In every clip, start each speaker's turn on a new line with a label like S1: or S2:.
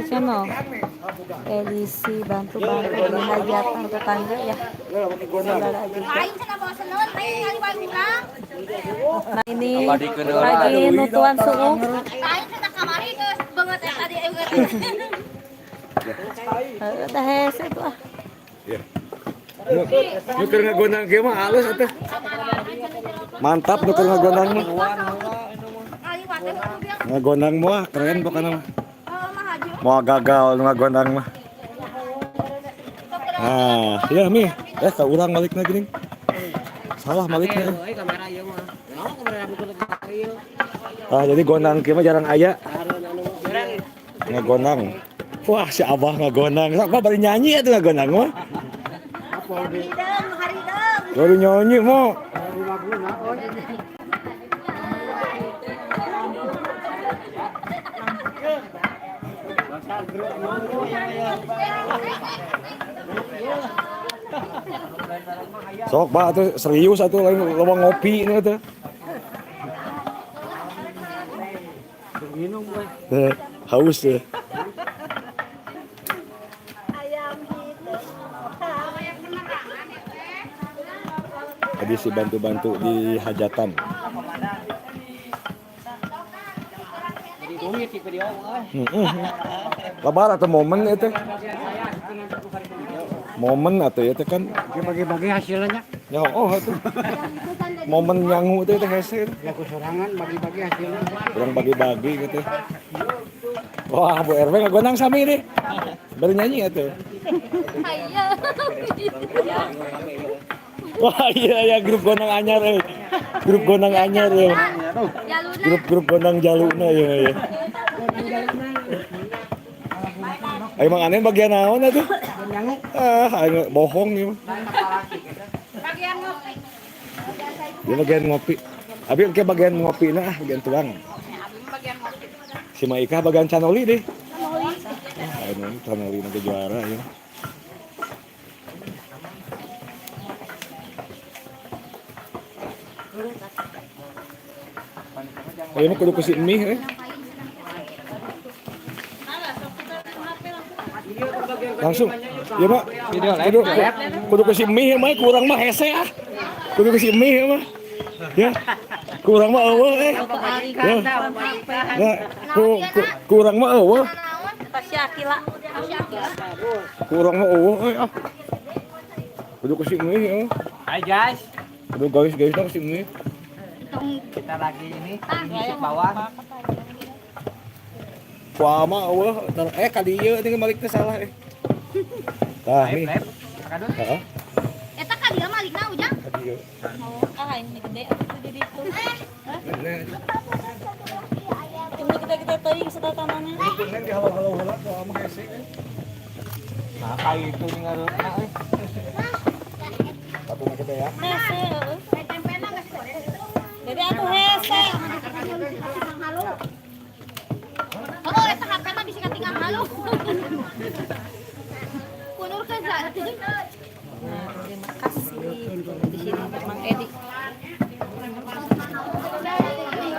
S1: Channel. Edisi bantu-bantu di hajatan tetangga ya, saudara juga. Nah, ini lagi nutuan suuh. Dah hese tuh ah.
S2: Ya. Nu keur ngagondang kieu mah halus atuh. Mantap nu keur ngagondang mah. Ngagondang mah keren pokoknya mah. Moal gagal nu ngagondang mah. Nah, ya Mi. Eh, ka urang malikna geuning. Salah malikna. Ah, jadi gondang kieu mah jarang aya. Ngagondang. Wah, si Abah ngagondang. Sok bari nyanyi atuh ngagondang mah. Baru nyanyi mah. Sok bah atuh serius atuh lain loba ngopi ini atuh.
S3: Minum we.
S2: Haus ya. Tadi si bantu-bantu di hajatan. Lebar atau momen itu? Momen atau ya itu kan
S3: bagi-bagi hasilnya.
S2: Ya oh itu. Momen nyangu itu teh hese.
S3: Ya kusorangan bagi-bagi hasilnya.
S2: Kurang bagi-bagi gitu. Wah, Bu RW ngagondang sami nih. Baru nyanyi atuh.
S1: Iya.
S2: Wah, iya ya grup gondang anyar euy. Grup gondang anyar ya. Grup-grup gondang jaluna ya ya. Ayo Mang Anen bagian naon atuh? Ah, ayo bohong ya.
S1: Bagian ngopi.
S2: Dia bagian ngopi. Abi ke bagian ngopi nah, bagian tuang. Si Maika bagian canoli deh. Canoli. Ah, canoli nanti juara ya. Ayo mah kudu ku si mie eh. Langsung. Ya mak, kudu kudu ke si mie mah kurang mah hese ah. Kudu ke si mie mah. Ya. Kurang mah eueuh eh. Ya. Ya, kurang mah eueuh. Kurang mah eueuh eh ah. Kudu ke si mie ya.
S3: Hai guys.
S2: Kudu guys-guys ke si mie.
S3: Kita lagi ini di bawah.
S2: Wah mah eueuh eh ka dieu tinggal balik teh salah eh. Tah nih. Heeh.
S4: Eta ka dieu malikna Ujang.
S2: Ka dieu.
S1: Oh, ah ini gede atuh jadi itu. Ini gede-gede teuing setatanana.
S2: Neng di halo-halo heula kuah mah hese eh.
S3: Nah, kayak itu nih ngareupna euy.
S2: Satu mah gede ya.
S1: Hese heueuh. Jadi atuh hese.
S4: Oh, eta HP-na bisa katinggal halu. Kunur ke
S1: Nah, terima kasih di sini Mang Edi.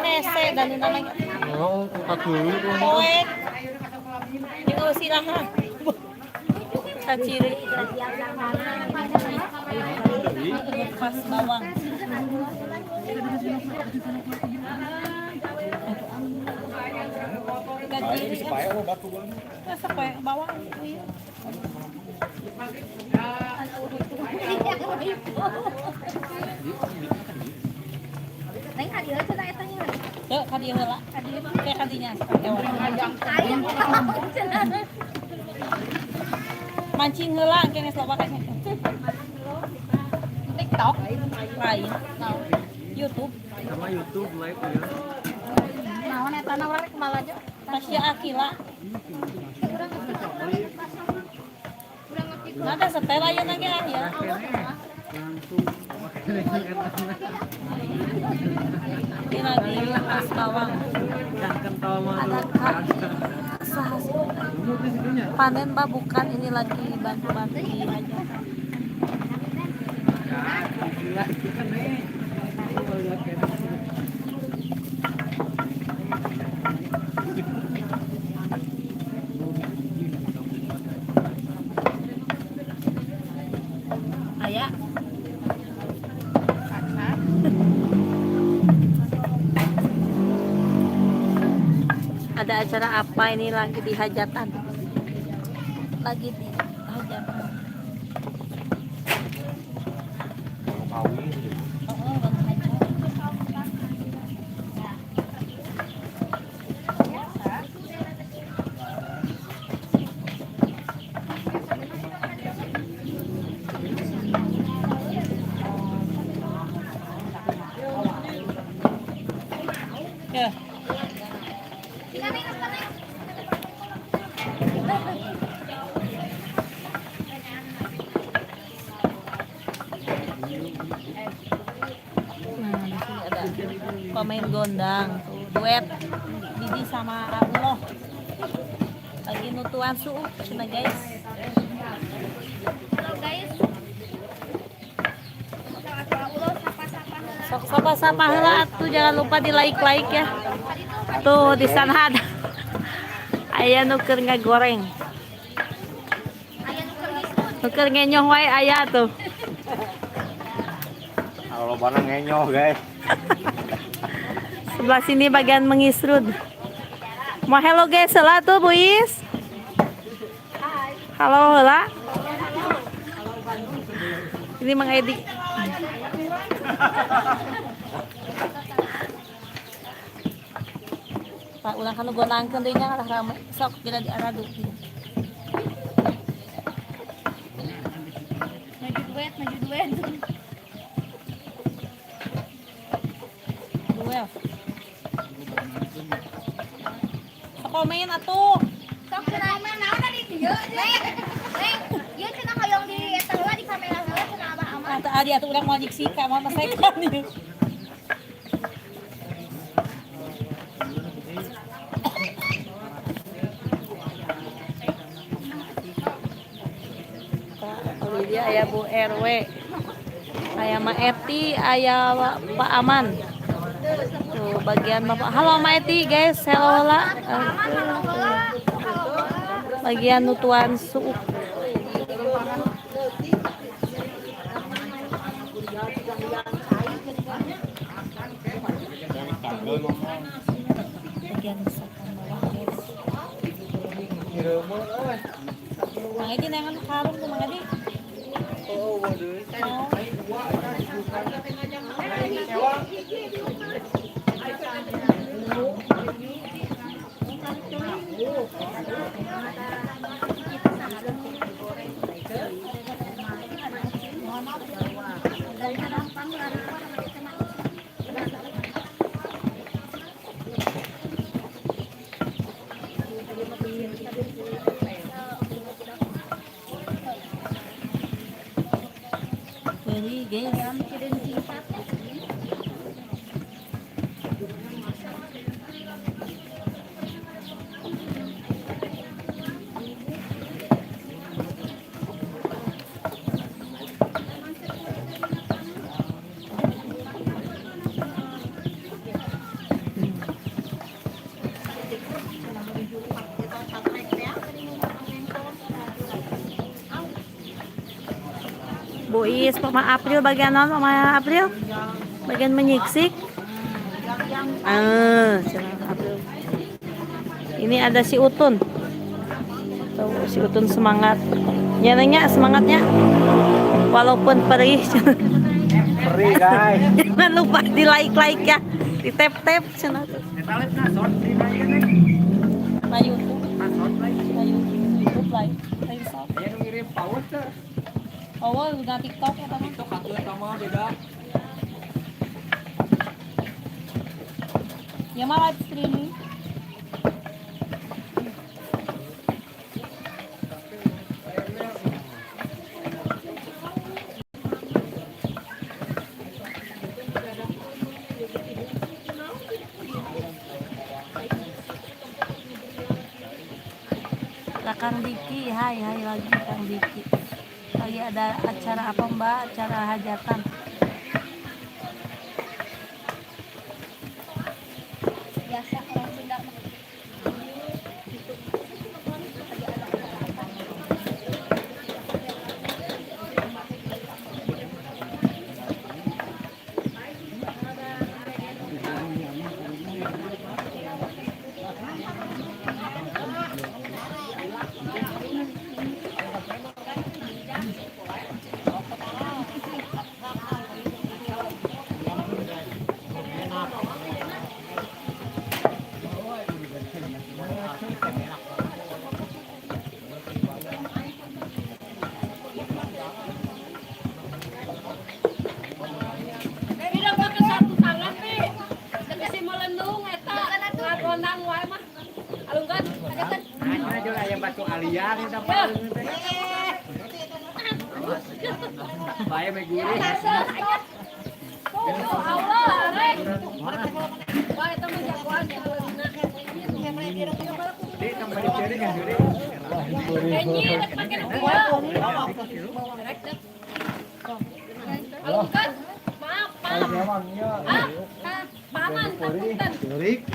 S1: Hese dan namanya.
S3: Oh, buka dulu.
S1: Poek. Jeung eueuh ha. Kaciri. Pas bawang.
S2: Ayo bisa pae lo batu bang.
S1: Masa pae bawang ieu.
S4: Neng ka dieu cenah eta nya.
S1: Teu ka dieu heula. Kayak ka dinya.
S4: Ayam cenah.
S1: Mancing heula engke geus loba kayaknya.
S4: TikTok
S1: lain. YouTube.
S3: Sama YouTube live ya.
S4: Naon eta na urang kumaha aja.
S1: Tasya Akila. Nada setel ayeuna ge ya. Ini lagi pas bawang. Ada kak panen bah bukan ini lagi bantu-bantu di hajatan. Ada acara apa ini, lagi di hajatan. Lagi di hajatan. Oh, Bang Hajat. Ya. Nah, di sini ada pemain gondang, tuh, duet Didi sama Allah. Lagi nutuan suuk cenah, guys.
S4: Halo, guys. Sok atuh ulah sapa-sapa heula.
S1: Sok sapa-sapa heula atuh, jangan lupa di like-like ya. Tuh di sana ada aya nu keur ngagoreng.
S4: Aya nu keur ngisrud.
S1: Nu keur ngenyoh wae aya tuh.
S3: Kalau bana ngenyoh, guys.
S1: Sebelah sini bagian mengisrud. Mau hello guys, heula tuh Bu Is. Halo heula. Ini Mang Edi. Pak ulang kanu gondangkeun deui nya, kalah rame. Sok bila diaradu.
S4: Maju duet, maju duet.
S1: Duel. Sok komen atuh.
S4: Sok cenah mah naon di dieu? Neng, neng, ieu cenah hoyong di eta heula, di kamera heula cenah Abah Aman.
S1: Atau adi atuh urang moal jiksika moal masekan ieu. Pak dia aya Bu RW. Aya Ma Eti, aya Pak Aman. Tuh bagian Bapak. Halo Ma Eti, guys. Hello lah. Bagian nutuan suuk. Bagian masakan bawah, guys. Mang Edi nengan karung tuh, Mang Edi. Oh. Beli, guys. Bu Is, Mama April bagian non, Mama April bagian menyiksik. Ah, April. Ini ada si Utun. Tuh, si Utun semangat. Nyanyinya semangatnya walaupun perih.
S3: Perih, guys.
S1: Jangan lupa di like like ya, di tap tap cenah tuh. Na YouTube. Na YouTube live. Live shop.
S3: Yang ngirim paus teh.
S1: Oh, udah TikTok ya teman.
S3: TikTok atuh sama beda.
S1: Ya mah live streaming. Lah, Kang Diki, hai hai lagi Kang Diki. Lagi ada acara apa, Mbak? Acara hajatan.
S4: Biasa orang Sunda mah.
S3: batu alian eta paling teh. Bae me gurih.
S1: Allah, rek. Wah, eta mah jagoan ya.
S3: Di tambah diceri kan gurih.
S1: Enyi rek make nu kieu. Alungkeun. Maaf, Pak. Ah, paman, punten.
S3: Gurih.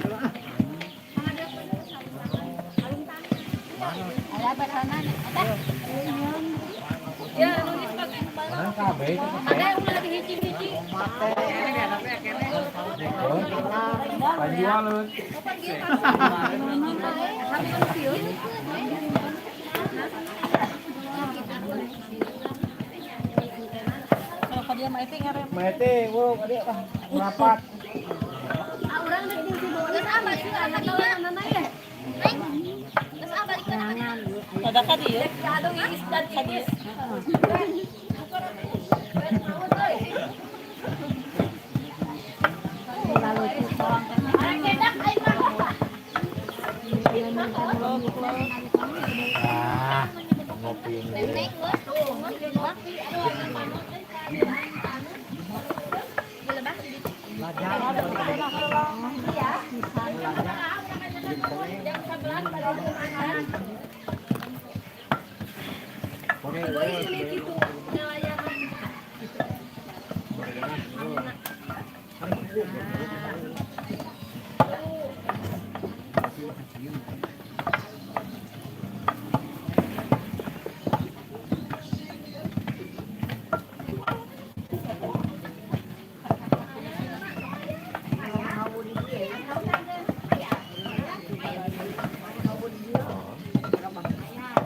S4: Aya barahanan eta.
S1: Ya, nu dipake. Ada yang ulah dihiji-hiji.
S2: Panjualun.
S1: Kalau dia mah itu ngarep.
S3: Mete, wo, adik ah, merapat.
S4: Ah, urang rek di Geus ah balik ka dinya. Neng. Geus ah balik ka dinya.
S1: Ada ka dieu. Aduh, iis dan iis.
S3: Ah, ngopi ini.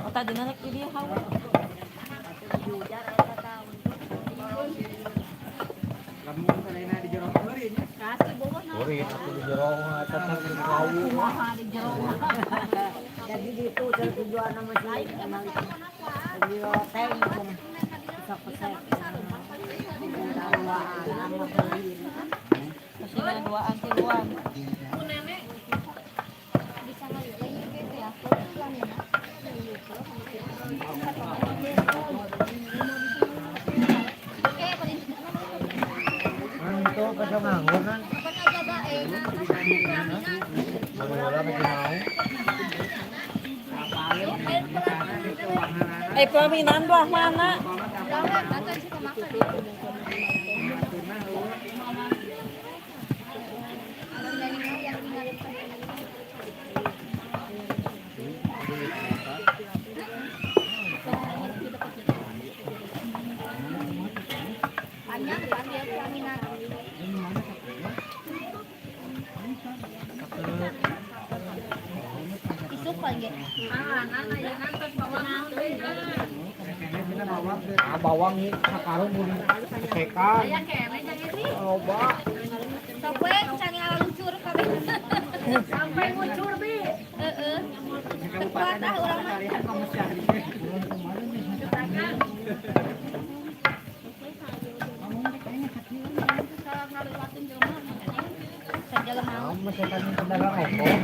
S1: Oh, tadi narik di dia hawa.
S3: Lamun sarena di jero heureuy nya.
S2: Gurih aku di jero eta teh di kau.
S5: Jadi itu tujuan nama sih emang di hotel bisa pesek.
S1: Masih ada duaan tiluan.
S3: Itu pasal nganggur kan. Bola bagi mau.
S1: Eh, pelaminan belah mana?
S4: Panjang kan dia pelaminan. Isuk paling ge.
S3: Ah, bawang nih sakarung mun kesekan. Loba.
S4: Sok we can ngalucur kabeh. Sampai ngucur bi. Heeh. Teu kuat ah urang mah. Salah ngaliwatin jelema mah. Sajelema.
S3: Kamu setan pedagang rokok.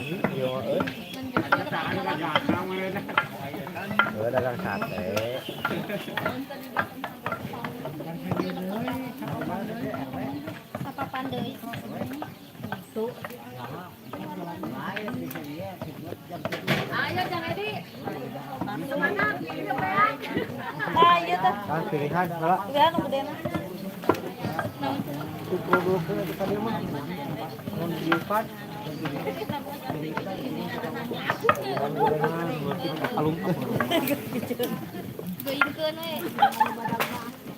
S2: Iya euy. Euy dagang sate.
S4: Sapapan deui.
S1: Ayo, Jang Edi. Semangat, ini ya. Ah, iya teh.
S3: Kan pilihan salah.
S1: Pilihan nu gedena.
S3: Cukup dulu ke tadi mah. Mun diupat.
S4: Geuingkeun we.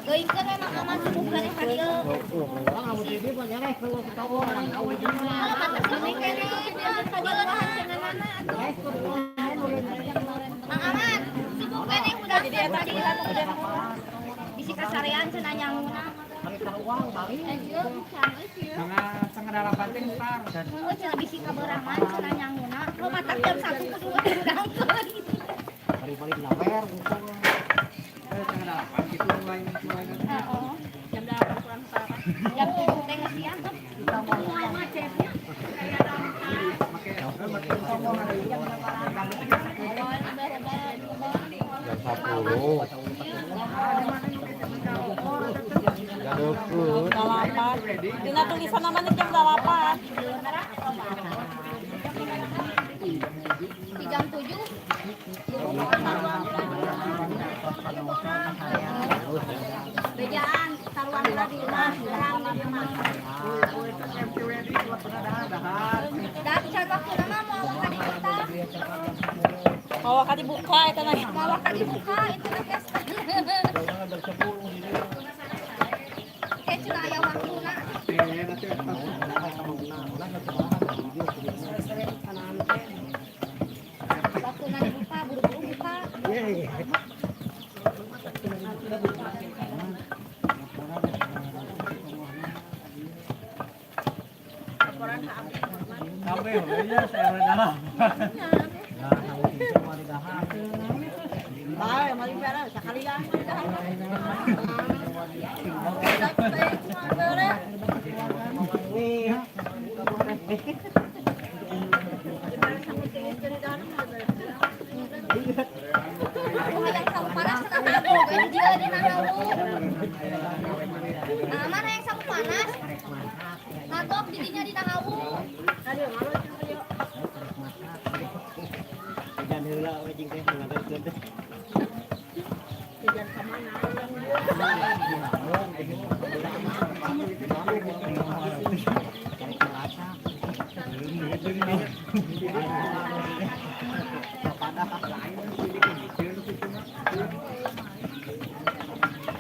S4: Geuingkeun we Mang Aman subuhkeun ka dieu. Kalau mata sini kene ka dieu nahan cenah atuh. Mang Aman, subuh kene udah
S1: Jadi eta pilihan nu gedena.
S4: Bisi kasarean cenah nyanguna.
S3: Setengah delapan teh ntar.
S4: Oh, cenah bisi kaberangan cenah nyanguna. Lo matak jam 1 kudu ngudangkeun.
S3: Balik-balik nawer gitu. Setengah delapan gitu mulai mulai.
S4: Heeh.
S1: Jam 8 kurang separah.
S4: Jam 7 teh geus siang.
S1: Mulai macetnya.
S3: Make make 10.
S1: 8. Dina tulisan namanya jam 8.
S4: Di jam 7. Bejaan taruhan di rumah, terang di rumah. Dan can waktu nama mau ka dibuka.
S1: Mau ka dibuka eta mah.
S4: Mau ka dibuka itu teh. Kayak cenah aya waktuna. Waktuna dibuka, buru-buru buka. Yang sapu panas kenapa? Dia di Nahawu. Nah, mana yang sapu panas? Nagok didinya di Nahawu.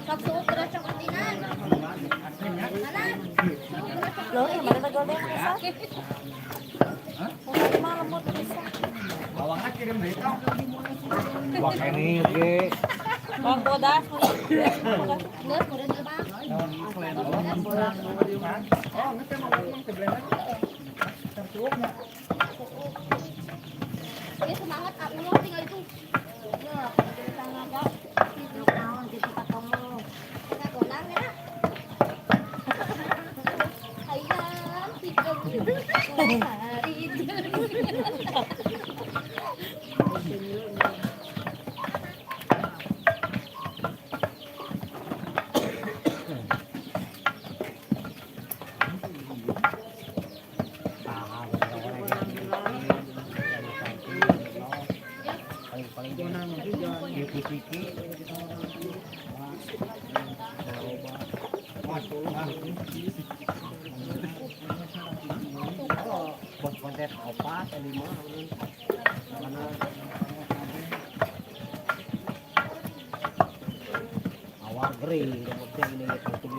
S4: Sok suuk terus cokotinan. Mana? Suuk terus cokotinan.
S1: Loh, yang mana golden bisa? Mah lembut bisa.
S3: Bawangnya kirim deui tong.
S2: Wah ini ge.
S1: Bawang bodas.
S4: Geus meureun teh, Bang.
S3: Oh, geus teh mau ngomong teh blender.
S4: Ini semangat ah ulung tinggal itu. Ngagonang ya. Hayang tiga hari itu.
S3: Awal gering, ini ini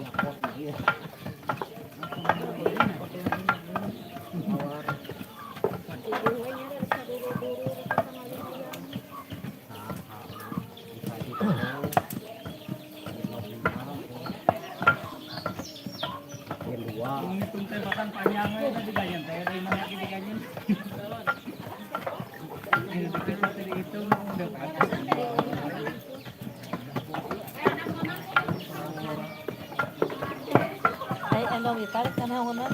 S1: Ay, ano, ditarik na naon na.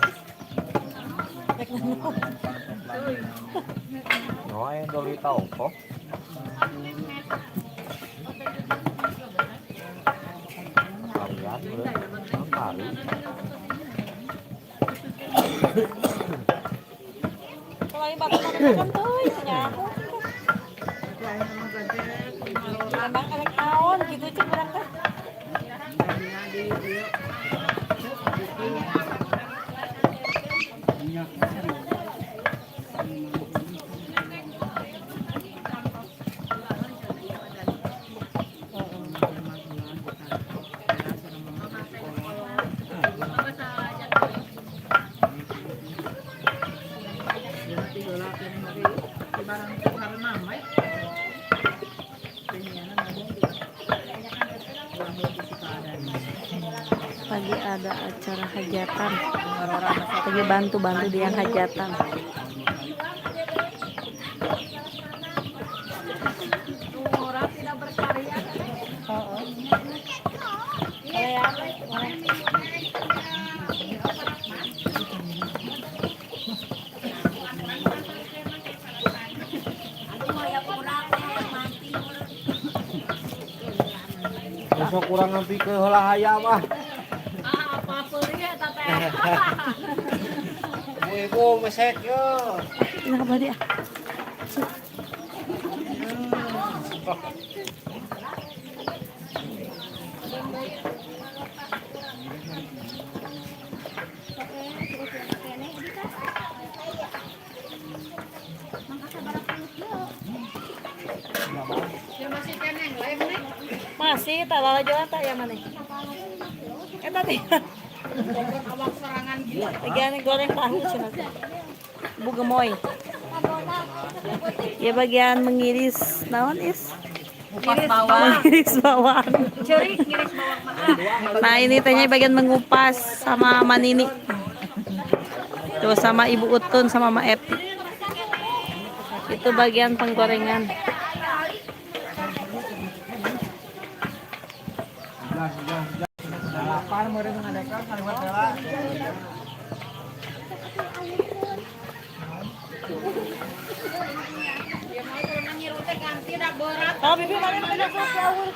S1: Rek na naon.
S2: No, ay dolita ongko. Kalian udah kali.
S1: Kalau yang bapak makan tuh, nyaho. Emang elek naon gitu cing urang teh. Pagi ada acara hajatan, lagi bantu-bantu dia hajatan. Oh, oh.
S3: Sok kurang ngampi ke heula hayam ah.
S1: Ah, apa peurih eta teh.
S3: Ibu mesek yo.
S1: Kenapa dia? Masih tak lala jalan tak yang mana? Eta teh. Bagian goreng tahu cenah. Bu Gemoy. Ya bagian mengiris naon is?
S4: Kupas bawang.
S1: Mengiris bawang.
S4: Ceurik ngiris bawang mah.
S1: Nah ini tehnya bagian mengupas sama Manini. Tuh sama Ibu Utun sama Ma Eti. Itu bagian penggorengan.
S3: Delapan meureun ngadekan kaliwat heula.
S1: Oh, bibi mana mana sok jauh.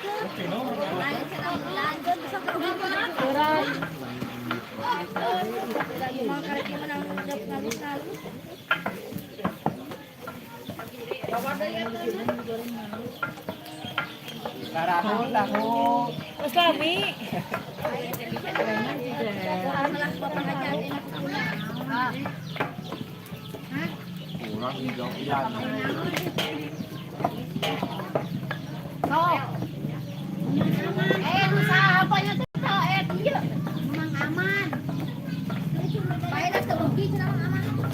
S3: Tahu tahu.
S1: Terus lami.
S3: Kurang hijau ya.
S4: Eh, nu saha apanya teh eh ieu. Mang Aman. Bae da teu rugi cenah Mang Aman.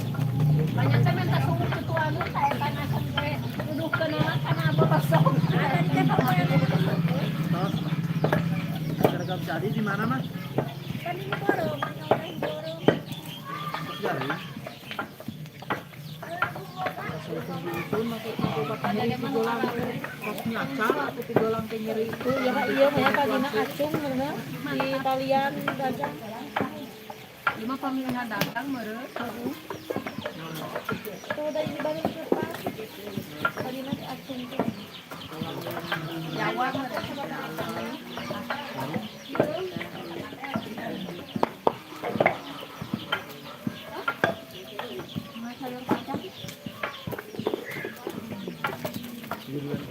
S4: Banyak teh minta sungguh ketua nu ta eta na sampe nuduhkeun kana bosok. Tadi teh pokoknya
S3: Seragam jadi di mana mah?
S4: Kan ini borong, orang borong.
S1: Tuh ya Pak, iya mah tadina acung bener di talian dagang.
S4: Lima pemilihan dagang meureun.
S1: Tuh udah ini balik ke depan. Tadina di acung tuh.
S4: Jawa meureun.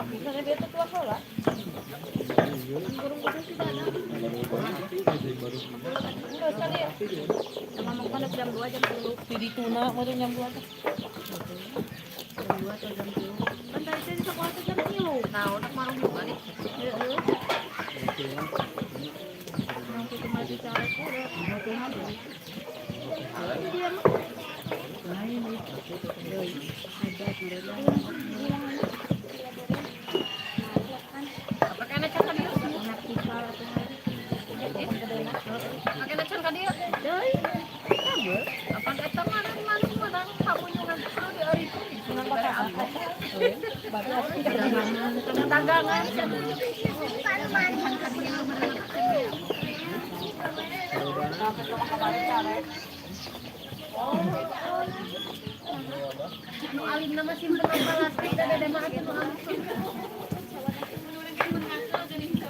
S1: Bukannya dia tuh tua heula. Enggak sekali ya.
S4: Sama mau kan jam 2 jam 3.
S1: Di dituna mau jam 2 tuh.
S4: Jam 2 atau jam 3. Kan tadi teh di sekolah teh jam 3. Nah, udah marung juga nih. Heeh. Nanti kemarin dicari udah. Dia mah. Pakai nacan ka dieu. Deui. Apan eta manuk kamunyungan kudu dieuritun. Dagangan. Nu alim nama simpen plastik da dede mah atuh nu alim.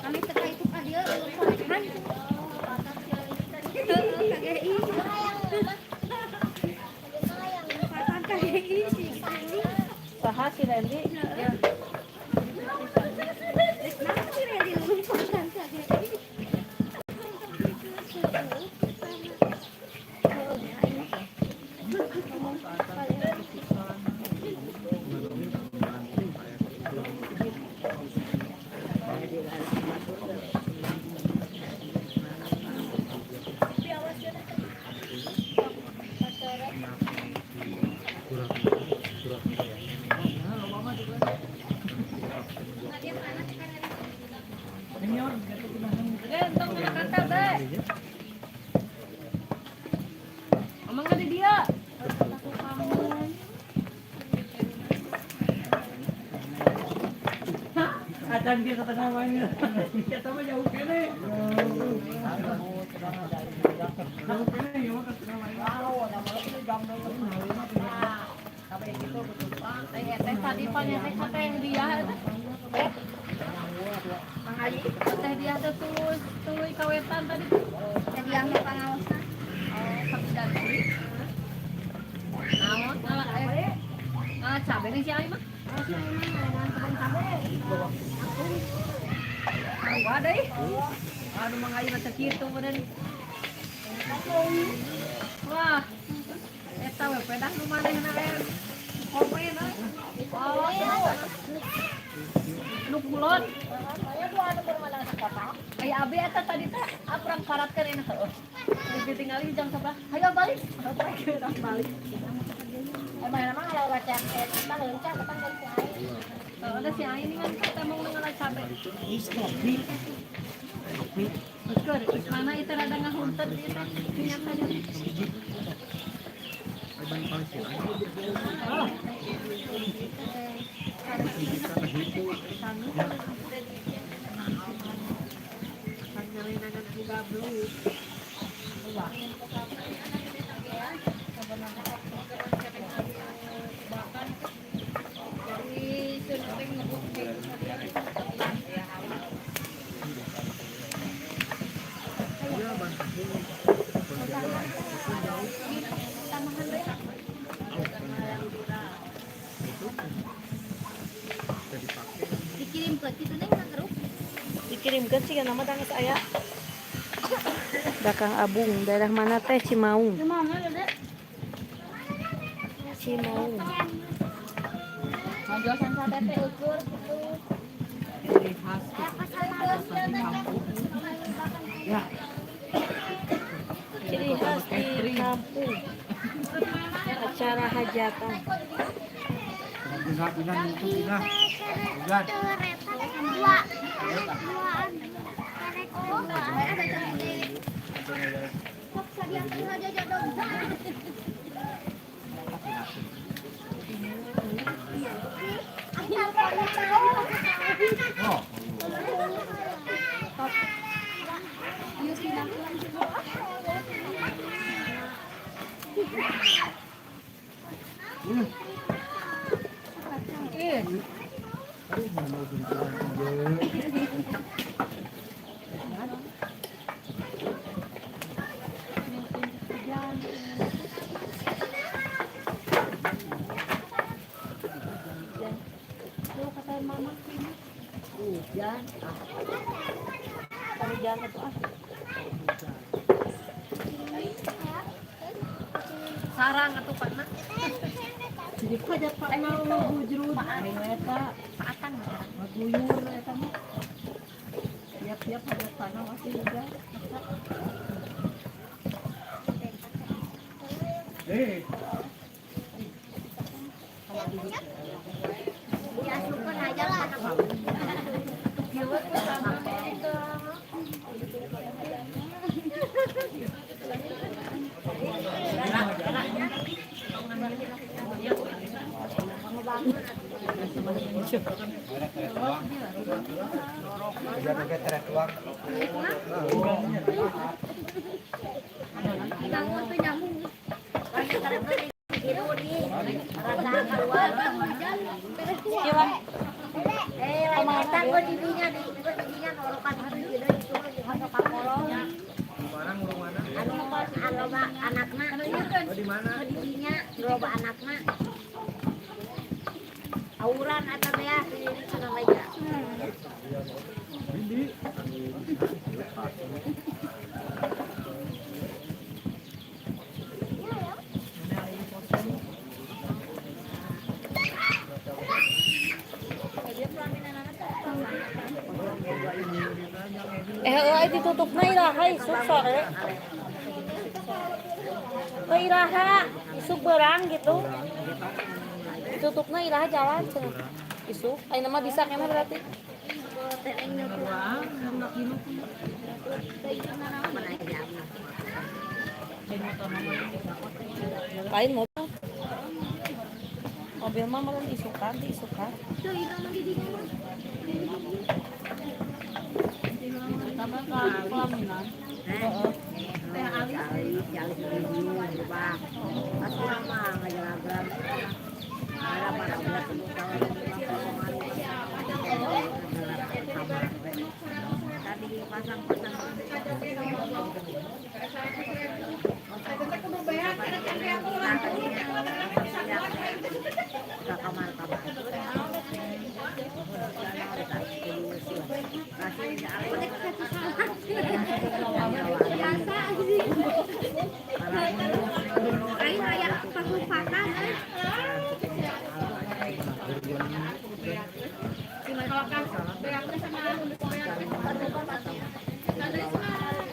S4: Kami teka itu ka dieu kan.
S1: Saha si Randy?
S4: Emang ada dia?
S3: Acan dia ke tengah mainnya. Kita mah jauh kene. Jauh kene ya mah ke tengah main.
S4: Teh tadi teh teh dia teh. Mang Haji, teh dia teh tuh Wetan tadi. Jadi yang pangaosna. Oh, sabidan. Naon? Ngala cabe nih si Ai mah. Wah deui. Aduh mang ayeuna teh kitu meureun. Wah. Eta we pedah nu manehna we. Komen euy. Oh, nu kulon. Aya abi eta tadi teh urang paratkeun enak heueuh. Ditinggali jam sebelah. Hayo balik. Urang balik.
S5: Emang emang kalau baca eta leunca kan dari si Ai.
S4: Heeh, da si Ai ini kan kita mau ngala cabe. Keur, mana itu rada ngahuntet ieu teh minyakna. Dikirim ke situ neng nang grup.
S1: Dikirimkan sih nama tangis aya. Dakang Abung, daerah mana teh Cimaung?
S4: Gimana Dede?
S1: Cimaung.
S4: Ngajuasan sate teh ukur gitu.
S1: Ciri khas di kampung. Acara hajatan.
S4: Dua. Duaan.
S5: Hujan.
S1: Tadi jalan itu ah.
S4: Sarang atuh Pak.
S5: Jadi kok aja Pak mau bujrut. Eta
S4: Paatan.
S5: maguyur eta mah. Tiap-tiap ada tanah masih hujan.
S4: Diasupkan aja lah. Eh, lain eta gua didinya di gua didinya norokan heuh deui itu di hono kakolong. Anu loba anakna. Didinya loba anakna. Auran eta teh ya di cenah meja.
S1: Eh, euy ditutupna iraha isuk sore. Ke iraha isuk berang gitu. Ditutupna iraha jalan cenah. Isuk, ayeuna mah bisa keneh berarti. Lain mobil. Mobil mah meureun isukan, di isukan. Sama ka pelaminan. Heeh.
S5: Teh alis, alis di Pak. Pas urang mah ngajalagan. Tadi pasang-pasang.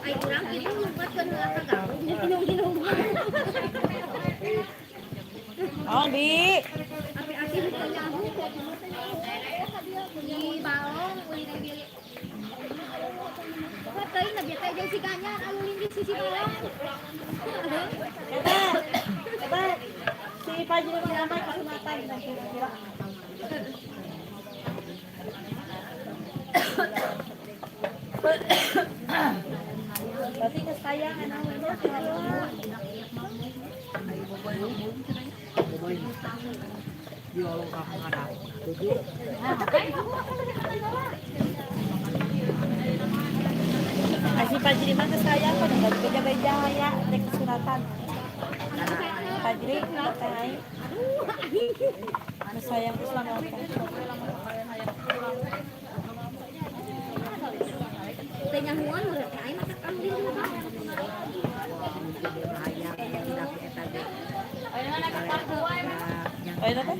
S4: Ay, urang kitu ngumpetkeun heula ka gabung minum-minum.
S1: Oh, Bi.
S4: Api-api henteu nyaho. Di baong ulin bilik. Teuing na bieu teh jeung si Ganjar alulin di sisi baong.
S1: Eta, eta si Fajri mah lama kasunatan kira-kira. Berarti kesayang anak Si Fajri mah kesayang pada beja-beja ya rek kesunatan. Fajri teh ai. Kesayang kesunatan.
S4: Teh nyahuan urang teh ai matak alulin di baong.
S1: Oh, itu teh?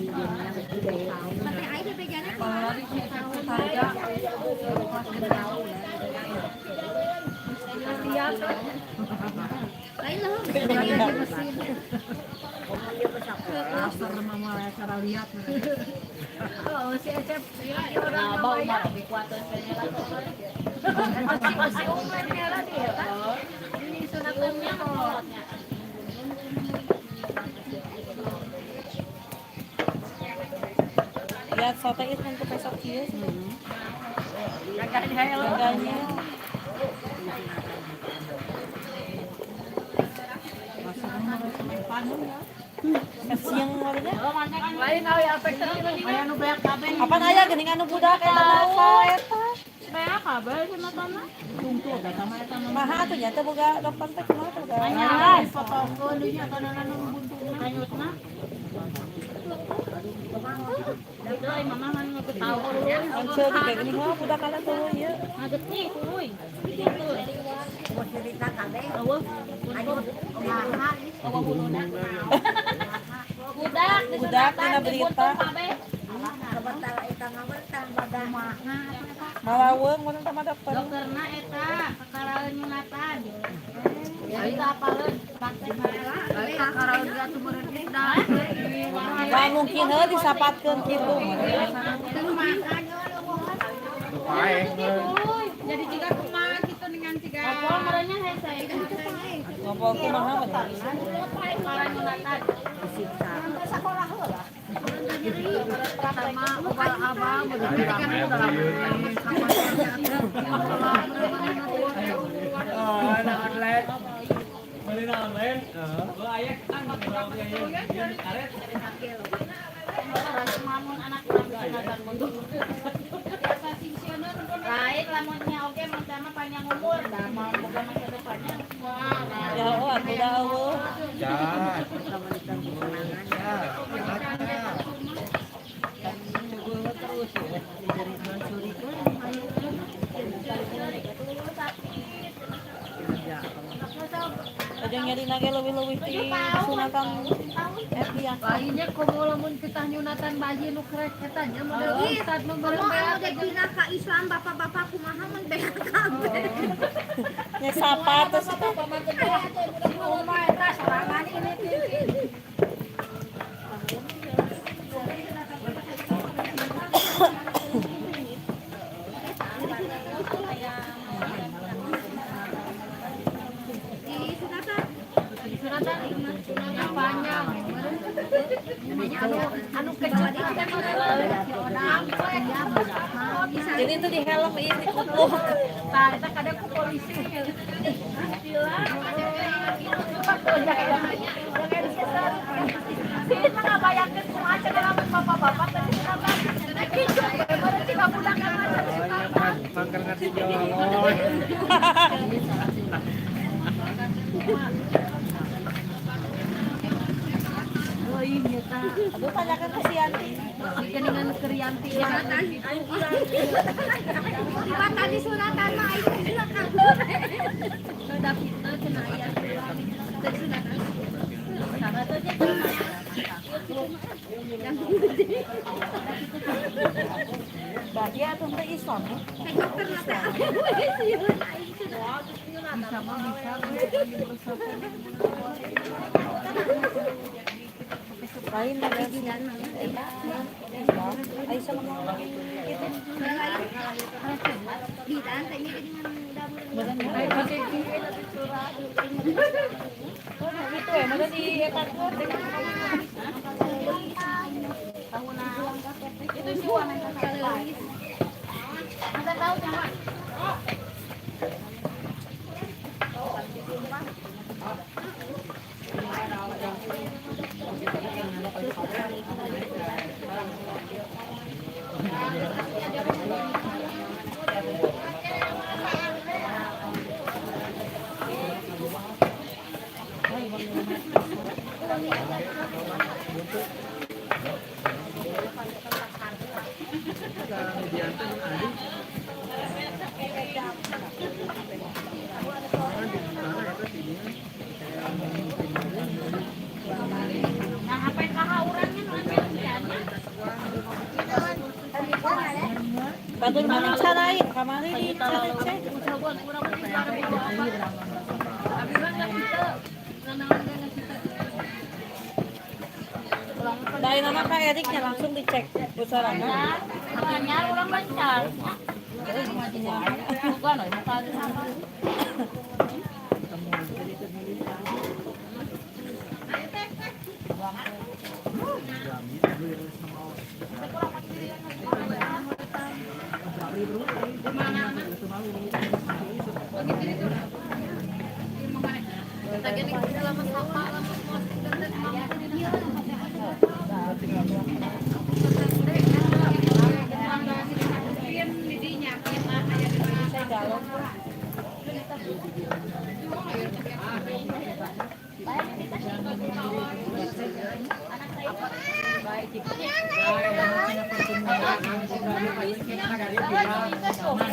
S4: Teh ai bebejana lain leuh.
S5: Oh, si Ecep orang mah lebih kuat masih umur dia kan. Ini sunatannya kolotnya.
S1: Lihat sote itu kan besok kieu. Gagahnya. Kasiang warna.
S5: Lain awi apek teh anu beak kabeh.
S1: Apaan aya geuning anu budak eta mah eta.
S5: Beak kabeh sunatana. Tungtu da sama eta mah.
S1: Maha atuh nya teh boga dokter teh kumaha teh boga.
S5: Anya fotokeun deui nya tanana nu buntungna hanyutna. Deui mama mah nu tahu.
S1: Once di kayak gini mah budak kana tuh ieu.
S5: Ngagetni kuy.
S4: Mau cerita kabeh.
S5: Eueuh.
S4: Eueuh huluna.
S5: Budak
S1: Budak dina berita.
S4: Sementara eta ngawertang bagaimana.
S1: Malaweung mun teh mah dokter.
S5: Dokterna eta kakaraeun nyunatan. Eta apaleun praktek kakaraeun atuh meureun kita.
S1: Lah mungkin heuh disapatkeun kitu.
S5: Jadi jika kumaha kitu dengan ciga. Ngobrol merenya hese.
S1: Ngobrol kumaha mah.
S5: Kakaraeun nyunatan.
S4: Sekolah heula.
S5: Sama obal abang
S3: online. Beli online. Oh, aya kan karet.
S5: Anak lain lamunnya oke mun mah panjang umur da mau boga masa depannya.
S1: Ya oh atuh da eueuh. Aja nyari nage leuwih-leuwih ti sunatan Eti ya.
S5: Lainnya komo lamun kita nyunatan bayi nu krek eta nya model ustad nu
S4: Komo anu dek dina ka Islam bapak-bapak kumaha mun beak kabeh.
S1: Nya sapa terus eta.
S5: Rumah eta sorangan ini teh. Anu kecut
S1: Jadi itu di helm ini kupluk.
S5: Tah eta kadang ku polisi.
S3: Mangkal ngerti jolon.
S1: Aduh tanyakan ke si Yanti.
S5: Geningan ke Yanti.
S4: Sunatan di sunatan mah aing sunatan.
S5: Sudah pinter cenah aya.
S4: Sunatan.
S5: Sama tuh aja.
S1: Dia tuh teh Islam ya. Lain lagi ayo sama gitu. Gitu ya, mana di itu sih warna ada tahu jangan. Batur mana carain kamari di cek. Dari nama Kak Eriknya langsung dicek bocorannya.
S4: Makanya orang lancar. Bukan, bukan.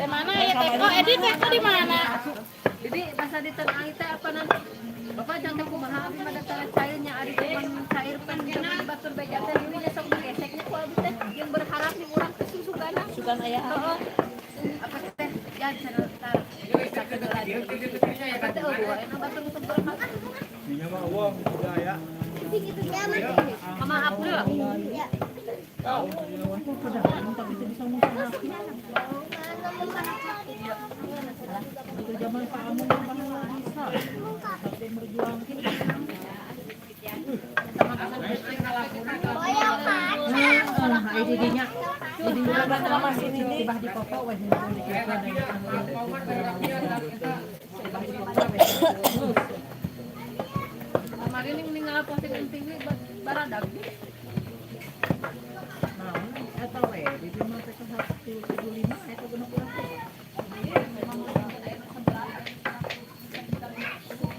S4: Mana ya teko? Edi teko di mana?
S5: Bibi, masa di tengah itu apa nanti? Bapak jangan kumaha abi mah daftar cairnya ari cuman cair pan cuman batur beja teh ini nya sok geseknya ku abi teh yang berharap nih urang teh susugana.
S1: Sugan aya.
S5: Heeh. Apa teh ya cenah tar. Apa teh eueuh enak batur untuk berharap.
S2: Dinya mah uang udah ya.
S5: Mama Abdul. Kemarin ini meninggal posting tinggi baradag.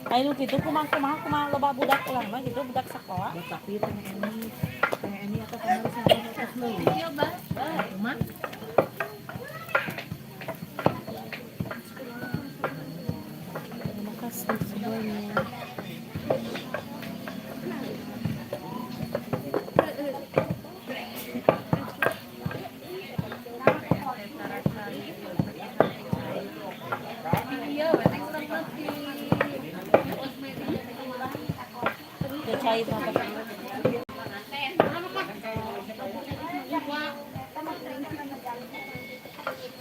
S1: Ayo gitu kumaha kumaha kumaha loba budak urang mah gitu budak sekolah.
S5: Tapi teh ini atau kemarin sama tes leuwih. Cuman
S1: Terima kasih semuanya. Cair apa?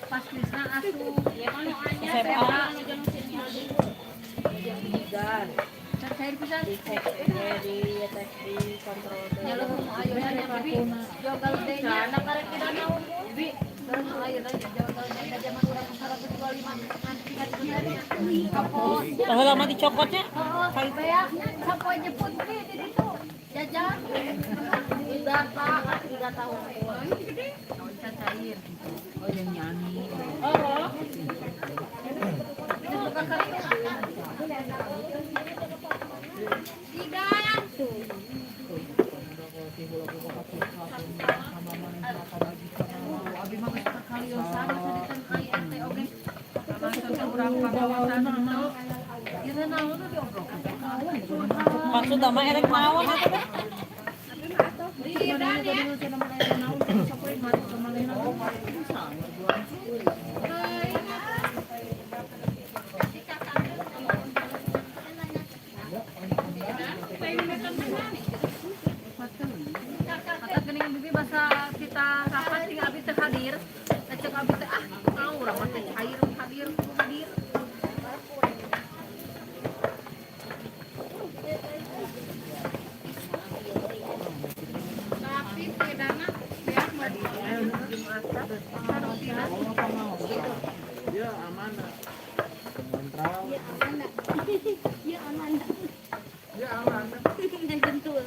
S5: Pas Krisna asup
S1: SMA.
S5: Cair pisan.
S1: Dicek di tes di kontrol.
S5: Nyalur mau ayeuna nya bibi jogal teh nya. Bibi ayeuna nya jogal teh zaman urang 125 nganti kapos.
S1: Tahu lama dicokotnya?
S4: Oh, beak sampai jemput bi di situ. Jajan. Udah Pak, 3 tahun.
S5: Cair. Oh yang nyanyi.
S1: Oh.
S4: Tiga.
S5: Abi mah geus kakaliosan masa ditenai teh oge. Maksud urang pagawasan teu. Ieu naon diobrolkeun.
S1: Maksud mah erek naon atuh teh?
S5: Di mana Urang mah teh cair hadir hadir.
S4: Tapi bedana beak mah di
S3: Ya amanah.
S4: Ya amanah. Ya amanah.
S3: Ya amanah.
S4: Jentul.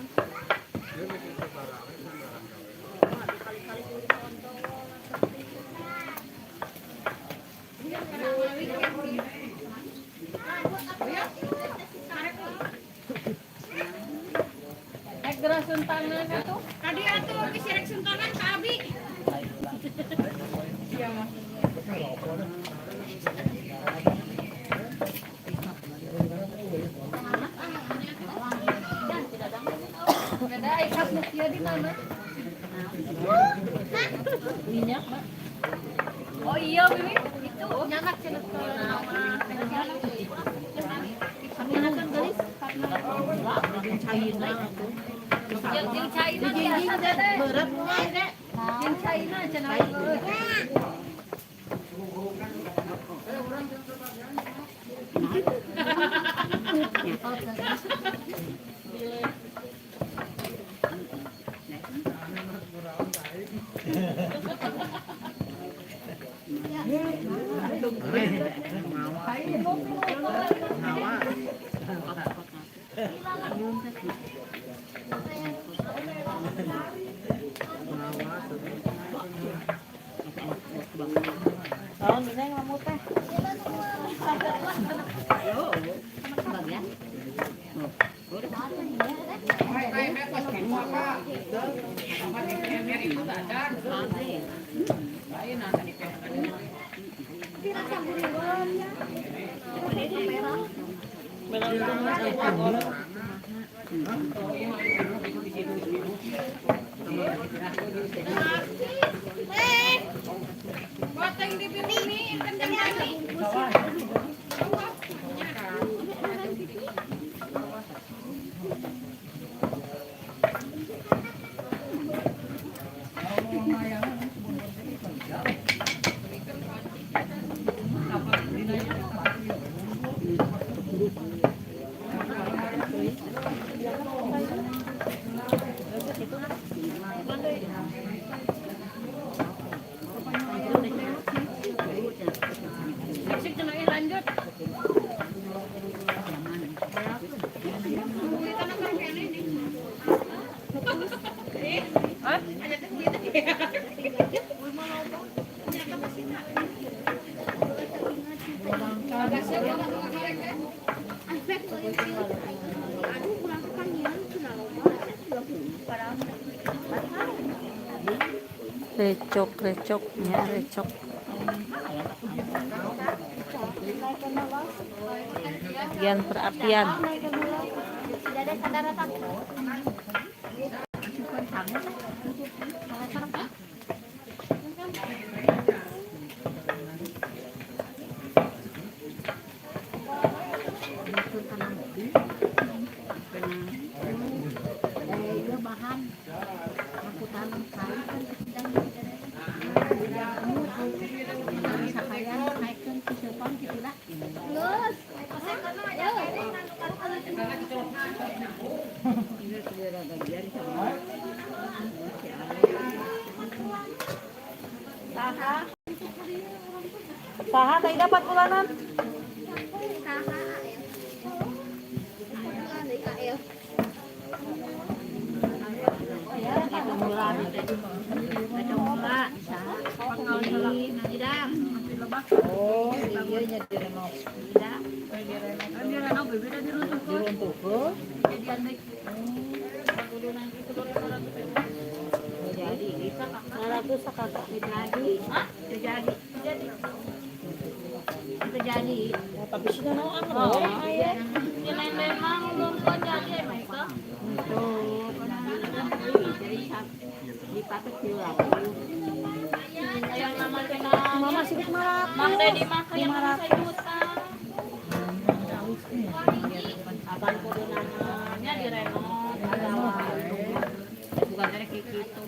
S5: Rek geura suntangan atuh.
S4: Tadi atuh geus rek suntangan ka abi.
S5: Iya mah. Beda ikat nu kieu di mana? Minyak, Mbak. Oh iya, Bibi.
S4: Itu nyanak cenah ke Nyanakan gelis.
S5: Jeung caina biasa teh.
S4: Berat mulai deh.
S5: Jeung caina cenah.
S1: Tahun ini yang lamut teh.
S4: Boteng di bini kencang kali.
S5: Sik cenah lanjut. Hah?
S4: Aduh, kurang kepangilan cenah loba.
S1: Recok, recoknya recok. Bagian perapian. Saha tadi dapat bulanan? Tapi sudah mau anu.
S5: Memang belum jadi mereka. Yang nama kena
S1: Mama sidik marah.
S5: Mang Dedi mah kayak 500 juta. Abang kudu nanya di renov. Bukan dari gitu.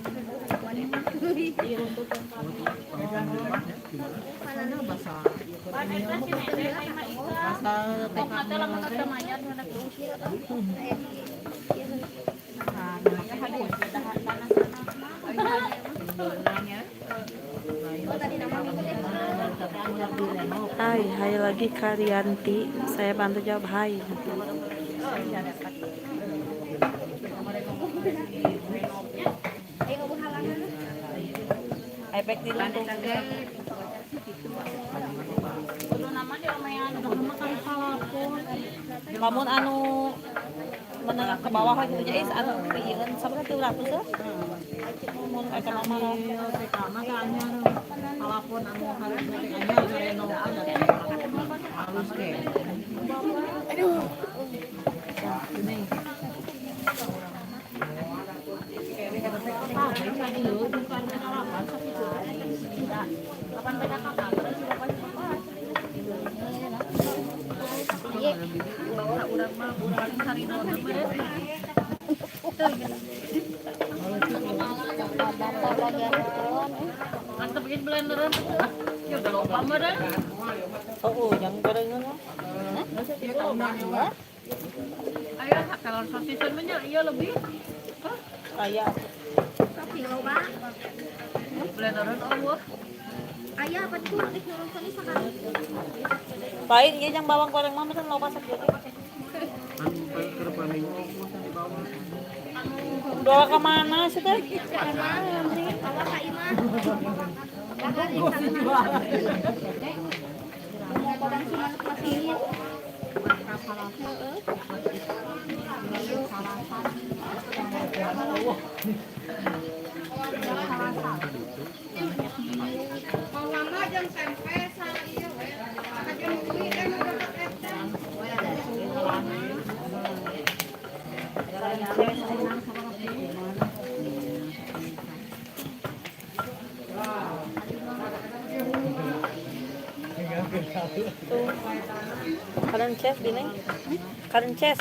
S5: Diruntuhkan.
S1: Hai, hai lagi Karyanti. Saya bantu jawab hai. Efek di lengkung. Lamun anu menengah ke bawah gitu nya is anu pieueun sabaraha 300 ya? Mun eta mah
S3: Palapon anu harus anyar ngareno halus ge. Aduh. Ini.
S1: Oh, yang gorengan mah.
S5: Ayo, kalau sosis semuanya iya lebih.
S1: Aya.
S5: Blenderan eueuh.
S4: Ayah apa tuh? Rek nurun sakali.
S1: Lain ieu yang bawang goreng mah meureun loba sakieu. Bawa ke mana sih teh?
S4: Bawa ka imah.
S1: Tuh. Karen chess gini. Karen chess.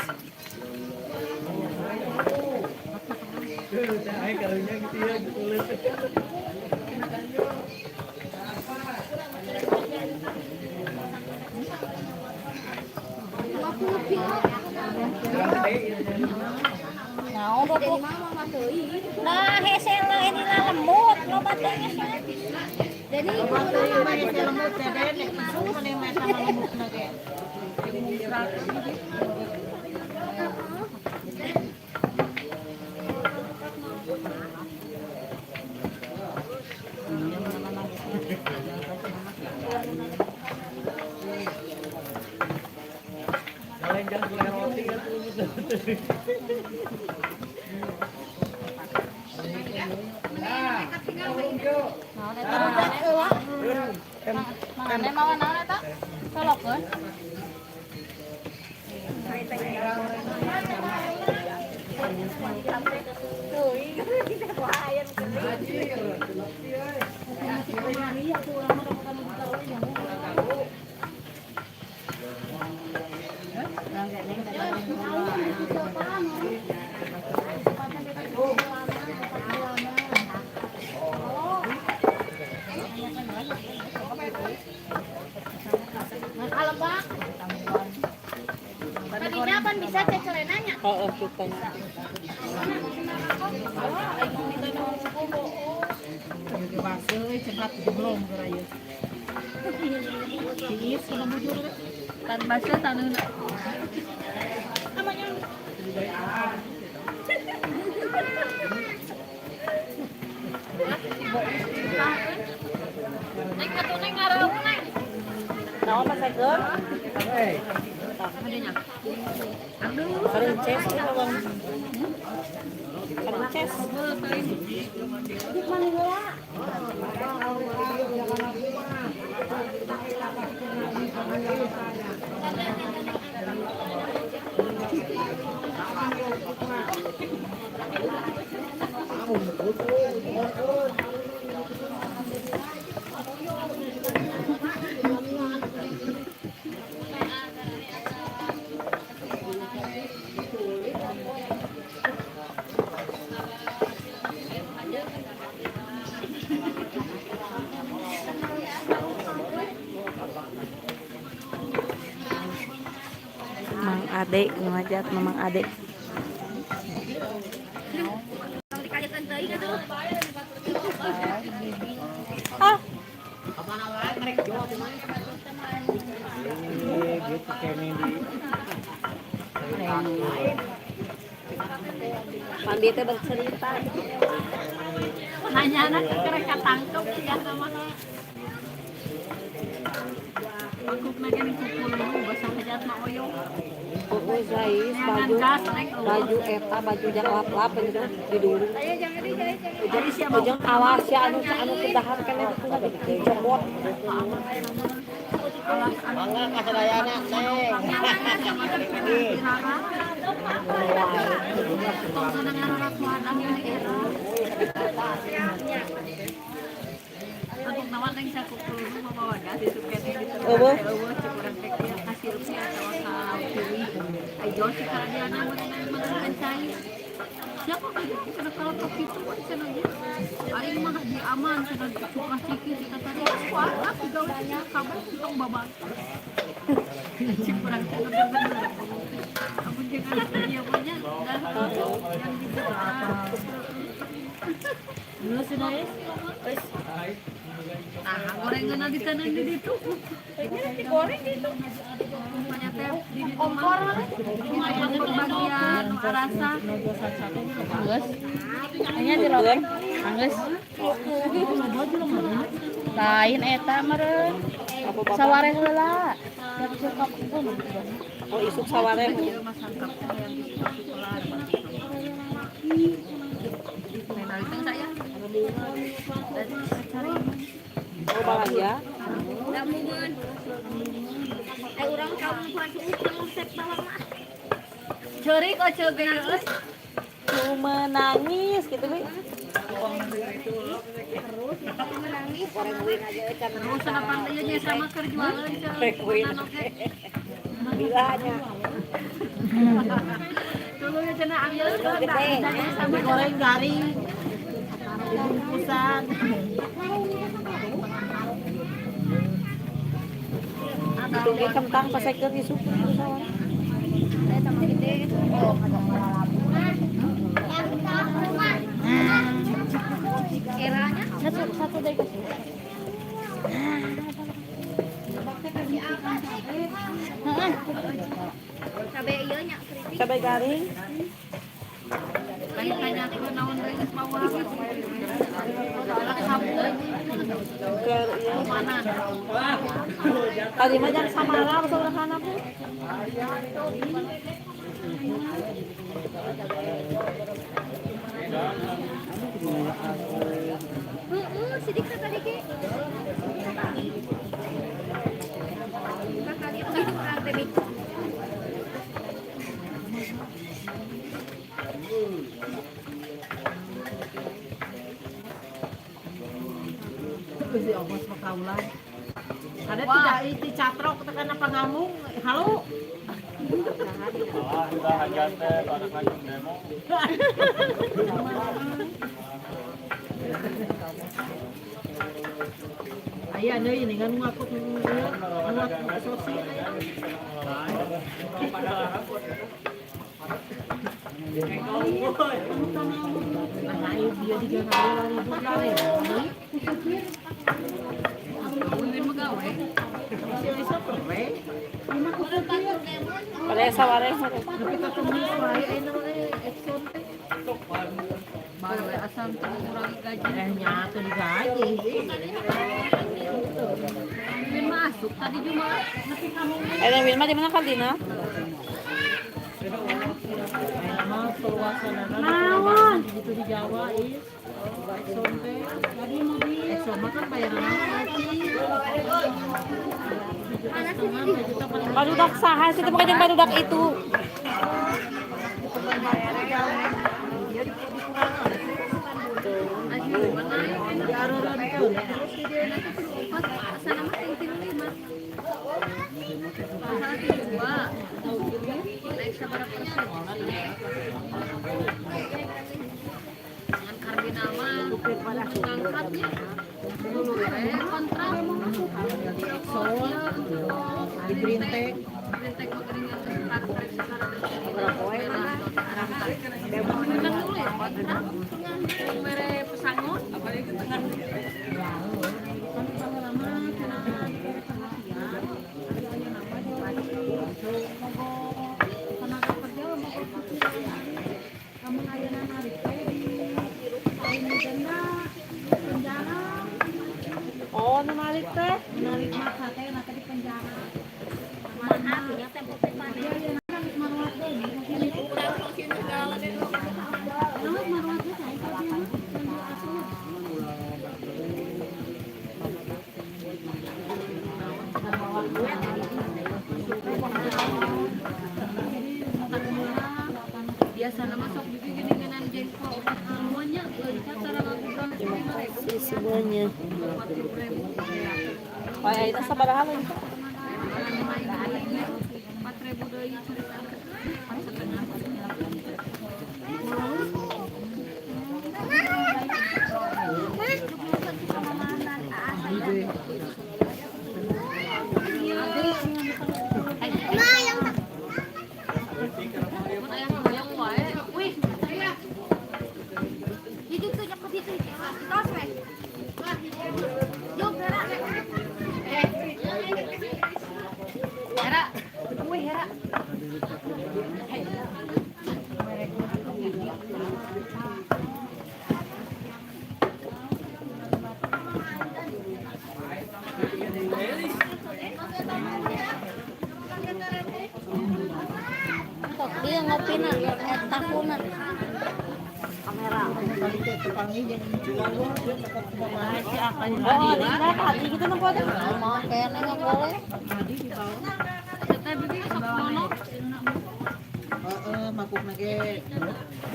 S4: Nah, Nah, hese lah ini lah lemut, loba teh nya. Jadi
S1: Lemut teh dek maneh mah sama lemutna ge.
S5: Mana mau naon eta? Solokeun.
S4: Kalau Pak, tadinya pan bisa cecelenanya.
S1: Heeh, kita.
S5: Tan basah taneuhna. Neng atuh neng ngareum neng.
S1: Naon Mas Eger? Karen chess itu bawang. Karen chess. Ade nu hajat Mamang Ade. Ah. Pandi teh bercerita.
S5: Nanya anak kerek katangkep ya sama. Aku pengen kukul basah hajat mah oyong.
S1: Oh, guys, baju baju eta baju jang lap-lap gitu di dulu. Ujang awas ya anu anu kedahar keneh dicopot.
S3: Mangga ka sadayana, Neng.
S1: Eueuh.
S5: Siapa kan kalau itu aing mah di aman cenah suka ciki kita tadi kuat gawe kabar tentang babak. Cik urang teh bener-bener. Amun jeung anak dia mah nya dan yang gitu. Geus sudah ya. Nah, gorengan di tanah di ditu. Digoreng gitu. Rupanya teh di ditu kompor lumayan bagian rasa.
S4: Anggeus. Nya dirogeng. Anggeus. Lain eta meureun. Sawareh heula.
S1: Oh, isuk sawareh. Oh, bahagia.
S4: Ai urang kaum kuat bawang mah.
S5: Ceurik oh ceurik.
S1: Ku menangis gitu bi.
S5: Terus sanapan deui nya sama keur jualan ceurik.
S1: Bilanya.
S5: Tuluy cenah ambil sama
S6: goreng garing. Dibungkusan.
S1: Itu ge kentang pasekeun isuk sawah.
S4: Satu satu dari kasih. Cabe ieu nya keripik.
S1: Cabai garing.
S5: Tanya ke naon deui geus mawa.
S1: Keur ieu mana? Tadi mah jang samara saurahana bu.
S4: Heeh, sidik tadi ge. Kakak dia begitu urang teh.
S6: Geus diobos mah kaulan. Ada tidak iti catrok tekan pangamung. Halo.
S7: Alah, udah hajat teh anak lagi demo.
S6: Aya deui ini kan ngakut ngakut sosi. Nah, dia digawe lari.
S1: Pada sawareh.
S6: Tapi kemis wae ayeuna mah Exxon teh.
S5: Baru asal mengurangi gaji.
S6: Nya teu digaji.
S5: Win masuk tadi Jumat.
S1: Ada Wilma di mana Kaldina?
S6: Naon? Gitu di Jawa is. Exxon teh. Exxon mah kan bayaran gaji.
S1: Barudak saha sih teh jeung barudak itu.
S5: Dengan kardinal mah ngangkatnya dulu kontrak
S6: Exxon di Green Tech.
S1: Oh, nu narik teh.
S6: Narik masa teh nanti di penjara.
S5: Biasa nama sok bikin gini-ginian jengkol obat semuanya
S1: Terima kasih semuanya. Oh, ya, itu sabaraha lagi.
S5: 4.000 deui cerita.
S4: Dia ngopina, tahuna.
S1: Kamera. Oh, tadi gitu nempo teh.
S4: Mau kayaknya nggak boleh.
S3: Heeh, makukna ge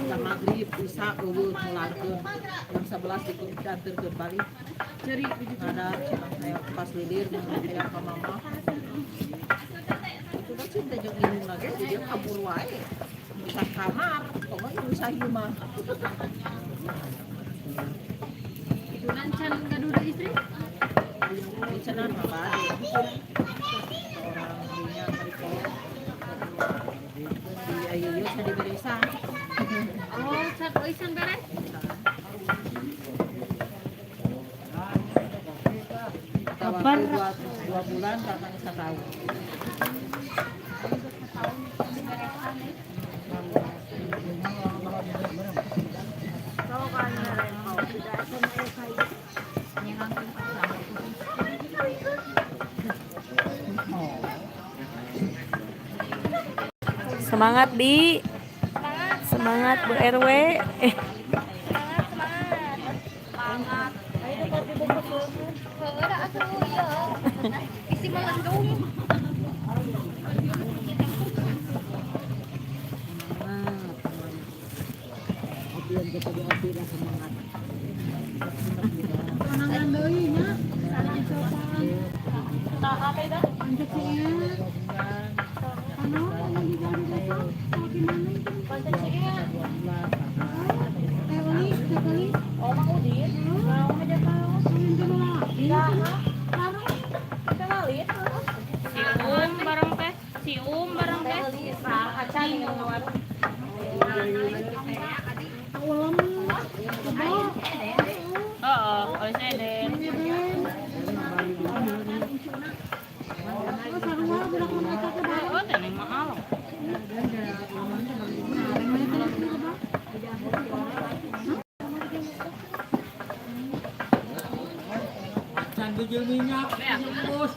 S3: ka magrib isa eueuh mulangkeun jam 11 dianterkeun balik. Ada cenah pas lilir aya ka mama. Itu mah cinta jeung indungna ge dia kabur wae. Bisa kamar, pokoknya bisa ieu mah.
S5: Itu can gaduh istri?
S3: Cenah mah bade. Orang dunya kariko. Iya iya iya can diberesan.
S5: Oh, can euy can beres.
S3: Kabar 2 bulan kakak setahun.
S1: Semangat Bi. Semangat Bu RW.
S4: Semangat. Isi melendung.
S6: Konangan deui nya. Lanjut sih ya. Anu, anu di jalan desa, kalau gimana itu? Teh Uli, Teh Uli.
S1: Oh, Mang Udin. Mau aja tahu.
S6: Kawin dulu lagi. Taruh.
S1: Kenalin.
S5: Si Um bareng teh, si Um bareng
S1: Teh
S5: teh.
S1: Uli, acan yang warung.
S6: Ulam.
S5: Heeh, euy Eden.
S6: Oh, sarua budak mun eta teh bareng.
S5: Oh, teh mah alo.
S7: Can bijil minyak, bos.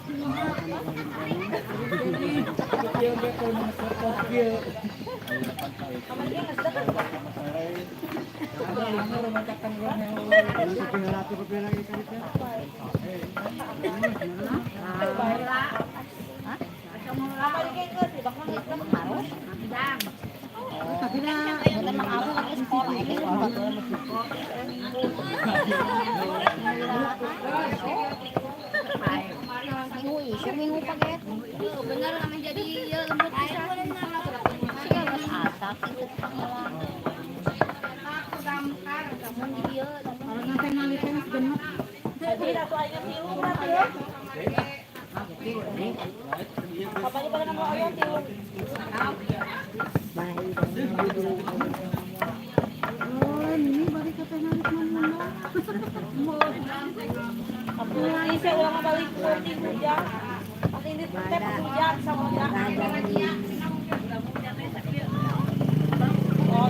S6: Tapi dah
S4: Minggu isu minggu paket. Bener namanya jadi ya lembut pisan. Sia geus asak itu pangelan. Mun di dieu
S6: kalau nanti nalikeun genep.
S1: Jadi ratu ayeuna tilu berarti ya. Kapan barengan mau oyong tilu.
S6: Oh, ini balik ke teh narik mana?
S1: Ini saya ulang balik nanti hujan. Nanti ini teh hujan sama hujan. Oh,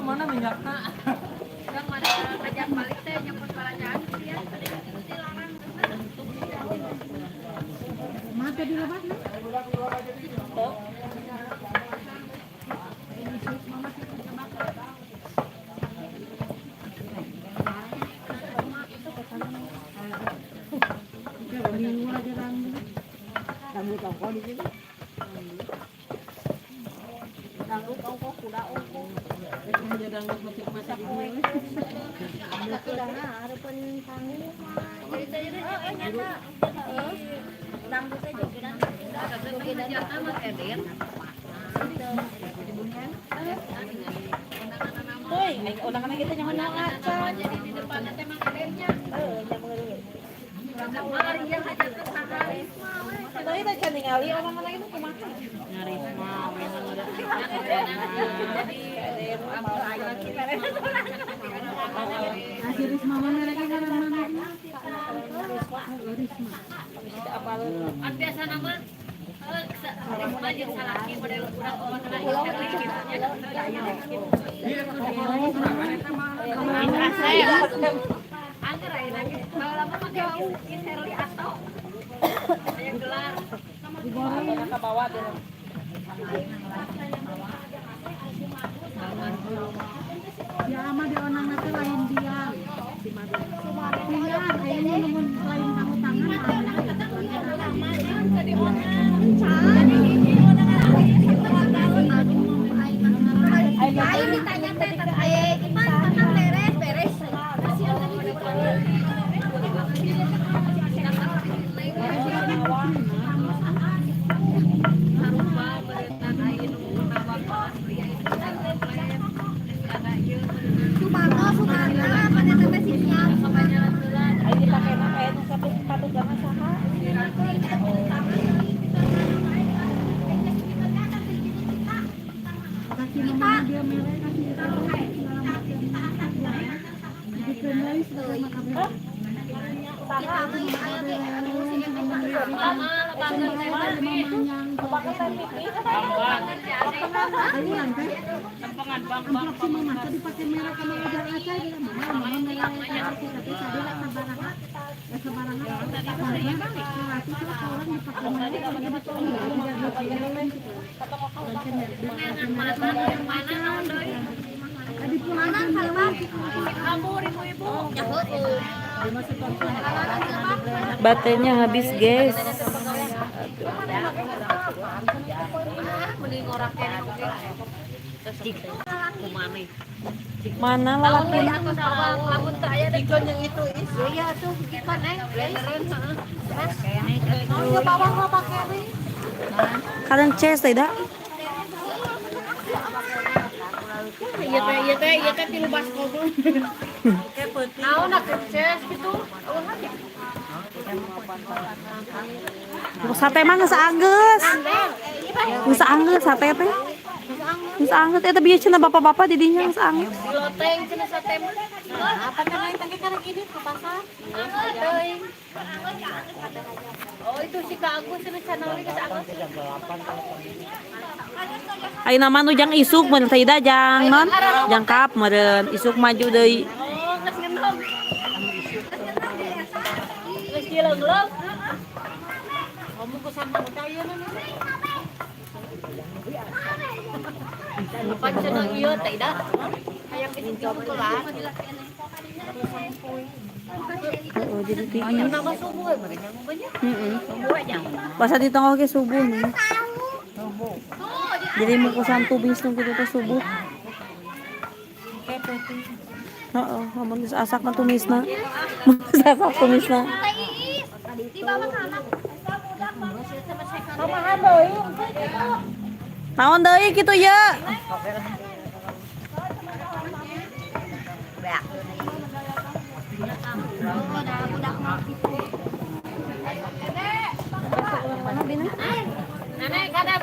S3: Mana minyakna?
S5: Ajak balik teh nyemput balanjaan ya.
S6: Mata di lebah nih.
S1: Tuh, undangan kita jangan ngaca.
S5: Jadi di depan teh Mang Edennya.
S1: Eh, nyambung dulu.
S5: Mari yang hajat ke Karisma we.
S1: Tadi teh can ningali orang-orang itu kumaha?
S6: Nasi Risma mana mereka ngaran mana? Risma.
S5: Kan biasa nama Karisma jeung salaki model urang omat na ieu kitu nya. Angger ayeuna ge baheula mah make Herli atau aya gelar.
S1: Atau ka bawah deh.
S6: Ya ama di onang nanti lain dia. Iya, kayaknya nemun lain kamu tangan.
S4: Aing ditanya teh teh gimana kan beres beres.
S5: Harupa berenang aya nu nawak asli aya nu komplit. Ada ieu berenang
S4: Sumarno Sumarno pada sampai sini
S5: sampai jalan heula.
S1: Ayo dipake mah kayak nu satu sepatu jangan saha.
S6: Kasih mama dia merek kasih tahu. Jadi kenali sebagai makan.
S5: Lama lebangan teh
S1: Pakai teh pipi.
S6: Ayo teh. Amplop si mama tadi pakai merek sama udah aja dia mama mama merek tapi tadi lah sabaraha. Ya sabaraha. Laki tuh orang dipakai merek sama dia betul. Tadi pulang
S5: Kabur ibu-ibu.
S1: Baterainya habis, guys.
S5: Mending ngorak kene oge. Kumane.
S1: Mana lalaki?
S5: Aku sawang lamun teu aya deui.
S3: Yang itu is.
S5: Iya tuh gimana eh blenderan heeh.
S3: Oh, bawang mah pakai nih.
S1: Kadang ces tidak?
S5: Iya teh ieu teh tilu baskom. Naon atuh ces gitu.
S1: Sate mah geus anggeus. Geus anggeus sate teh. Geus anggeus eta bieu cenah bapak-bapak di dinya geus anggeus.
S5: Di loteng cenah sate mah.
S3: Apa kan lain tangke karek ini ke pasar?
S5: Teuing. Oh itu si Kak Agus cenah canauli geus anggeus.
S1: Ayeuna mah nu jang isuk meureun teh ida jang non jangkap meureun isuk maju deui.
S5: Oh geus ngenog. Geus dileungleung.
S3: Ngomong ke sama caya na.
S5: Apa cenah ieu teh ida? Hayang gitu lah.
S1: Heeh, jadi tinggi.
S5: Nama subuh we meureun nya banyak.
S1: Heeh. Bahasa di tonggoh ge subuh nih. Jadi mukusan tubis nu kitu teh subuh. Heeh, lamun geus asak mah tumisna. Mun geus asak tumisna.
S4: Di bawah sana.
S1: Naon deui kitu ye?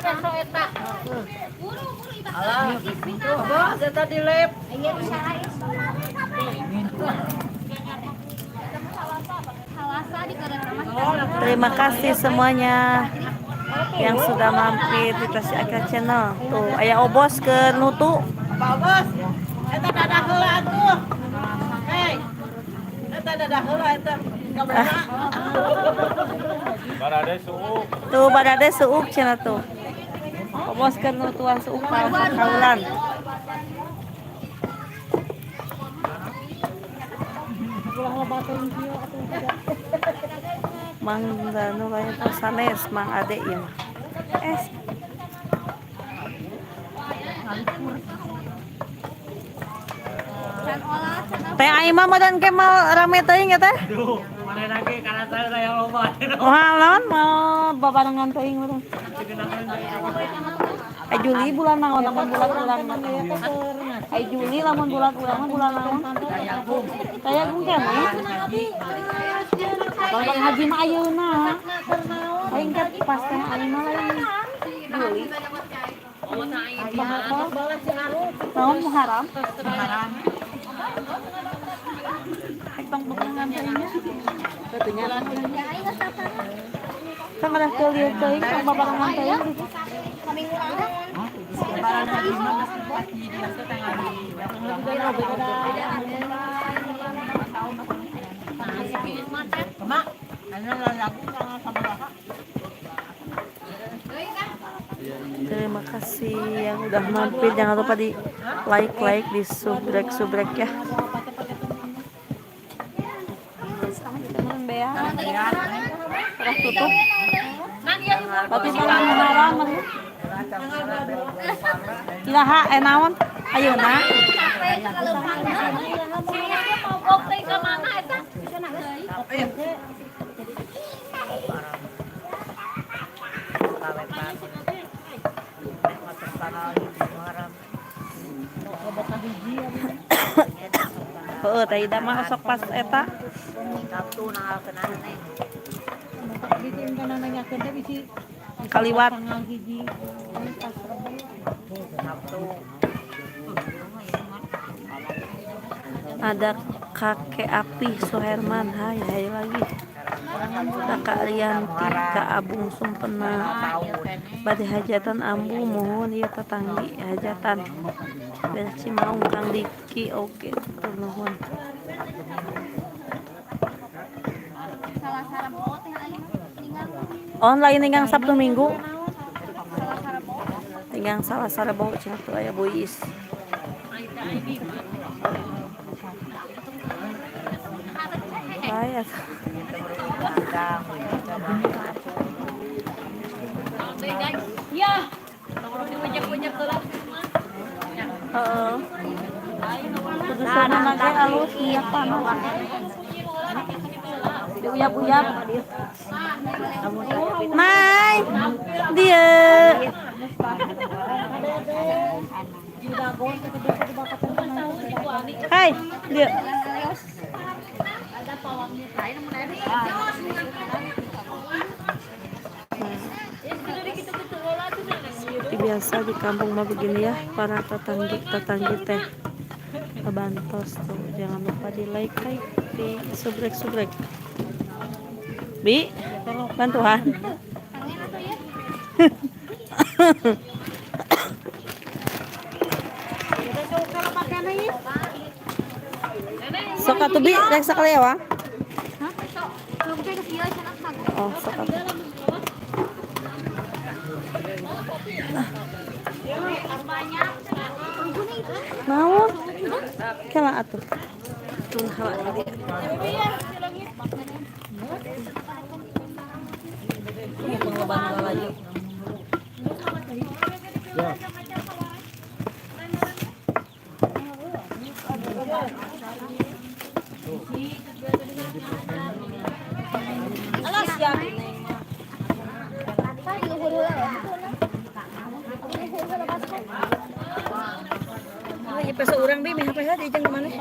S4: peso eta.
S3: Alah, tuh bos eta di lab.
S1: Terima kasih semuanya yang sudah mampir di Tasya Aqilla Channel. Tuh, aya Obos ke nutu.
S3: Pak Bos, eta dadah heula atuh. Hei. Eta dadah heula eta. Kabarna.
S7: Barade suuk.
S1: Tuh barade suuk cenah tuh. Obos ke nutuan suuk kaulan. Mang Danu kayaknya tuh sanes Mang Ade ya. Teh Aima mah dan Kemal rame teuing ya teh?
S7: Aduh, mana lagi karena saya yang loba.
S1: Wah, lawan mau babarengan teuing urang. Ai Juli bulan naon lamun bulan urang mah. Ai Juli lamun bulan urang mah bulan naon? Tayagung keneh. Kalau Bang Haji mah ayeuna. Aing kan pas teh Aima lain Juli. Naon Muharram? Tong bekengan teuingnya. Kan ada kelieu teuing tong babarengan teuing gitu. Terima kasih yang udah mampir. Jangan lupa di like, di subrek ya. Udah tutup. Berarti tanggal Muharram. Ilaha naon? Ayeuna. Heeh, teh Ida mah sok pas eta. Kaliwat. Ada kakek Api Suherman, hai hai lagi. Kakak Rianti, Kak Abung Sumpena, bade hajatan ambu mohon ieu tetanggi hajatan. Beres Cimaung Kang Diki oke nuhun. Online ninggang Sabtu Minggu. Tinggang Salasa Rebo cenah tuh aya Bu Iis. Hai atuh.
S5: Ya.
S1: Heeh. Kudu sana ge alus minyak panas. Diuyap-uyap. Mai. Dia. Hai, dia. Seperti biasa di kampung mah begini ya, para tetanggi teh bantos tuh. Jangan lupa di like, like, di subrek. Bi, bantuan. Sok atuh Bi, rek sakali ya, Wang? Oh, sok atuh. Naon? Kela atuh. Tun hawa tadi. Ini pengobatan lagi. Alas ya. Oh, ieu peso urang bi meh HP di jeung mana?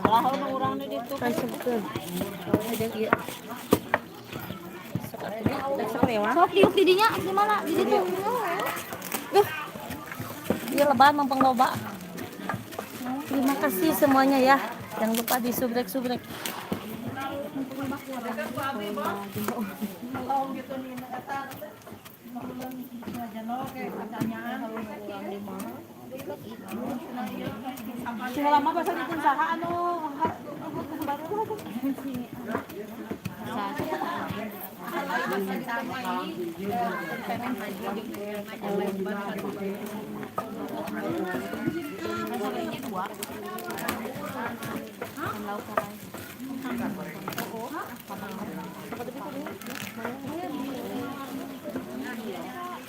S3: Alah urang di ditu.
S1: Kasepkeun. Jeung ieu. Sok atuh. Sok lewat.
S4: Sok diuk di dinya gimana? Di ditu.
S1: Iya lebaran mempeng loba. Terima kasih semuanya ya. Jangan lupa di subrek-subrek. Lama bahasa di saha anu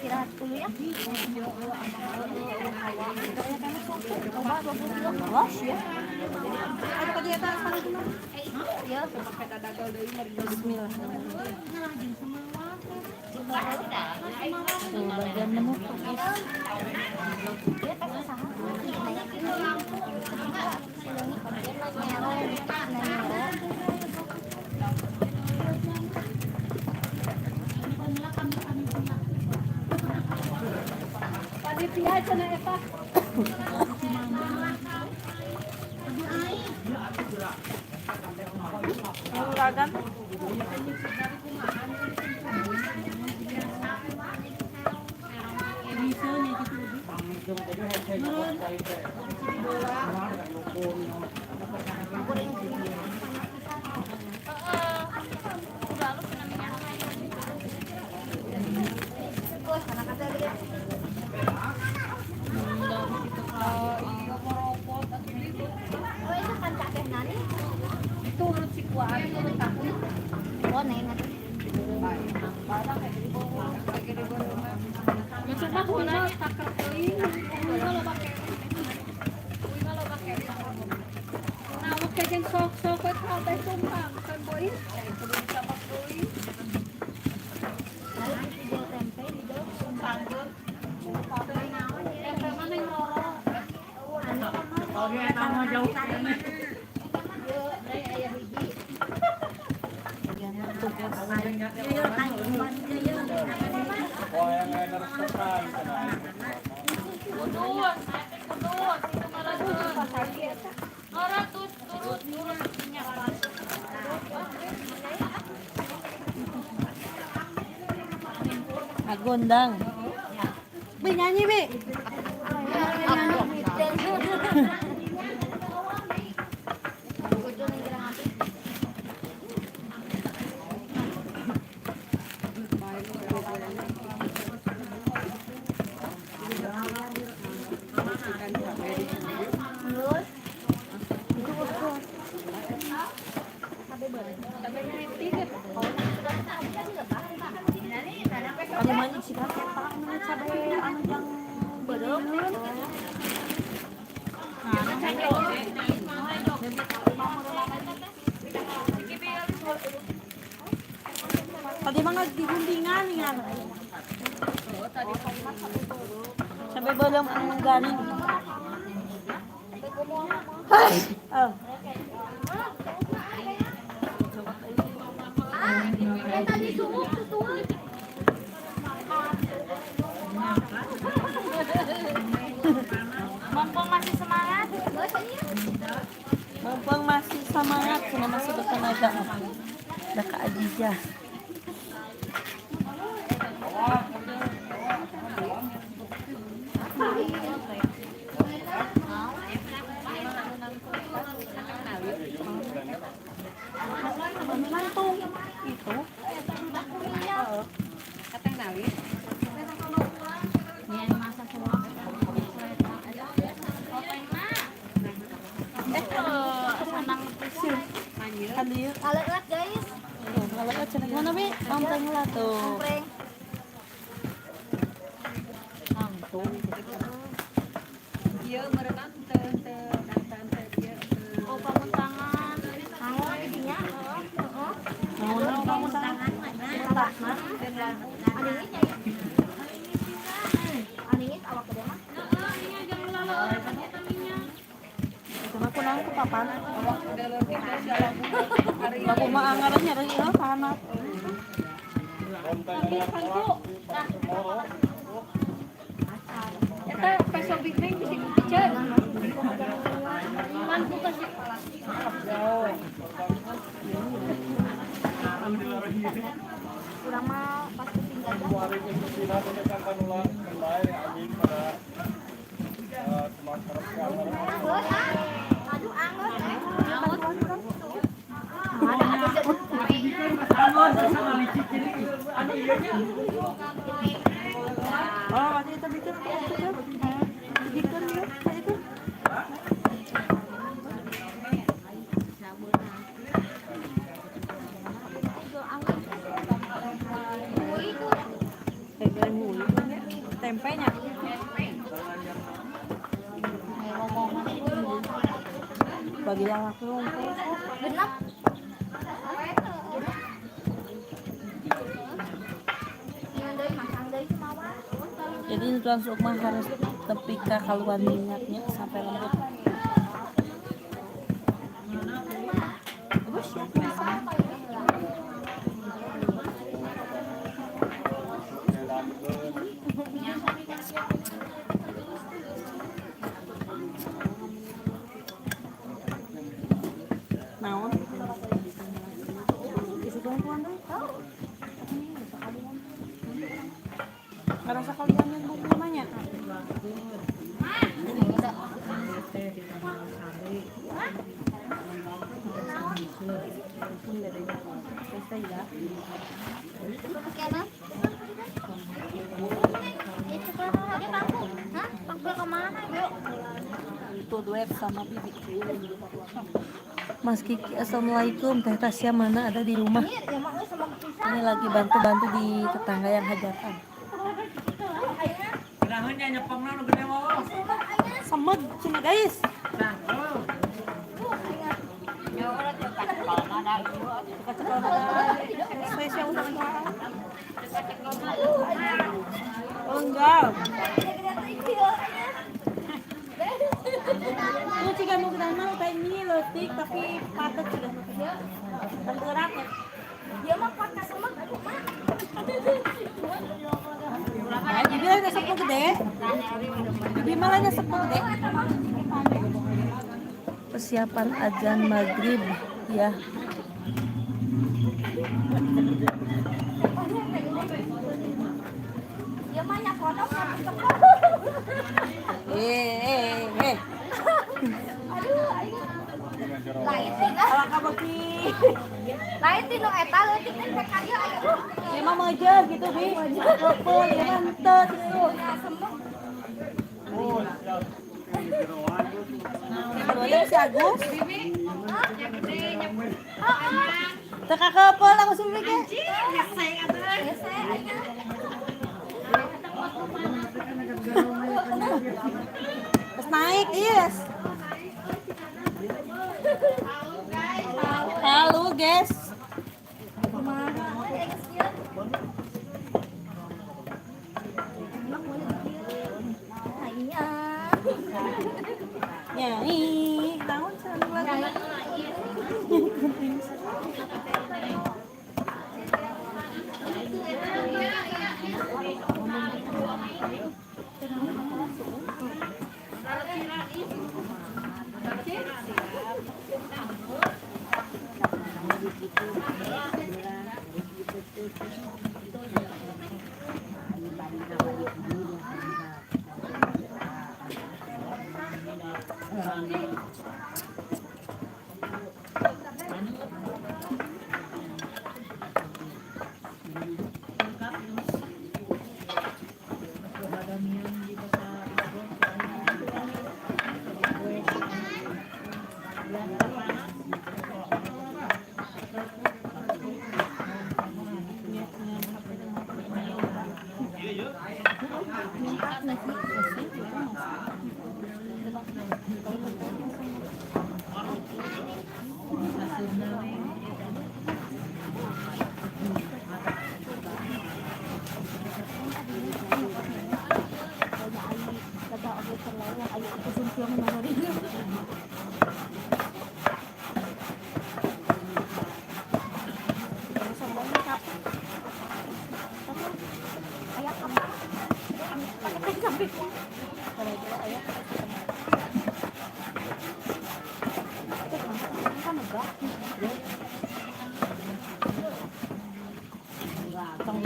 S4: Istirahat dulu ya. Ya.
S1: Tuh, bagian menutup guys.
S5: Panitia cenah eta.
S1: Muragan.
S4: Oh, itu kan kakek nani.
S5: Turut si kuat, turut aku.
S4: Oh, neng atuh.
S5: Cuma kuno taker teuing, uy mah loba keneh. Uy mah loba keneh. Nah, oke jeung sok-sok we kabeh tumpang kan boy. Kudu dicapak deui. Tempe mah neng roro.
S8: Kudus, kudus, itu malah Ora turut turut minyak.
S1: Agondang. Bi nyanyi, Bi. Anu mah si kakek anu cabe anu yang beureum. Tadi mah nggak diguntingan kan. Sampai beureum anu garing. Oh.
S4: Tadi subuh tuh.
S8: Mumpung masih semangat.
S1: Mumpung masih semangat, cuma masih bertenaga. Ada Kak Adijah. Mantu itu. Kan dia.
S4: Aleut guys.
S1: Tuh, kalau cenah mana Bi? Mampreng lah tuh.
S4: Preng.
S1: Mangtung.
S3: Ieu meureunna teu teu teu teu ieu teu.
S8: Oh, pamuntangan.
S4: Naon dinya? Heeh.
S1: Naon kamu tangan? Tah, nah.
S4: Aningit ya. Aningit awak gede mah.
S1: Cuma aku nang ke papan. Aku mah anggaran nyari ieu pahanap.
S5: Eta peso Big Bang bisi piceun. Pan ku kasih.
S4: Urang mah pas pusing gajah. Aduh, anggot eh.
S1: Oh, waktu itu bikin itu bikin ya, itu. Tempenya. Bagi yang aku
S4: Genap.
S1: Jadi tuan Sukma harus tepi ka kaluan minyaknya sampai lembut. Terus ya, naon? Isi bantuan deh. Ngerasa kalian yang buku namanya? Itu duet sama bibi. Mas Kiki, assalamualaikum. Teh Tasya mana ada di rumah? Ini lagi bantu-bantu di tetangga yang hajatan. Semed cina guys. Spesial oh enggak. Lu jika mau kenal mah kayak ini letik tapi padat sudah. Tenggeraknya.
S4: Dia mah pakai semek aduh mah.
S1: Bibi lainnya sepuh gede. Bibi malah sepuh gede. Persiapan azan maghrib ya.
S4: Dia mah nyakodok.
S1: Eh.
S4: Aduh, aing. Lain sih
S1: Kalau kamu ki.
S4: Lain ti nu eta leutik teh ka dieu aya.
S1: Ya mah meujeuh gitu bi. Keupeuh ya mah henteu gitu. Boleh si Agus. Teka keupeuh langsung si Bibi ge.
S4: Hese aing.
S1: Terus naik, yes. Halo guys. Nyai, tahun lagi.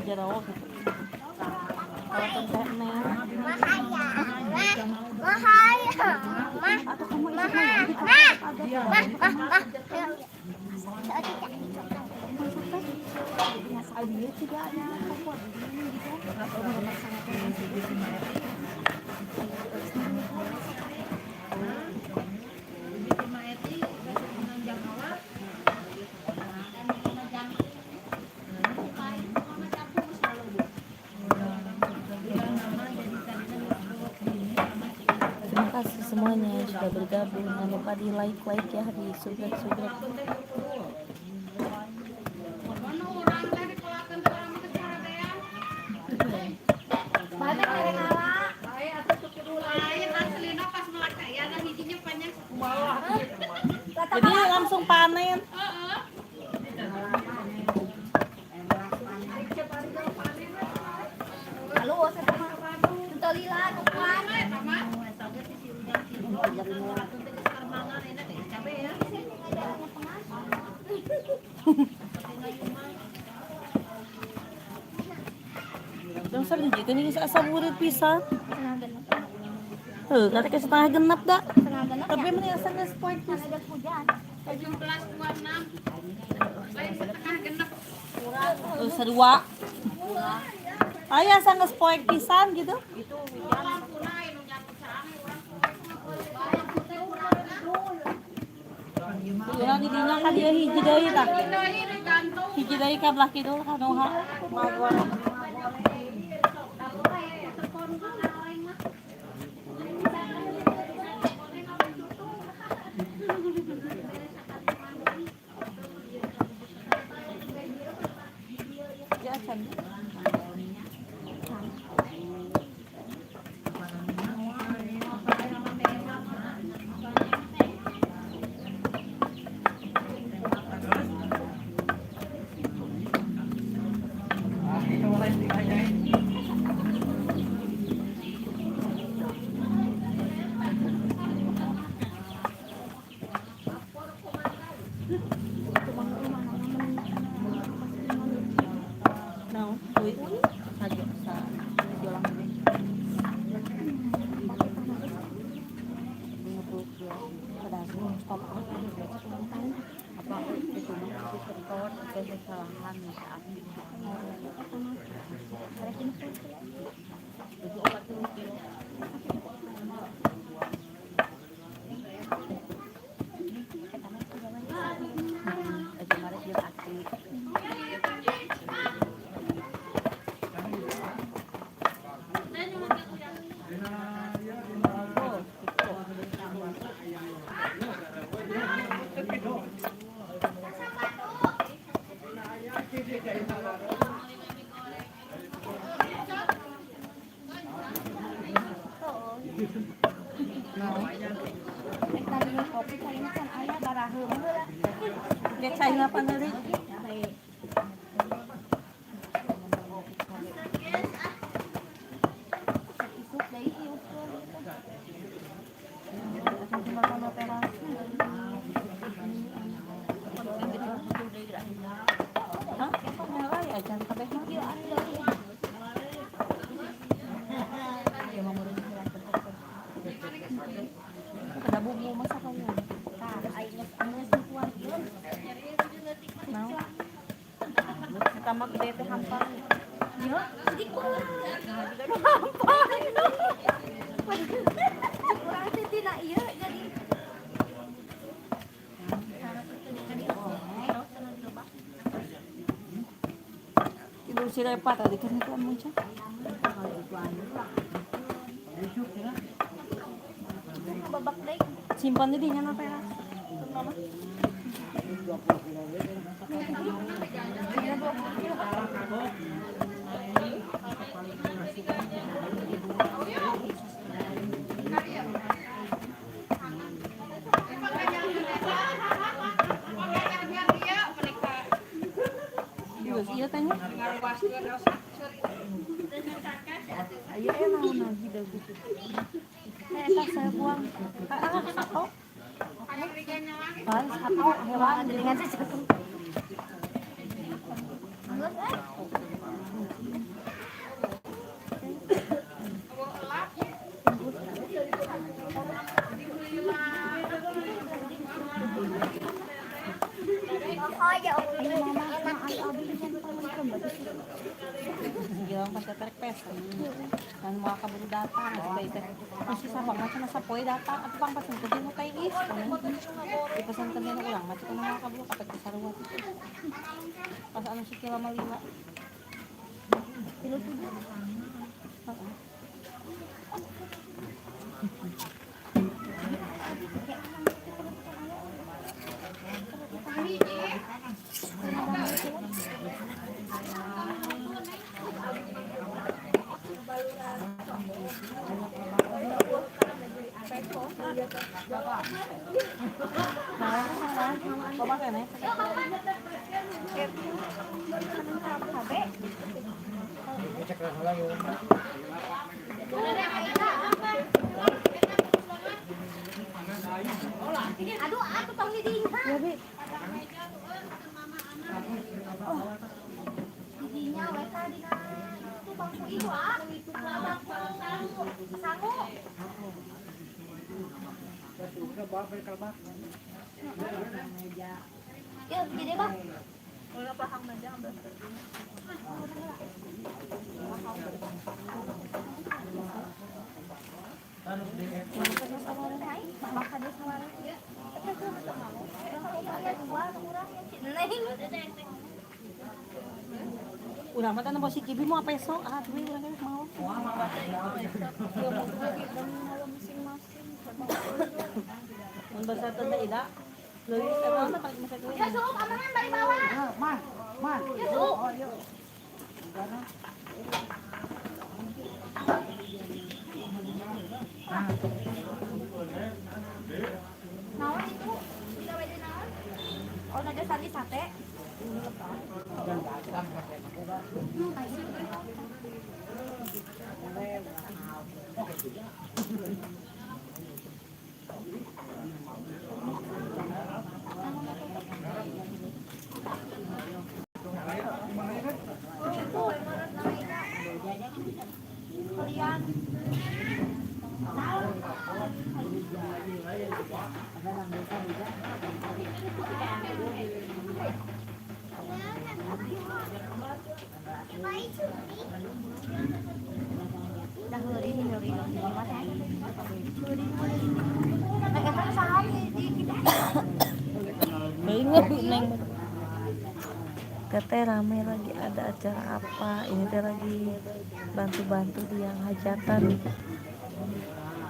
S1: jero gitu. Kalau teh neng. Atau kamu isuk mah jadi Terima kasih semuanya yang sudah bergabung. Jangan lupa di like like ya, di subrek subrek. Jadi langsung panen. Jam sabaraha hiji teh geus asa burit pisan. Heuh, kata ke setengah genep da. Tapi mending asa geus poe pisan.
S8: 17.26. Lain setengah genep.
S1: Oh, sarua. Aya asa geus poek pisan gitu. Urang di dinya ka dieu hiji deui tah. Hiji deui ka belah kidul ka nu ha. Ya, can. Naon? Duit saja sa jolang deh. Stop.
S3: Apa itu mah setor kesalahan saat itu. Itu 40 kilo. Kemarin dia aki.
S4: Kopi kayaknya kan ayah baraheum heula.
S1: Ge cai apa deui?
S4: Isuk deui iukeun.
S1: Hah? Nyala ya jangan kabeh mah. Ada bumbu masakannya.
S4: Tah, aing geus nikuan ieu.
S1: Naon? Eta mah gede teh hampang.
S4: Ieu jadi kumaha?
S1: Hampang.
S4: Urang teh tina ieu jadi
S1: Tidur si Repa tadi kan itu muncul.
S4: Babak deui.
S1: Simpan di dinya na teras. Mama. Geus ieu teh nya. Ayo naon lagi deui. Eta saya buang. Ah, sato. Pan sato hewan
S4: Dengan sesuatu. Geus eh.
S6: Gilang pas terek pes. Dan mau kaburu datang, baik teh. Masih sabang macam masa poe datang, atuh pang pesen ke nu kai is. Dipesan ke nu urang mah cenah mau kaburu kapet ke sarua. Pas anu si kila mah lima. 37. Heeh. Loba keneh.
S4: Aduh, atuh tong di dinya.
S6: Ya, Bi.
S4: Di dinya we tah dina itu bangku itu ah, itu bangku sangu. Sangu. Ya, jadi bang.
S5: Ulah pahang aja ambil.
S6: Urang mah teh nempo si Kibi mau peso, ah duit urang teh mau. Mun basa teh ida. Leuwih teh naon teh paling masa
S4: Ya, suuk amangan bari bawa. Ya, suuk. Naon itu? Digawe di naon? Oh, naja sandi sate. Dah heuri heuri mah teh. Nah, eta saha di kita.
S1: Ingat Neng. Teteh rame lagi ada acara apa? Ini teh lagi bantu-bantu di yang hajatan.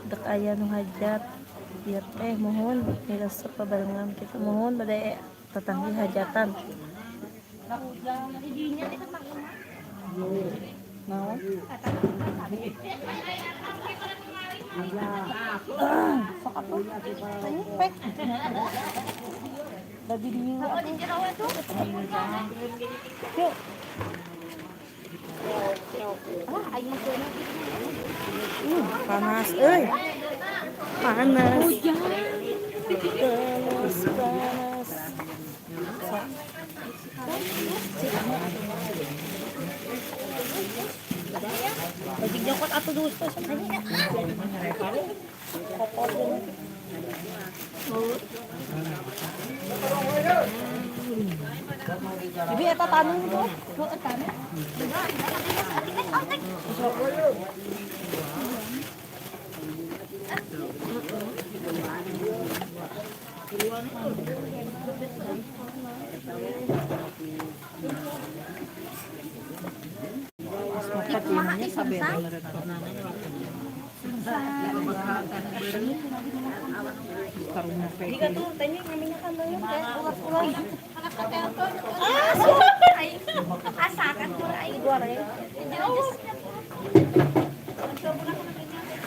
S1: Dek aya nu hajat. Ieu teh mohon miresep babarengan kita mohon bade tetanggi hajatan.
S6: Naon? Sok atuh. Pek. Da di dieu atuh. Yuk.
S1: Panas euy. Panas. Panas, panas.
S6: Bajik jongkot atuh dulu sama. Kopor jeung. Bibi eta taneuh itu. Heueuh taneuh. Jika tuh tanya ngaminyakan deui teh ulas-ulas.
S4: Asakan tuh aing.
S1: Goreng.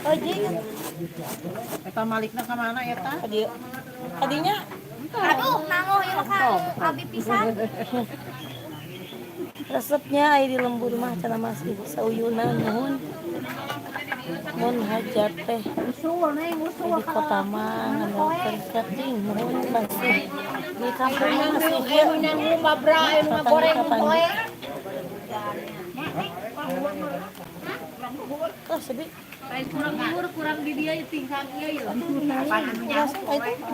S1: Oh, jeung
S3: Eta malikna ka mana eta?
S1: kadi kadinya
S4: Aduh, nangoh ieu ka abi pisan.
S1: Resepnya ai di lembur mah cenah masih sauyunan nuhun. Mun hajat teh
S4: Usul neng, usul
S1: di kota mah ngandalkeun cacing nuhun masih di kampung mah masih ieu.
S4: Mabra anu ngagoreng
S1: Kapan
S4: poe.
S1: Oh, sedih.
S5: Lain kurang luhur, kurang di dia tingkang ieu ya.
S1: Kurang itu.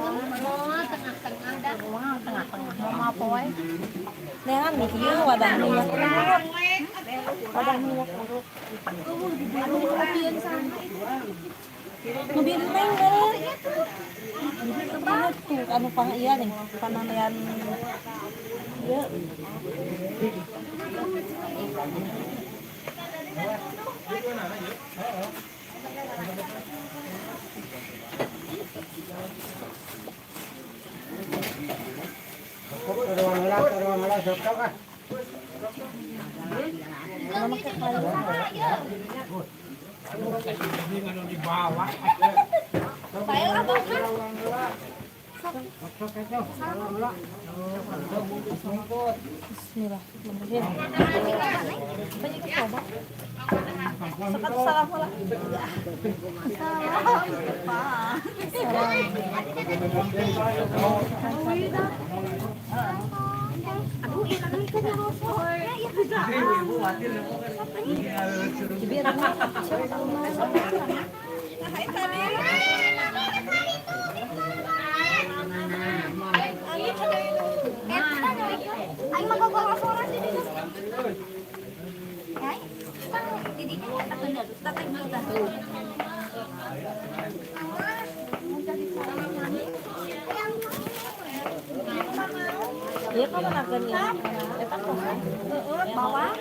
S5: Oh, tengah-tengah dah.
S1: Tengah-tengah mau apa wae. Neangan nih ieu wadah minyak urut. Wadah minyak urut. Nu binteng meureun. Tuh anu pang ieu nih, panandean ieu. Bismillahirrahmanirrahim. Banyak coba. Sekat salam lah.
S4: Aduh, iya kan ya bisa. Aing mah gogol sora sih di Ai, di dinya eta tuh.
S1: Iya kan makan ya. Eta kosong. Heeh, bawah.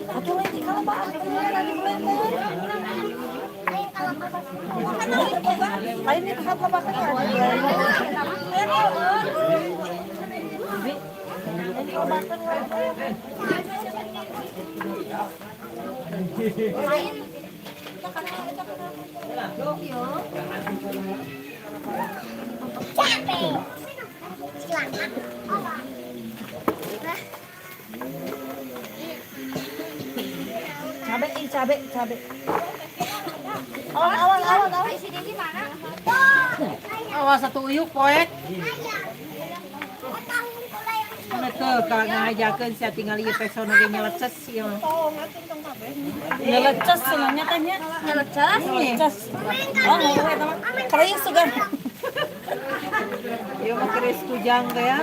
S1: Atuh lain di kalau bawah lagi blender. Lain di tahap lebakan ya.
S4: Lain capek.
S1: Cabe, cabe, cabe. Awan, awan, awan, awan.
S4: Si Didi mana?
S3: Awas satu uyuk poek. Betul, kalau ngajakeun sia tinggal ieu pesona ge nyeleces ieu mah.
S1: Nyeleces senangnya teh nya.
S4: Nyeleces.
S1: Nyeleces. Oh, ngomong eta mah. Kering sugan.
S3: Ieu mah keris kujang teh ya.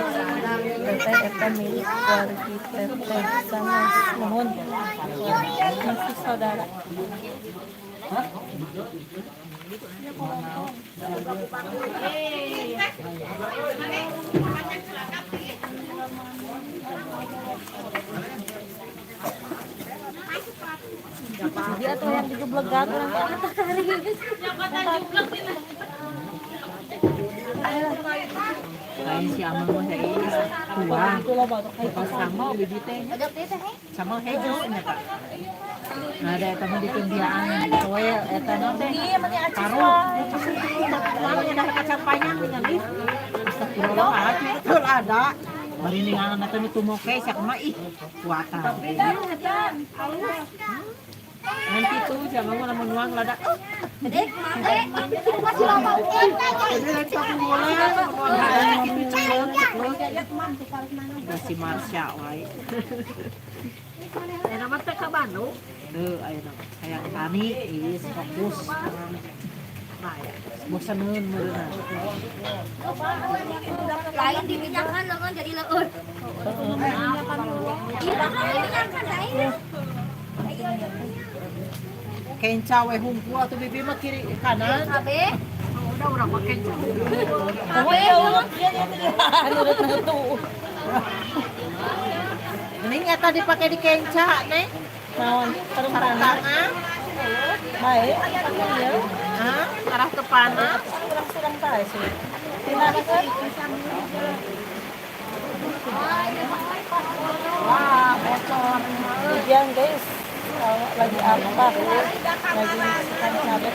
S1: Teteh eta milik wargi teteh sanes nuhun. Masih saudara. Dia tuh yang dijublegan orang
S3: Lain si Amang mah hei kuah. Pas sama bibi teh sama hejo nya Pak. Nah, ada eta mah ditundiaan we eta naon teh. Taruh. Mana dah kacang panjang ningali. Astagfirullahaladzim, betul ada. Bari ningalan eta nu tumoke sia mah ih kuatan. Nanti tuh jangan mau lamun nuang lada.
S4: Dek, masih lama.
S3: Jadi nanti aku mulai gitu celek. Da si Marsha wae.
S5: Ayeuna mah teh ka Bandung.
S3: Heuh ayeuna hayang tani is fokus. Nah, ya. Bosaneun meureunna.
S4: Lain diminyakan lengan jadi leueur. Iya, diminyakan lain.
S3: Kenca we hungkul atuh bibi mah kiri kanan.
S4: Kabeh.
S5: Udah urang mah kenca.
S1: Kabeh ya Allah, dia nurut tuh.
S3: Mending eta dipake di kenca, Neng.
S1: Naon? Sarung tangan. Baik, ya.
S3: Hah? Arah ke panah.
S1: Urang surang tae sih. Tinggal
S3: Wah, bocor.
S1: Hujan guys. Lagi apa? Lagi makan cabe.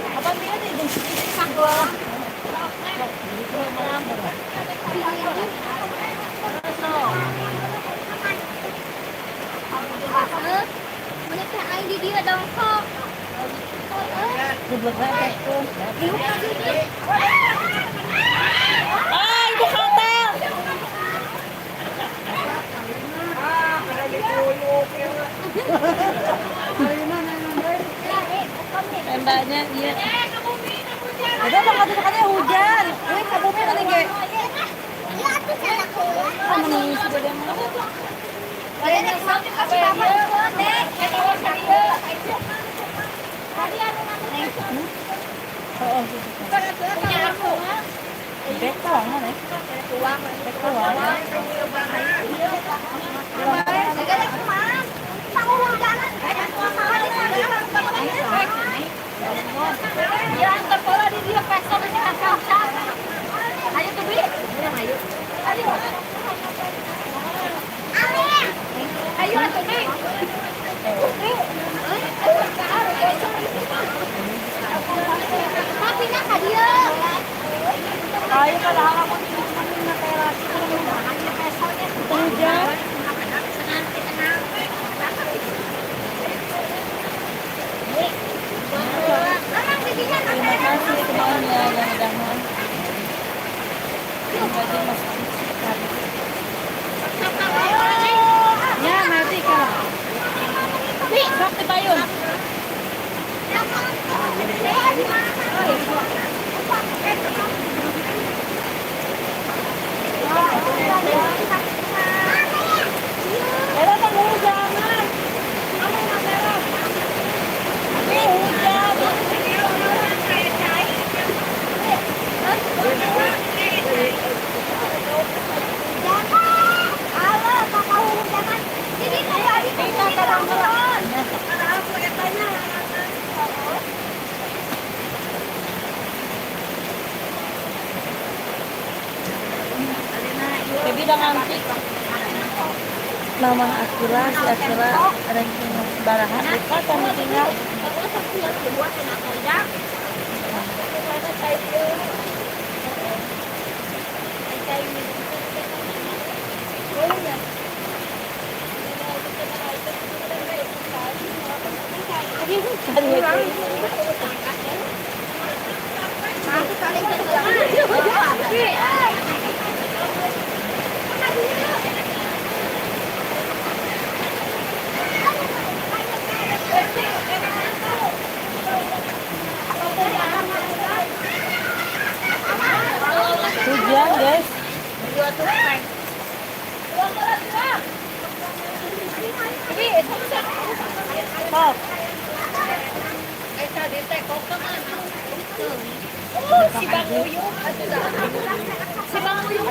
S1: Apa dia nih?
S4: Dia dongkok.
S1: Ay, bukatel! Tembaknya iya. Udah bang aduh katanya hujan. Wih, kabumi kan ge.
S4: Iya atuh salah kuya.
S1: Kamu nih sudah dia mah.
S4: Ayo atuh Bi. Tapi nak ka dieu.
S1: Ayo padahal aku cuma ngetelasi kalau hujan. Terima kasih semuanya yang udah nonton. Wajib masuk sekali. Ya nanti kalau. Sok dipayun. Era tang hujanan. Ini hujan. Baby udah ngantik. Mama Akila, si Akila ranking baraha lupa kamu tinggal. Hujan guys. Sok.
S5: Si Bang Uyung. Si Bang Uyung.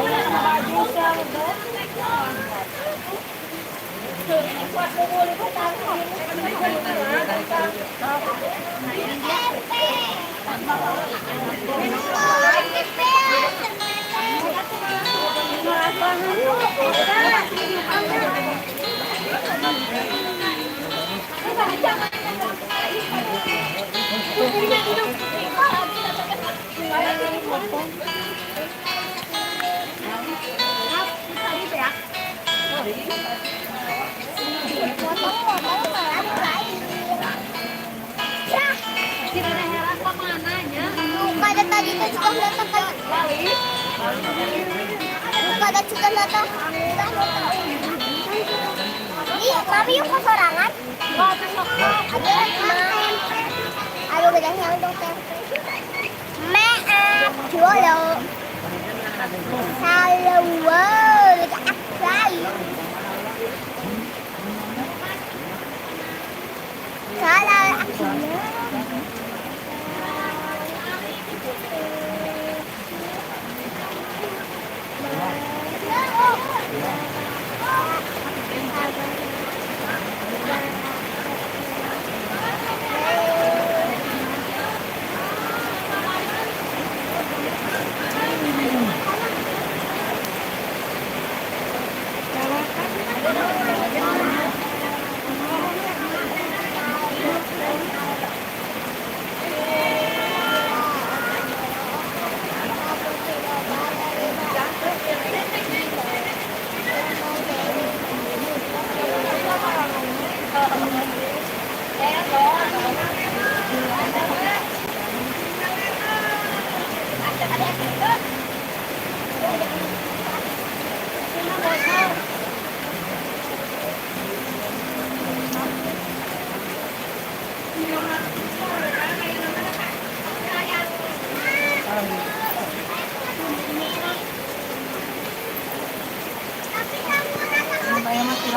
S4: Buka tadi itu juga datang kan? Buka ada juga datang. Ih, mami yuk ke sorangan. Aduh, bedanya untuk tempe. Mẹ, chúa lộ. Sao wow, Salah,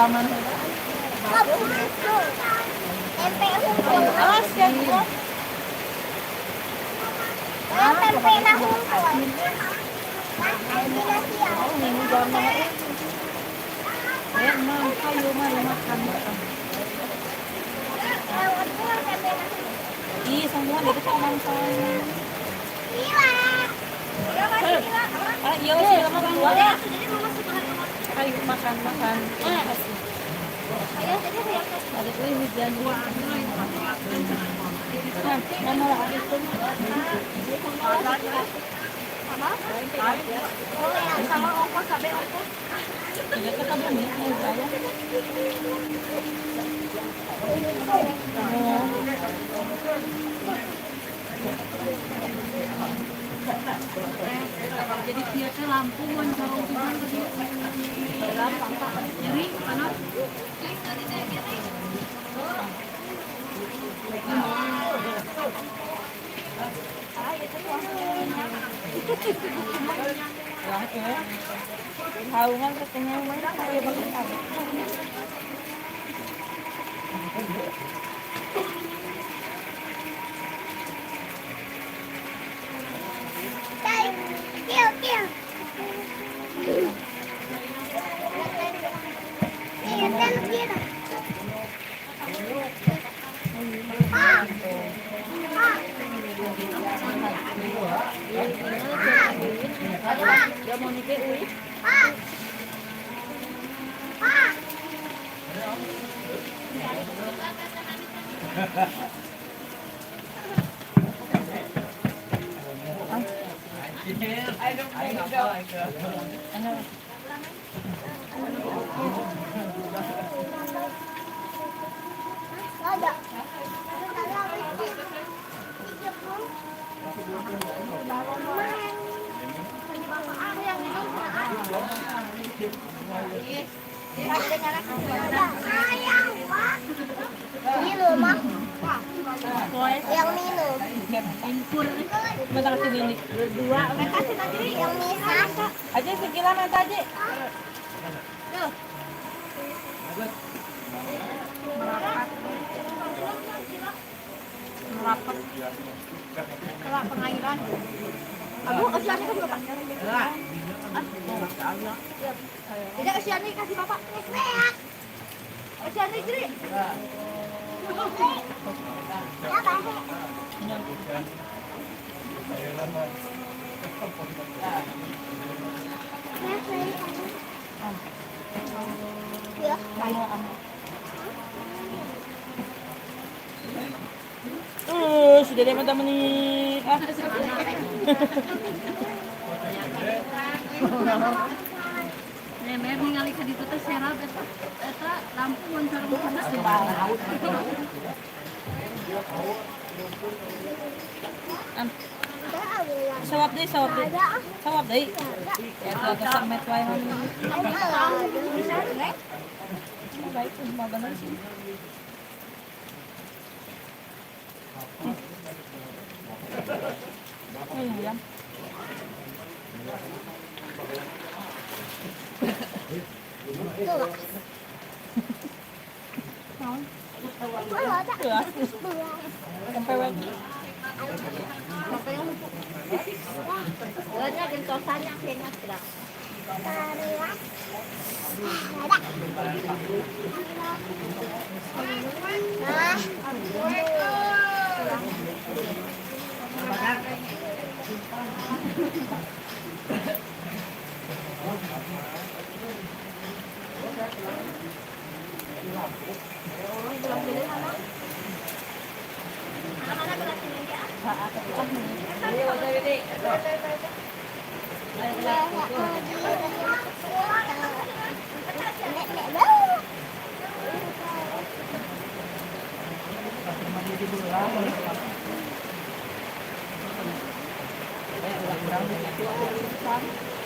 S3: Salaman heula.
S4: Tempe hungkul.
S3: Awas ya gua.
S4: Tempe na hungkul.
S3: Emang kayu mah makan. Ih, semua itu sama sama. Ah, iya sih lama dua. Ayo makan makan. Ada tuh hujan. Nah, mana lah itu?
S5: Sama ongkos sampai ongkos.
S3: Tidak ketemu nih, saya.
S5: Jadi kieu lampu mun corong pisan tadi. Nyeri panas.
S3: Haungan katanya mana kayak banget.
S4: Minum, yang minum.
S3: Bentar kasih ini. Berdua.
S4: Yang misah.
S3: Aja sekilan nanti aja. Merapat.
S5: Kelak pengairan. Abu, usianya kan berapa? Tidak, usianya kasih bapak. Usianya jadi. Sudah deh teman-teman nih. Nemer ningali ka ditu teh serab eta eta lampu mun sareng panas.
S3: Sawap deui, sawap deui. Sawap deui. Eta teh samet wae mah. Baik, mah bener sih. Iya.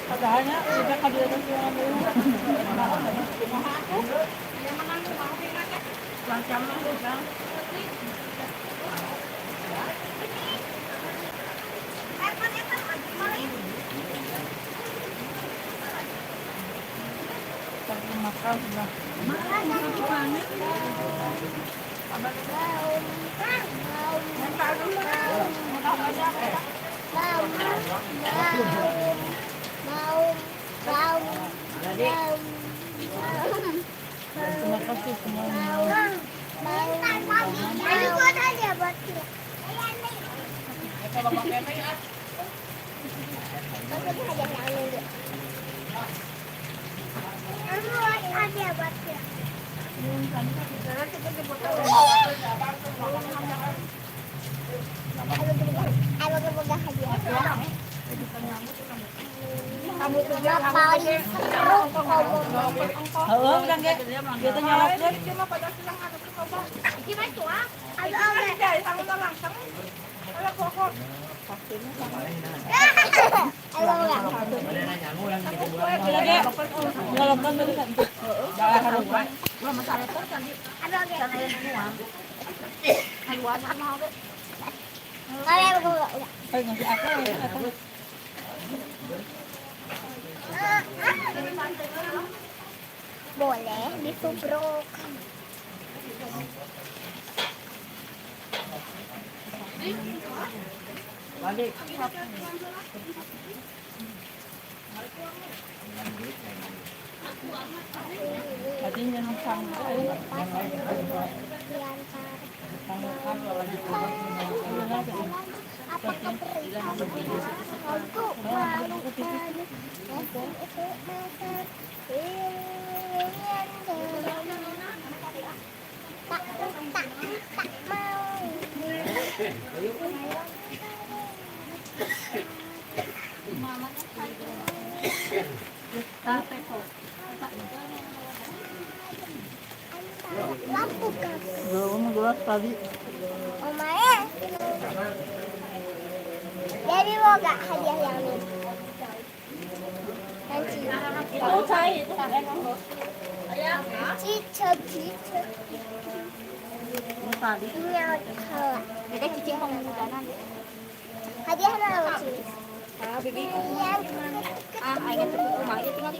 S3: Padahalnya udah kabilan Makan sudah. Terima kasih semuanya. Heeh, udah ge. Dia nyalakeun.
S4: Boleh disubrok.
S7: Balik.
S4: Tak mau. Lampu gas.
S3: Belum gelas tadi.
S4: Oma ya. Jadi mau gak hadiah yang ini? Nanti.
S1: Itu cai itu.
S4: Cica cica.
S1: Tadi.
S4: Ini kalah.
S5: Jadi cici mau ngundang.
S4: Hadiah apa Ci?
S5: Ah, bibi. Ah, aing teh kumaha ieu tinggal.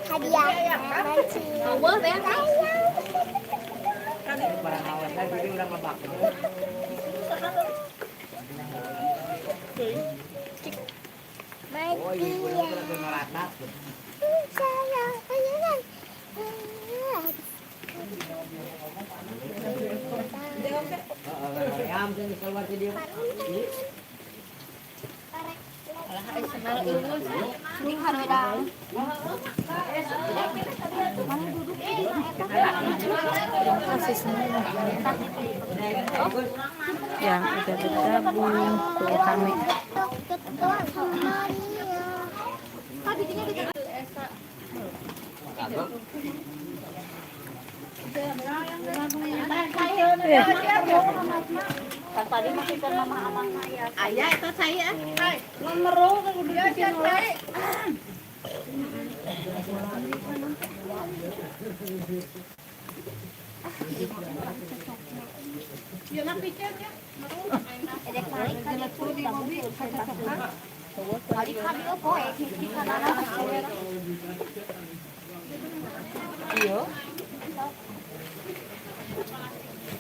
S4: Hadiah nanti.
S5: Eueuh teh.
S7: Barang awas lagi bibi urang lebak. Oh, ibu urang teh ngerata. Heeh, keluar ti dieu.
S1: Terima kasih semua yang udah bergabung kami.
S6: Ayah itu saya.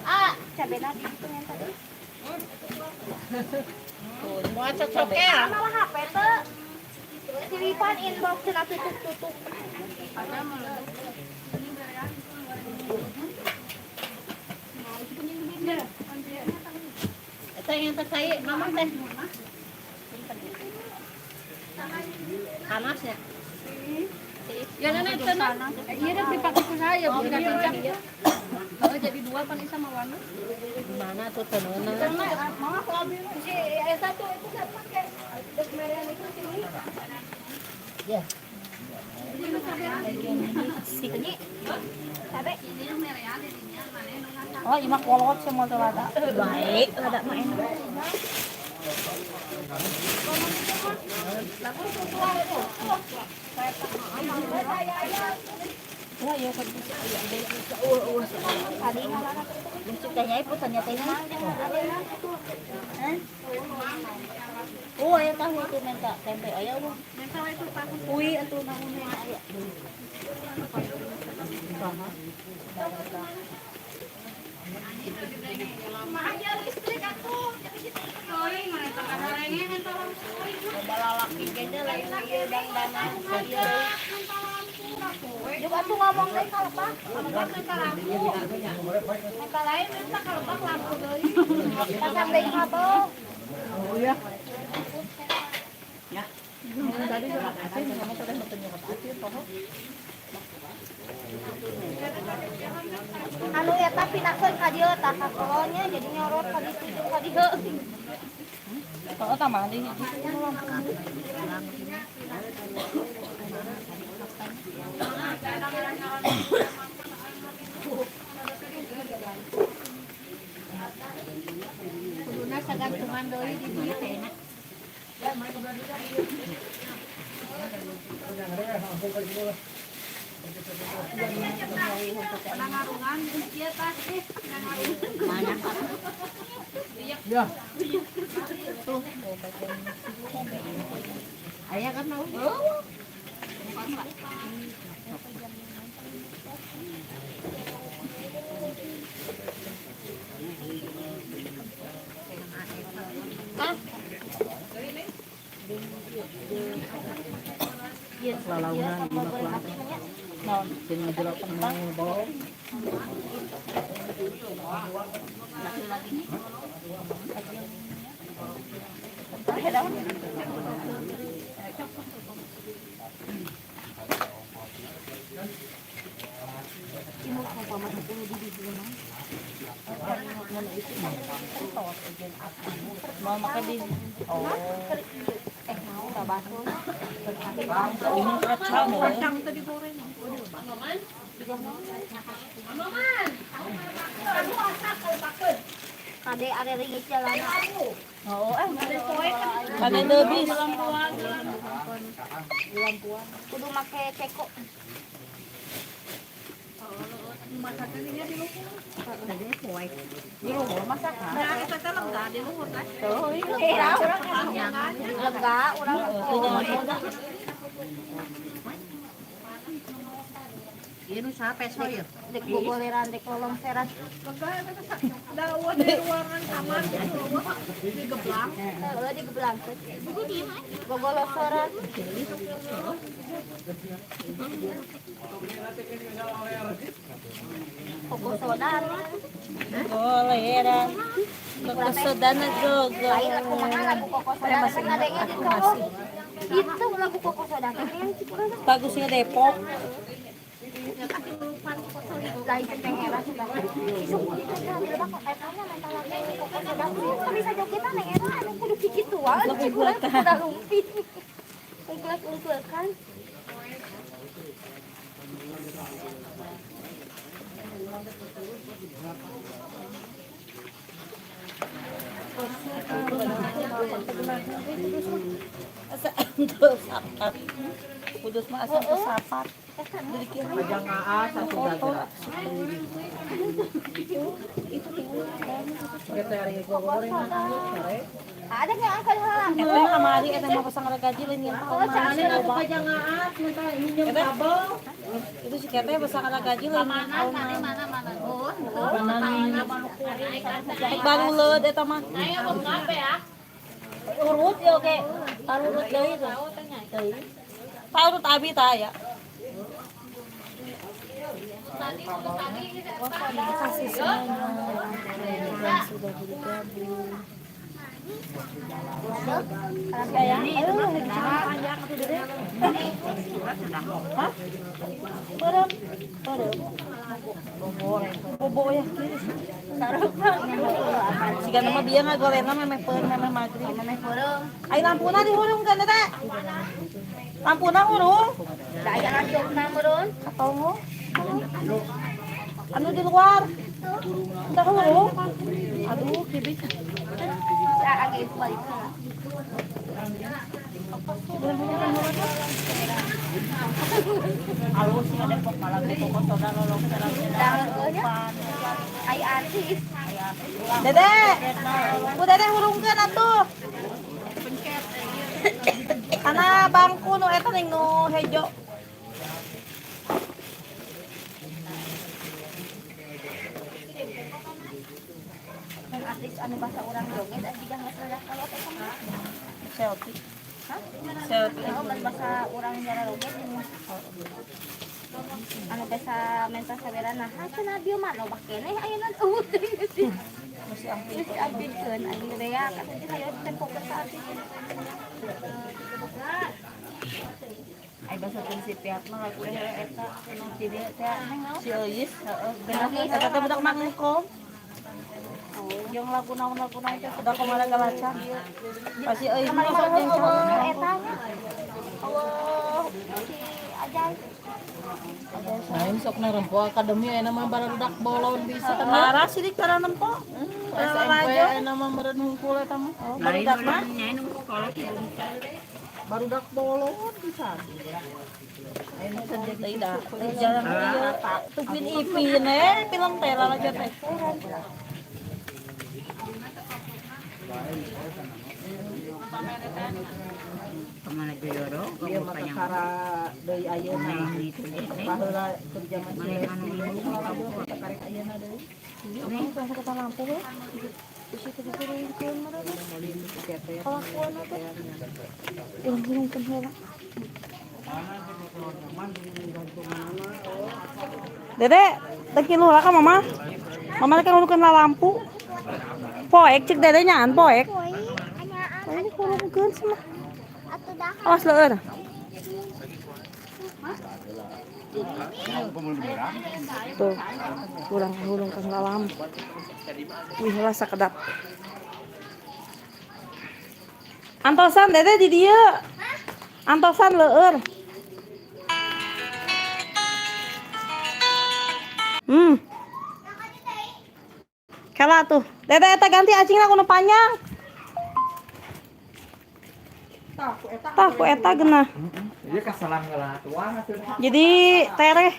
S4: Ah, cabena di itu yang tadi.
S6: Mau cocok ya?
S4: Malah HP tuh. Silipan inbox cenah tutup-tutup.
S6: Itu yang tercaya mama teh. Panas ya?
S5: Ya nenek tenang. Iya deh dipakai ku saya bukan pincang. Oh jadi dua pan isa mawana.
S6: Mana tuh tenuna?
S5: Mama aku ambil si Esa tuh itu nggak pakai. Dek merah itu sini.
S6: Ya.
S4: Ini cabe.
S1: Oh, ima kolot semua tuh lada.
S6: Baik, lada mah enak.
S1: Wah, iya kan.
S4: Tadi cukanya ibu tanya tanya. Oh, aya tahu tuh minta tempe aya eueuh. Minta we tuh tahu. Uy atuh naon aya.
S5: Mahal listrik atuh. Teuing mana teh kararenge minta lampu.
S4: Balalaki ge lain ieu dangdanan ieu. Juga tuh ngomong deui ka lebak, lebak minta lampu. Minta lain minta ka lebak lampu deui. Pasang deui kabel.
S3: Oh ya. Ya. Tadi nyokap asin, ngomong tadi mau nyokap asin, poho.
S4: Anu eta pindahkeun ka dieu tah ka kolonnya jadi nyorot ka ditu jeung ka dieu.
S1: Oh, tambahan deui.
S5: Kuduna sagantungan deui di dieu teh enak. Penangarungan ieu tah ih penangarungan.
S3: Ya.
S6: Aya kan mau.
S3: Lalaunan lima kurang.
S1: Naon?
S3: Sing ngejelok bohong.
S1: Mau make di oh. Ini kacang ya.
S5: Kacang tadi goreng. Maman. Aku asak kalau pakeun.
S4: Kade are ringis jalan.
S1: Oh, eh kade deubis.
S4: Kudu make ceko.
S1: Di luhur masak.
S5: Nah, eta teh lega di luhur teh.
S4: Lega urang.
S6: Ieu nu saha peso ieu?
S4: Dek boboleran, dek lolongseran.
S5: Lega eta teh da eueuh di ruangan kamar gitu eueuh digeblang.
S4: Heeh, digeblang. Bogolosoran. Kokosodan.
S1: Goleran. Kokosodan gogo.
S4: Lain lagu kumaha lagu kokosodan kan adanya di cowok. Itu lagu kokosodan teh yang cik urang.
S1: Bagusnya Depok.
S4: Lain teh era sudah. Isuk itu teh lebak eta mah mental lagi kokosodan. Teu bisa jogetan neng era anu kudu kikituan cik urang kudu lumpit. Ungklek-ungklekan.
S1: Asa teu sapat. Kudus mah asa teu sapat. Jadi kieu
S3: Pajang aa satu gagara. Kita hari goreng sore.
S4: Ada yang angkat heula.
S1: Eta kamari eta mah pasang gaji lain yang
S4: Oh,
S1: tahunan.
S6: Atuh pajang aas minta minjem kabel.
S1: Itu si Kete pasang gaji lain yang tahunan.
S5: Mana mana oh.
S1: Baru leud eta mah.
S5: Ayo kape ya.
S1: Urut ya oke. Tarurut deui tuh. Tarurut abi tah ya. Terima kasih semuanya yang sudah bergabung. Kayaknya itu panjang atau dede? Hah? Berem, berem. Bobo ya kiri. Siga nama bieu ngagorengna memeh peureum memeh magrib.
S4: Memeh peureum.
S1: Ai lampuna dihurungkeun teh. Lampuna hurung.
S4: Da aya racokna meureun.
S1: Katongo. Anu di luar. Entah hurung. Aduh, kibi.
S4: Aa ge balik.
S1: Alus sih Depok malah di Kokosodan lolong
S4: Ai artis.
S1: Dede, Bu Dede hurungkeun atuh. Kana bangku nu eta ning nu hejo.
S4: Dan artis anu bahasa urang joget jiga geus rada kolot eta mah.
S1: Selfie.
S4: Hah?
S1: Selfie.
S4: Oh, mun bahasa urang jara joget jeung anu biasa mentas saberana ha cenah bieu mah loba keneh ayeuna eueuh teuing sih. Geus diampirkeun anjing beak atuh teh hayo tempokeun ka artis.
S8: Ai basa teu si piat mah lagu eta nu ti dieu teh neng naon?
S1: Si Eis.
S8: Heeh,
S1: Bener eta teh budak mangkom.
S8: Jeung lagu naon teh
S1: Udah kemana galacan. Pasti Eis mah
S4: Kamari
S1: sok
S4: mah
S1: jeung
S4: eueuh eta nya. Eueuh si Ajay.
S3: Lain sok narempo akademi ayeuna mah barudak bolon bisa kan.
S1: Marah sidik cara nempo.
S3: SMP ayeuna mah meureun hungkul eta mah.
S1: Oh, barudak mah.
S3: Barudak bolon bisa.
S1: Ayeuna teh da. Jalan ieu Tupin Ipin eh film teh lalajo teh.
S8: Kemana jodoh?
S3: Dia mah kakara deui ayeuna. Baheula keur jaman karek ayeuna deui.
S1: Ini bahasa kata lampu we. Isi teh dihurungkeun meureun. Kalakuan teh. Urang hurungkeun heula. Dede, teh heula ka mama. Mama teh ngurungkeun lampu. Poek cek dede nyaan poek.
S4: Poe anyaan
S1: Ini hurungkeun sih mah.
S4: atuh dahar.
S1: Awas leueur. Tuh, kurang hurungkeun lampu. Wih, heula sakedap. Antosan dede di dieu. Antosan leueur. Kela tuh. Dede eta ganti acingna kudu panjang. Tah ku eta geunah.
S7: Ieu kasalang heula tuang atuh.
S1: Jadi tereh.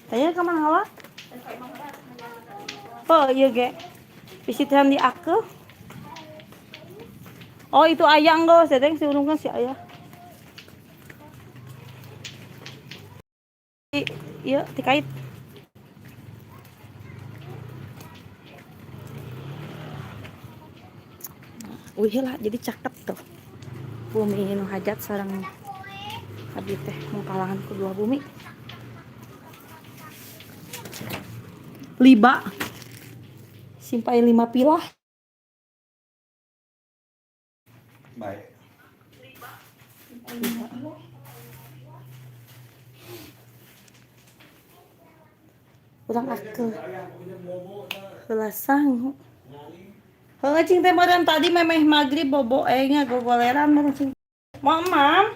S1: Tanya ka mana heula? Oh, ieu ge. Bisitihan di akeuh. Oh, itu ayang geus, dedeng siurungkeun si ayah. Ieu dikait. Wih lah, jadi cakep tuh. Bumi nu hajat sareng abdi teh mengkalangan kedua bumi. Liba. Simpai 5 pilah.
S2: Baik.
S1: Urang akeuh. Heula sangu. Heula cing teh meureun tadi memeh magrib bobo nya gogoleran meureun cing. Mamam.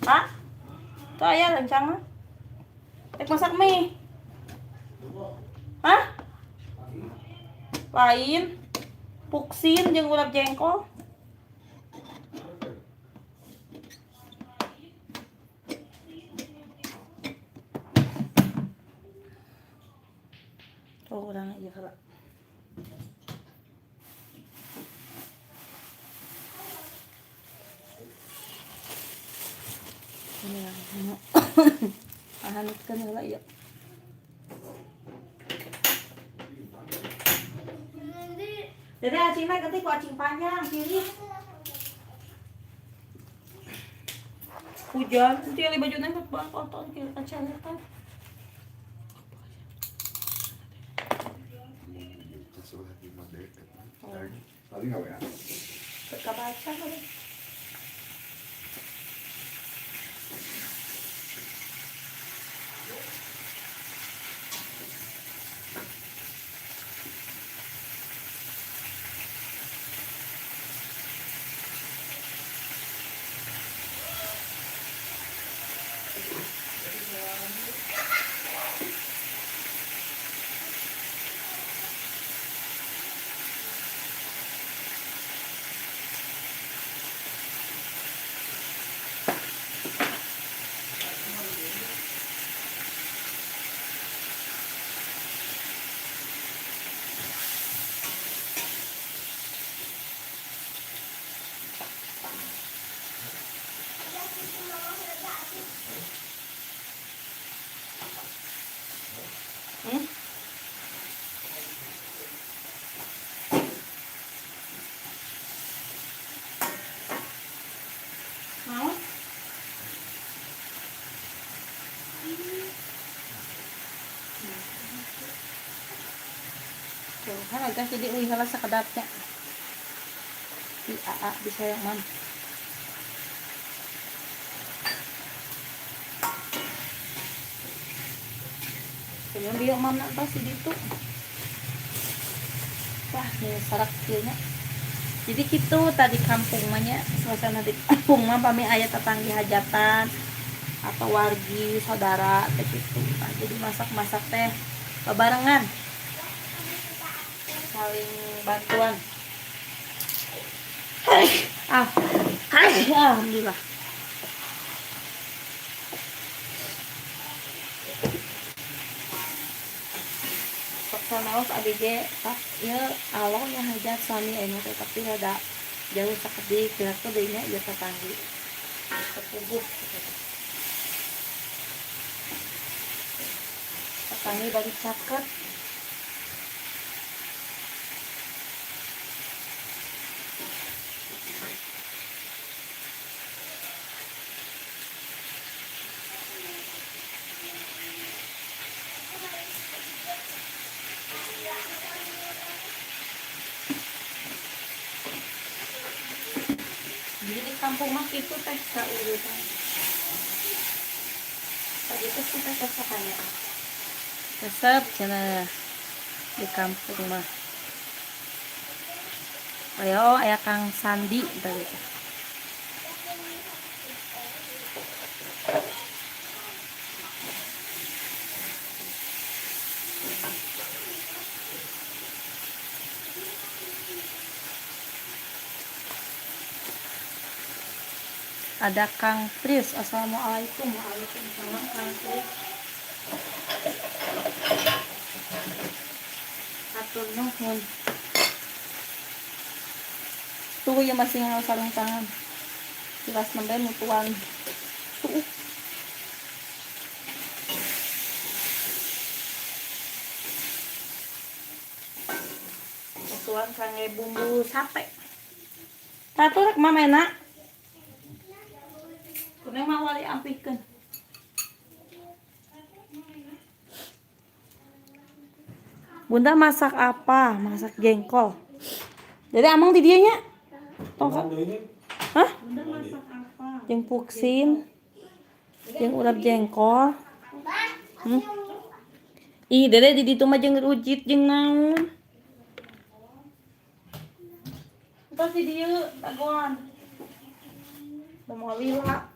S1: Pak? Tuh aya rencana. Rek masak mie. Hah? Lain. Puksin jeung urap jengkol. Oh, urang ieu heula. Ini lah, ahanutkeun heula ieu. Jadi acingna ganti ku acing panjang kiri. Hujan, nanti ali baju nembak bang kotor kiri kaca teh.
S2: Tadi nggak ya?
S1: Kebaca kali. Hmm? Mau? Tuh, kan agak jadi uih heula sakedapnya. Di AA bisa yang mam. Kayaknya bieu mam nak tos di ditu. Wah, ini sarak kieu nya. Jadi gitu tadi kampung mah nya, suasana di kampung mah pami aya tetanggi hajatan atau wargi saudara teh gitu. Nah, jadi masak-masak teh bebarengan, saling bantuan. Ah, alhamdulillah. Sok sanaos abi ge tak ieu alo nya hajat suami ayeuna teh, tapi rada jauh sakedik piraku deui nya ieu tetanggi tepuguh gitu. Tetanggi bari caket. Jadi di kampung mah kitu teh saurutan. Tadi teh sampai kesakannya. Resep cenah di kampung mah. Ayo aya Kang Sandi tadi teh. Ada Kang Tris. Assalamualaikum. Waalaikumsalam Kang Tris. Hatur nuhun. Tuh ya masih nganggo sarung tangan. Jelas nembe mutuan. Tuh. Mutuan kangge bumbu sate. Tatu rek mamena. Kuning mah wali ampihkeun. Bunda masak apa? Masak jengkol. Jadi amang di dieu nya? Tong ka? Hah? Jeung puksin. Jeung urap jengkol. Hmm? Ih, Dede di ditu mah jeung rujit jeung naon. Entos di dieu dagoan. Da moal lila.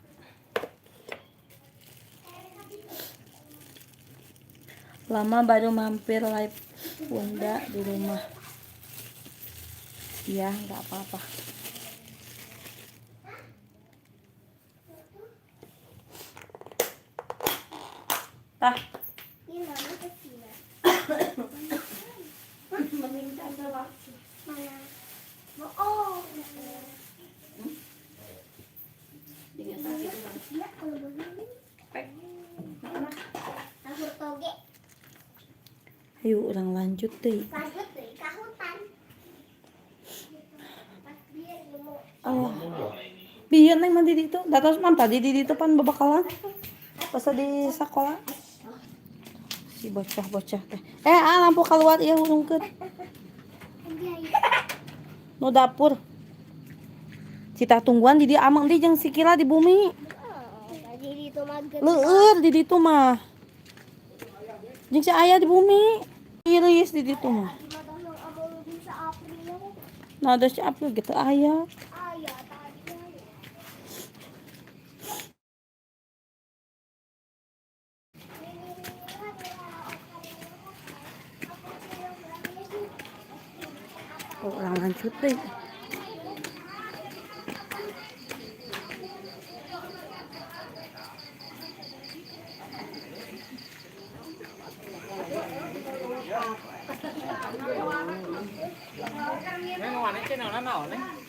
S1: Lama baru mampir live Bunda di rumah. Iya, nggak apa-apa. Tah.
S4: Ini mama kecil.
S1: Mending caca waktu.
S4: Mana? Oh.
S1: Dengan tadi itu bang.
S4: Iya, kalau begini.
S1: Pek. Mana?
S4: Sahur toge.
S1: Ayo orang lanjut deh.
S4: Lanjut deh ke hutan. Pas dia nemu.
S1: Allah. Biar neng mandi di itu. Datos mam tadi di itu pan babakalan. Pas di sekolah. Si bocah-bocah teh. Lampu keluar ieu hurungkeun. Nu dapur. Cita tungguan di dieu amang di jeung si Kila di bumi.
S4: Di ditu mah gede.
S1: Leueur di ditu mah. Jeung si aya di bumi. Iris di ditu mah. Nah, ada si April gitu aya.
S4: Aya tadi.
S1: Oh, orang lanjut deh.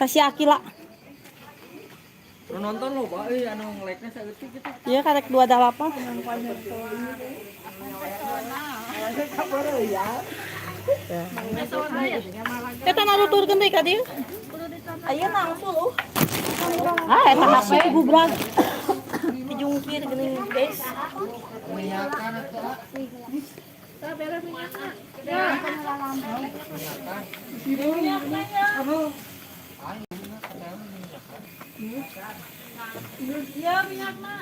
S1: Kasih Akila.
S7: Nu nonton loba euy anu nge-like-na saeutik gitu.
S1: Iya karek 28. Eta naruturkeun deui ka dieu. Ayeuna langsung lu. Ah, eta HP gubrag. Dijungkir geuning, guys. Iya, minyakna.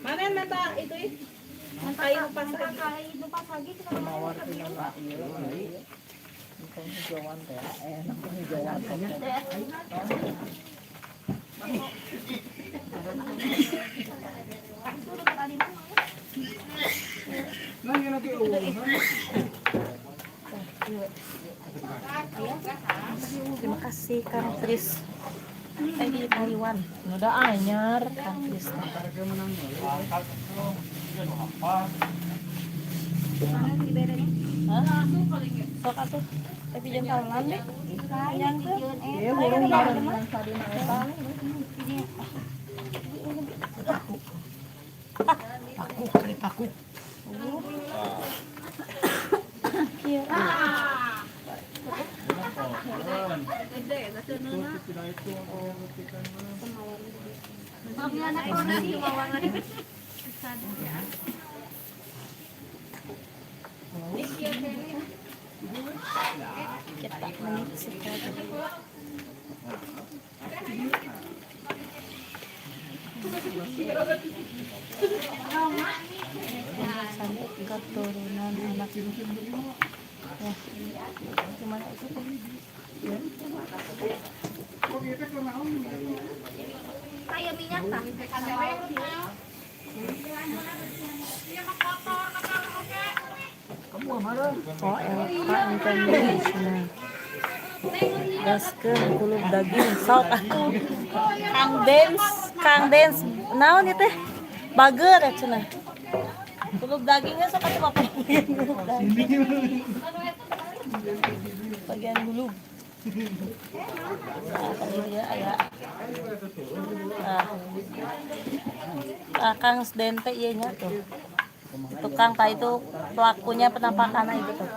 S1: Mana yang minta itu ih? Kain pas lagi. Terima kasih Kang Tris. Di Taiwan.
S3: Udah anyar.
S1: Kang Tris. Hah? Sok atuh. Tapi jangan tahunan deh. Yang tuh.
S3: Iya, burung bareng tadi eta.
S2: Paku, kali paku.
S1: Kieu. Kita menyaksikan. Sampai keturunan anak. Ya, gimana itu?
S4: Kayak minyak tah.
S1: Oh, LK Indonesia. Gaskeun kulub daging sok atuh. Kang Dens, naon ieu teh? Bager ya cenah. Kulub dagingnya sok atuh bapak bagian kulub daging. Bagian gulub. Nah, ya aya. Ah, Kang Dente ieu nya tuh. Tukang tak itu pelakunya penampakan itu tuh.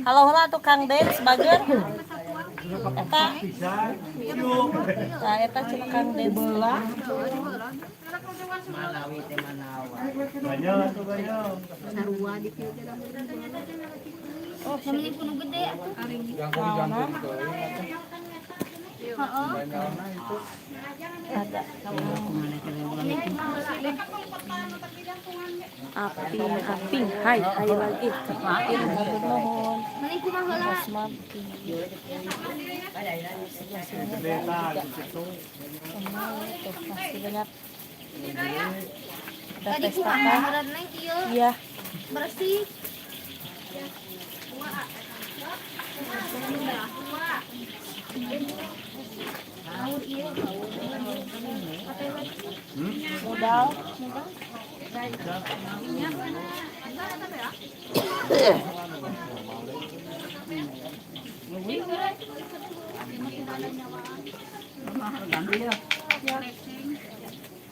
S1: Halo lah tukang dance bager. Eta. Nah, eta cenah Kang Dance.
S4: Oh, mending kudu gede atuh.
S1: Ada. Aping, aping, hai, hai lagi. Aping, nuhun.
S4: Mending kumaha heula.
S1: Basmati. Sebelah sini ada juga. Semua tuh masih banyak. Ada
S4: Tadi
S1: pesta
S4: kumaha
S1: kah?
S4: berat neng ieu.
S1: Iya.
S4: Bersih.
S1: Modal.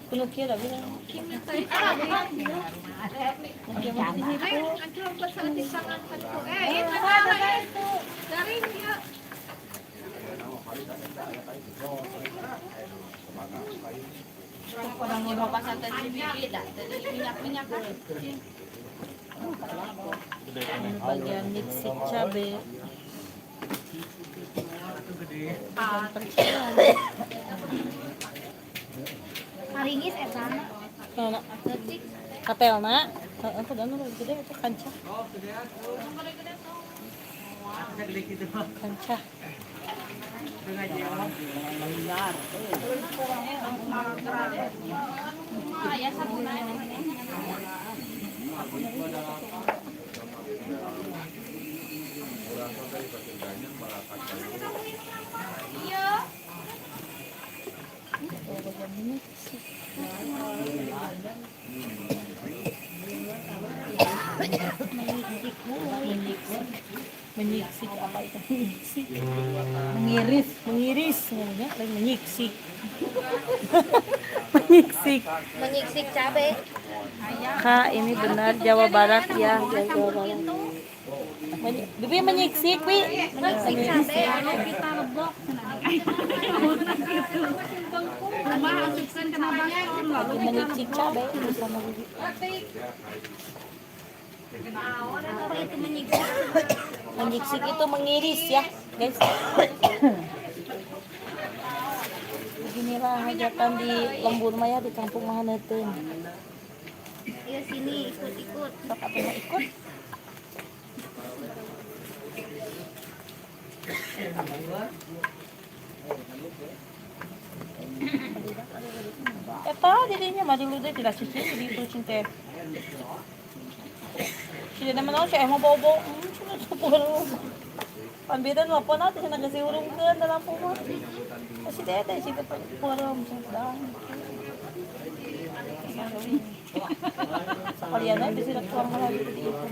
S1: Kuno kieu da bilang. Kieu mah dihipu. Ini bagian mixing cabe. Bagian percilan.
S4: Haringis eta.
S1: Nah, katelna, heeh, kudu nu gede itu kancah. Kancah. Menyiksik apa itu? Menyiksik. Mengiris, mengiris namanya, lain menyiksik. Menyiksik.
S4: Menyiksik cabe.
S1: Kak, ini benar Jawa Barat ya, ya Jawa Barat. Bibi menyiksik, Bi.
S4: Menyiksik cabe.
S5: Kita lebok rumah asupkan kena baskom lalu
S1: Lagi menyiksik cabe bersama Bibi.
S4: Apa itu menyiksik?
S1: Menyiksik itu mengiris ya, guys. Beginilah hajatan di lembur maya di kampung Mahaneuteun.
S4: Iya sini ikut-ikut.
S1: Sok atuh mah ikut. Eta dirinya mah dulu deh tidak cici di itu cinte. Si dede mah naon si mah bobo. Cenah sepuluh. Pan beda nu apa na teh cenah geus diurungkeun da lampu mah. Si dede si teh peureum cenah. Sekalian aja bisa tuang lagi di itu.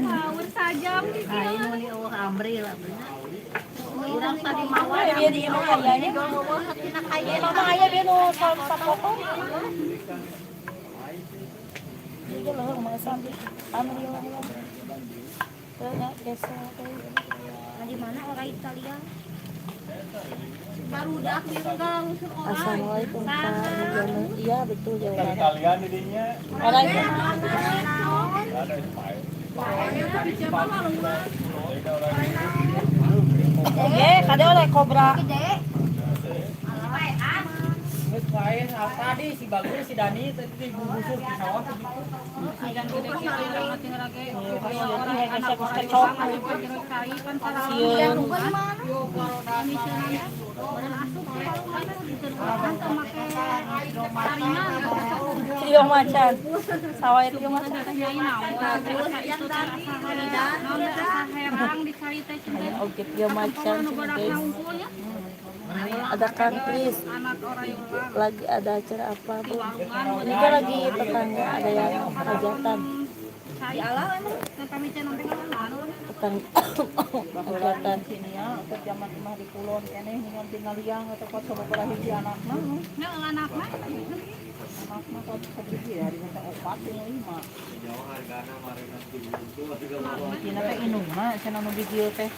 S5: Power sajam
S8: Aing meuli eueuh amri lah bener. Urang tadi mawa
S1: Dia di imah ayahnya. Mama ayah dia nu sapotong. Iya loh, mau sampai amri lah. Tanya desa
S4: Di mana orang Italia? Barudak biru usur orang.
S1: Assalamualaikum Kak. Iya betul Jawa Barat.
S7: Kalian didinya.
S1: Orang itu
S7: Ada Ismail.
S1: Kade oleh kobra.
S4: Gede.
S3: Lain tadi si Bagus si Dani tadi dibungkus di sawah begitu.
S1: Sieun. Trio macan. Sawah trio macan. Oke, trio macan guys. Ada Kang Kris. Lagi ada acara apa, Bu? Ini kan lagi tetangga ada yang hajatan. Tetangga hajatan.
S3: Sini ya, untuk zaman imah di kulon keneh ningali tinggal liang atau kot sababaraha hiji anakna. Anakna kot sabiji hari teh opat tinggal lima. Cina teh indungna cenah nu bijil teh.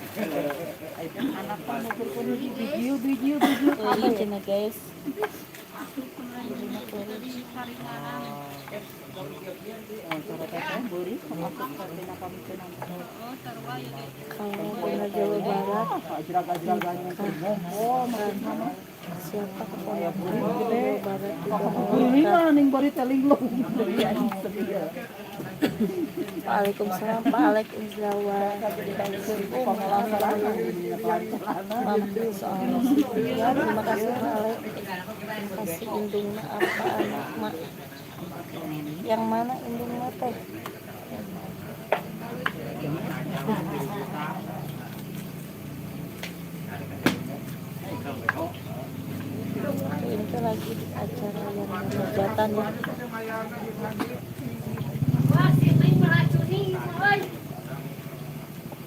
S3: Anak mah nu keur kudu bijil bijil bijil
S1: Ini cina guys. Kalau benar Jawa Barat siapa keponakan Jawa Barat juga menikah. Waalaikumsalam Pak Alek Indrawan. Mampir soal ya, terima kasih Pak Alek. Kasih indungna apa anak mak? Yang mana indungna teh? Ini tuh lagi di acara yang hajatan ya.
S5: Wah, si Neng meracuni, oi.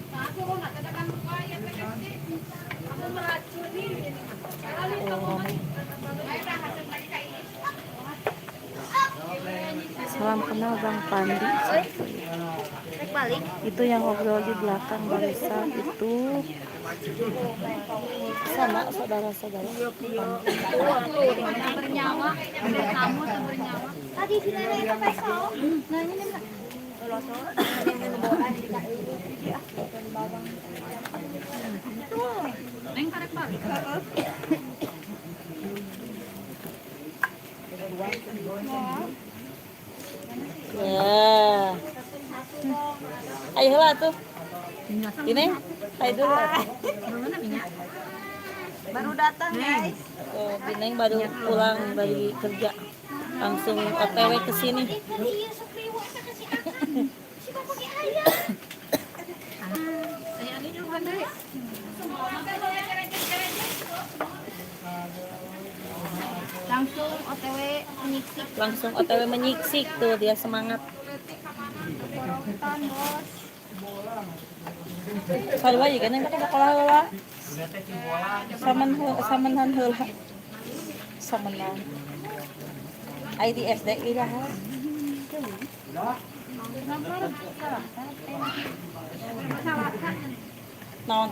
S5: Aku mau katakan ya PKC. Aku meracuni.
S1: Salam kenal Bang Pandi.
S4: Balik.
S1: Itu yang ngobrol di belakang barusan itu sama saudara-saudara.
S5: Bernyawa, kamu bernyawa.
S4: Tadi si nenek itu pesau. Nah ini nih.
S5: Neng karek balik.
S1: Ya. Ayo lah tuh. Ini, ayo dulu.
S8: Baru datang guys.
S1: Tuh, Bineng baru pulang dari kerja. Langsung OTW ke sini.
S4: Langsung OTW menyiksik.
S1: Langsung OTW menyiksik tuh dia semangat.
S4: Keporotan, bos.
S1: Sarua juga neng ka sekolah heula. Saman samenan heula. Samenan. Ai di SD iraha. Naon?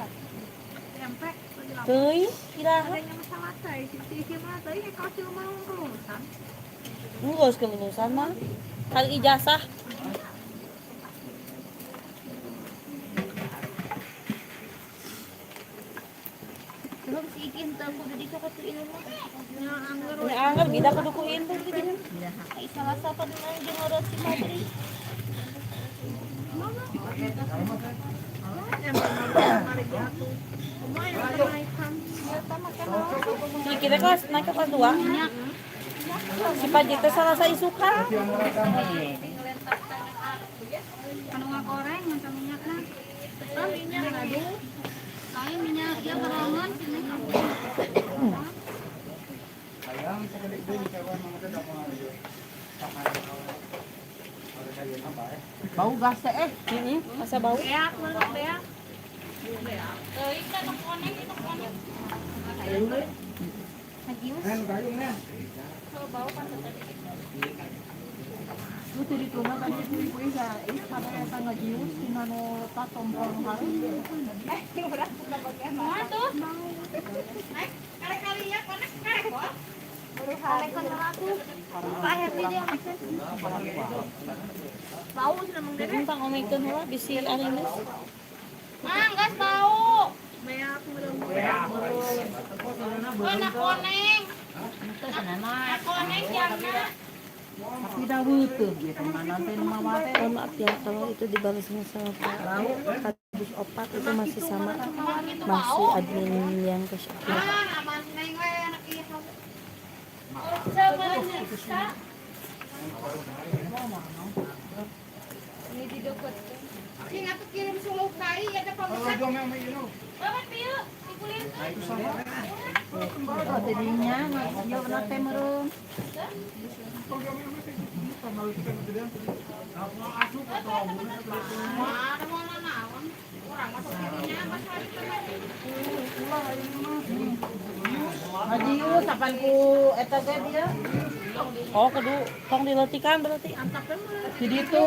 S1: Teuing iraha. Geus kelulusan mah. Kali ijazah.
S4: Belum si Ikin teu kudu dikakatu ilmu.
S1: Nya anggar bida kudu ku indung di dinya.
S4: Ai salah sapa dina jeung ngorot si Madri.
S1: Si kita kelas naik ke kelas 2. Si Paji teh salah isukan.
S5: Anu ngagoreng macam minyakna. Minyak aduh. Kayak minyak dia berongan sini.
S3: Bau gas teh eh.
S1: Heeh, masa bau.
S5: Beak, meluk beak. Teuing kan koneng itu koneng.
S3: Lu tadi tuh mah tadi ibu-ibu isa ih kada eta ngajius tina nu tatombol nu halus.
S5: Mau tuh. Kali-kali ya konek karek kok.
S4: Karek aku. Pak Happy dia maksud.
S5: Bau sudah mengdere.
S1: Tentang omekeun heula bisi ari geus.
S5: Mang, gas bau. Oh, nak koneng. Nak koneng jamna.
S3: Tapi dah weuteung gitu mana teh nu mawa teh.
S1: Mohon maaf ya kalau itu dibalasnya sama Pak Kadus Opat itu masih sama, masih admin yang ke Shopee.
S5: Ah, aman neng we anak ieu. Sama sa. Ini didokot. Cing atuh kirim suluh kai ada pamesan. Bapak pieu dikulin.
S3: Oh tadinya ieu na teh meureun.
S5: Mana mau nanaon? Urang masuk dirinya pas hari kemarin.
S3: Ngajius apan ku eta teh dia.
S1: Oh, kudu tong diletikan berarti.
S3: Di ditu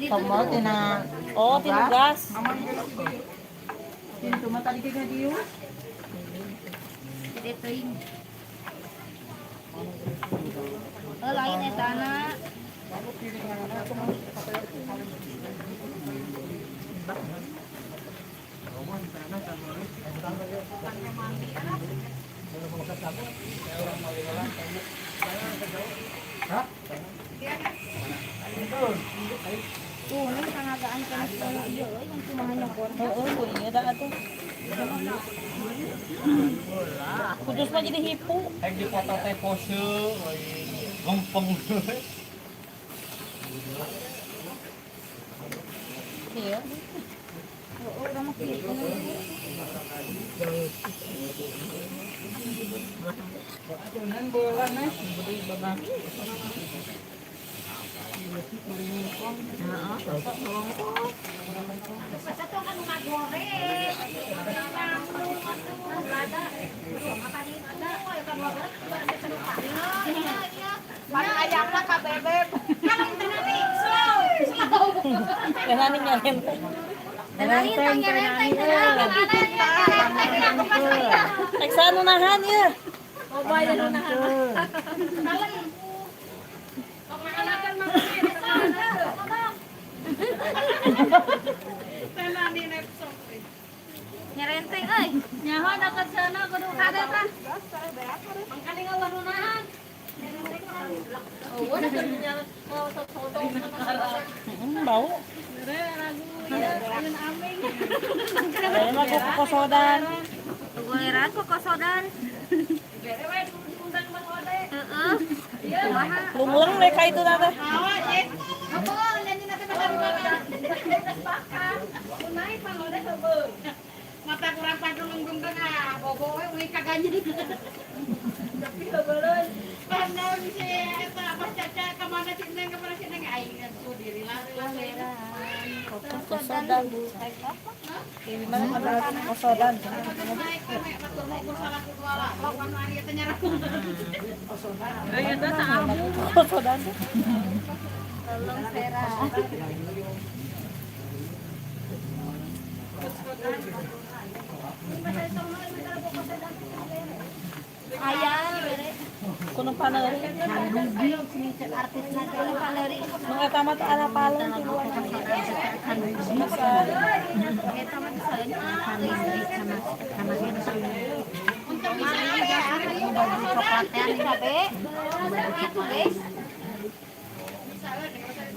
S3: tombol tina
S1: Oh, tinu gas.
S3: Pintu mah tadi ge ngajius.
S4: Gede teuing. Oh, lain etana. Tuh, ini pangagaan kana sekolah ieu euy yang kumaha nyokor.
S1: Heeh, bu ieu da atuh. Kudus mah jadi hipu.
S7: Ek dipoto teh pose lempeng.
S1: Iya.
S4: Heeh, urang mah kitu.
S5: Ayamna ka bebek.
S1: Tenani nyarenteng.
S4: Tenani nyarenteng.
S1: Rek saha nu nahan ieu?
S4: Nyarenteng euy.
S5: Nyaho dekat sana kudu kade tah. Mangkali ngawarunahan. Oh, udah
S1: Bau. Saya mah kokosodan.
S4: Goleran kokosodan. Heeh.
S1: Lumleng mereka itu tante.
S5: Mata kurang padulung tengah, bobo we uih kaganji. Tapi heubeulun. Pandang si eta apa Caca ka mana si Neng ka mana si Neng aing ku diri lah.
S1: Kosodan. Gimana kosodan? Kosodan.
S4: Tolong Vera. Ayah,
S1: Kuno paneuri. Mga tama to ala palong tiluan.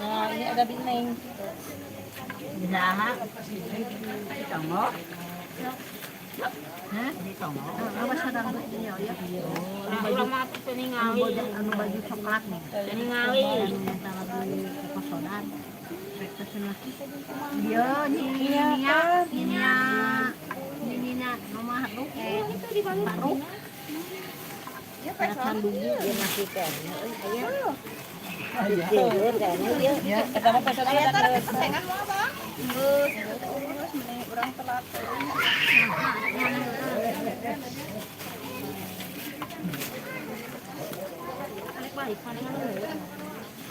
S1: Nah, ini ada bineng.
S3: Nah, tongo. Hah? Awas ada ya. Anu baju coklat nih. Ningali. Kosodan. Iya, nyinya, nyinya, nyinya, nomah lu, baru. Ya, dia masih kayaknya.
S1: Ya, kita mau pesan ada
S6: Pesengan mau apa? Geus, urus mending urang telat.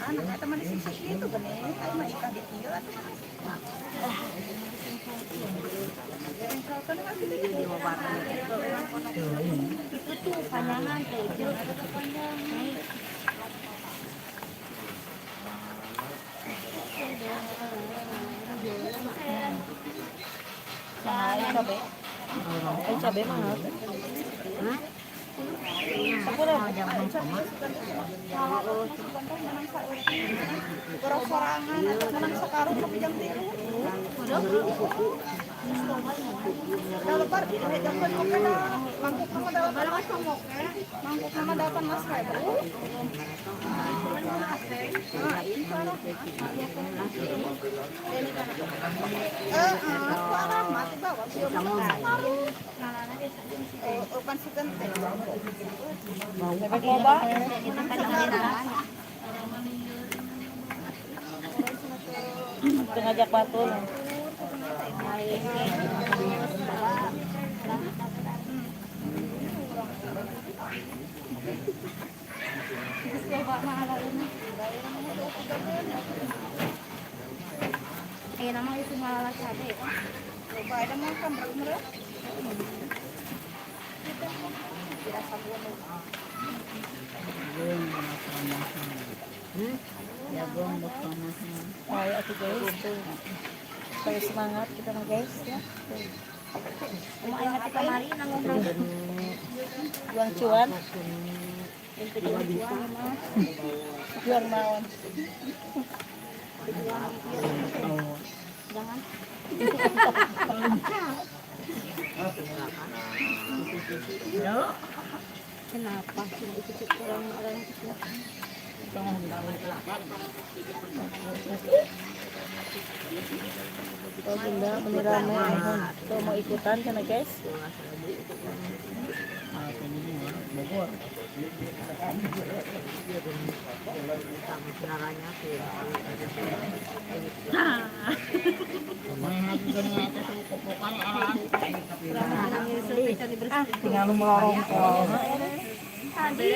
S6: Anak eta mah disisih kitu geuning, aya mah ikan di dieu atuh.
S4: Itu tuh panjangan teh, itu panjang.
S1: Cabe. Cabe mahal. Hah?
S6: Urang sorangan atau menang sakarung tapi jam 3. Kalau mangkuk mah 18, mangkuk mah 18.000.
S1: Ngajak batul.
S4: Ayo nama itu malah cabe.
S6: Coba ada makan berapa?
S1: Ayo atuh guys, tuh. Terus semangat kita mah guys ya.
S4: Kumaha teh kamari nanggung
S1: Juang cuan. Juang naon.
S4: Jangan. Kenapa cuma itu kurang orang itu?
S1: Oh bunda, ini ramai. Tuh mau ikutan kan guys? Tinggal lu melorong.
S4: Tadi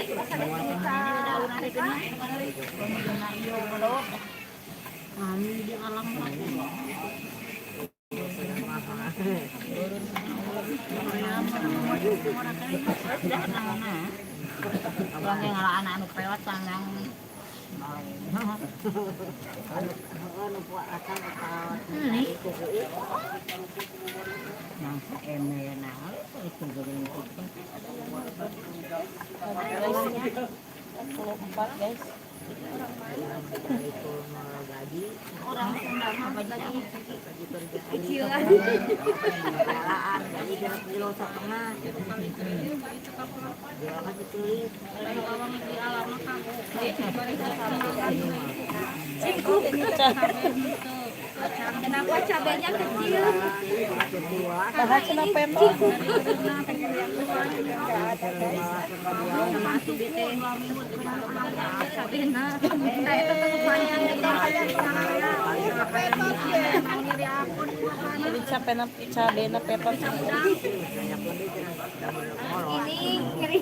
S1: Empat guys.
S4: Orang Sunda mah lagi kecilan. Kenapa cabenya kecil?
S1: Nah, cenah pentol.
S5: Kabehna. Nah, eta teh panjang
S1: Jadi capena cabena petot.
S4: Ini ngeri.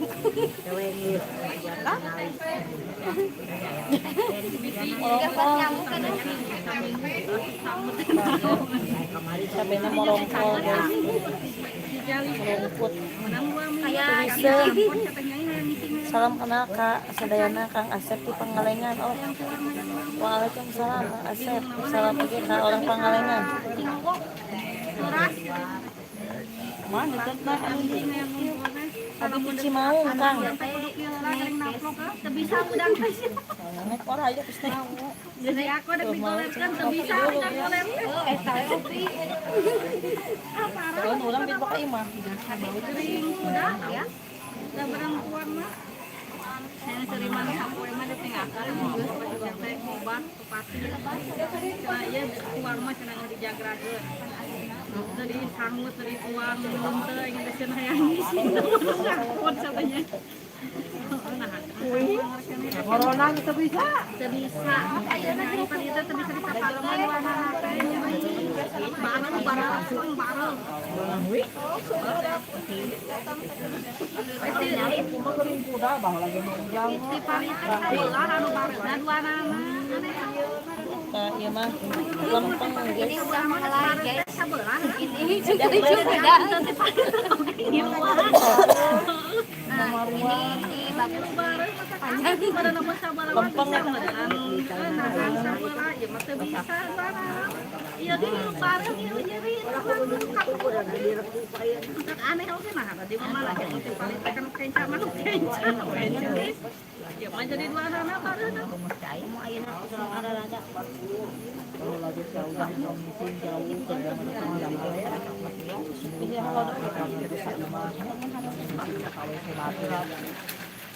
S4: Dapat nyamuk kan.
S1: Cabena morongkol guys. Rumput.
S4: Kayak
S1: Salam kenal Kak Sadayana Kang Asep di Pangalengan. Oh. Waalaikumsalam Kang Asep. Salam lagi Kak orang Pangalengan. Mana tetap anu di Abi di Cimaung Kang.
S5: Bisa udang teh.
S1: Nek ora aya geus teh.
S5: Jadi aku ada digolerkan teu bisa urang goler teh.
S4: Eta kopi.
S1: Turun urang di ka imah.
S5: Kering kuda ya. Da barang tuang mah. Saya sering mah sapoe mah di tengah geus pasti teh obat pasti. Cenah ieu tuang mah cenah dijagrakeun. Dari sangut dari tuang belum teh ingin teh cenah hayang ngisi. Ngakut samanya.
S3: Corona itu bisa.
S5: Teu bisa. Ayeuna jadi itu teu bisa dipake. Bareng bareng bareng. Di parita sabelah anu bareuna dua nama.
S1: Nah, ieu mah lempeng
S4: Ini
S1: guys.
S4: udah mulai guys.
S5: Sabelah.
S4: Ini juga udah. Nah, ini bagus.
S5: Panjang pada nomor sabelah mah
S1: Lempeng
S5: bisa
S1: eta.
S5: meureun. Nahan sabelah ieu mah teu bisa bareng. Ieu ge bareng ieu nyeri. Untuk aneh oge nah tadi mah malah kitu teh paling teh kan kenca mah kenca we. Ieu mah jadi dua anak bareuna.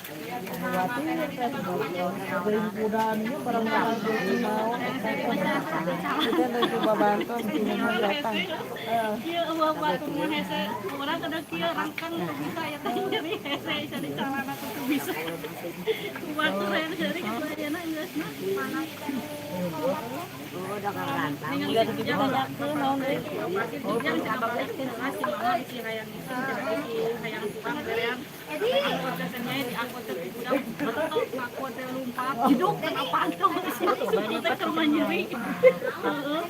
S1: Kita lagi babantos di rumah datang.
S5: Ieu eueuh batur mah hese urang kada kieu rangkang teu bisa ya teh nyeri hese jadi calana teu bisa. Batur hayang seuri kitu ayeuna geus mah.
S1: Tinggal ditanyakeun naon deui.
S5: Jang cenah balik cenah si mama bisi hayang ngising cenah bisi hayang tuang berean. Angkot teh nya diangkot teh ku budak bentok ngakot teh lumpat jeduk kena panto suku teh keur mah nyeri. Heeh.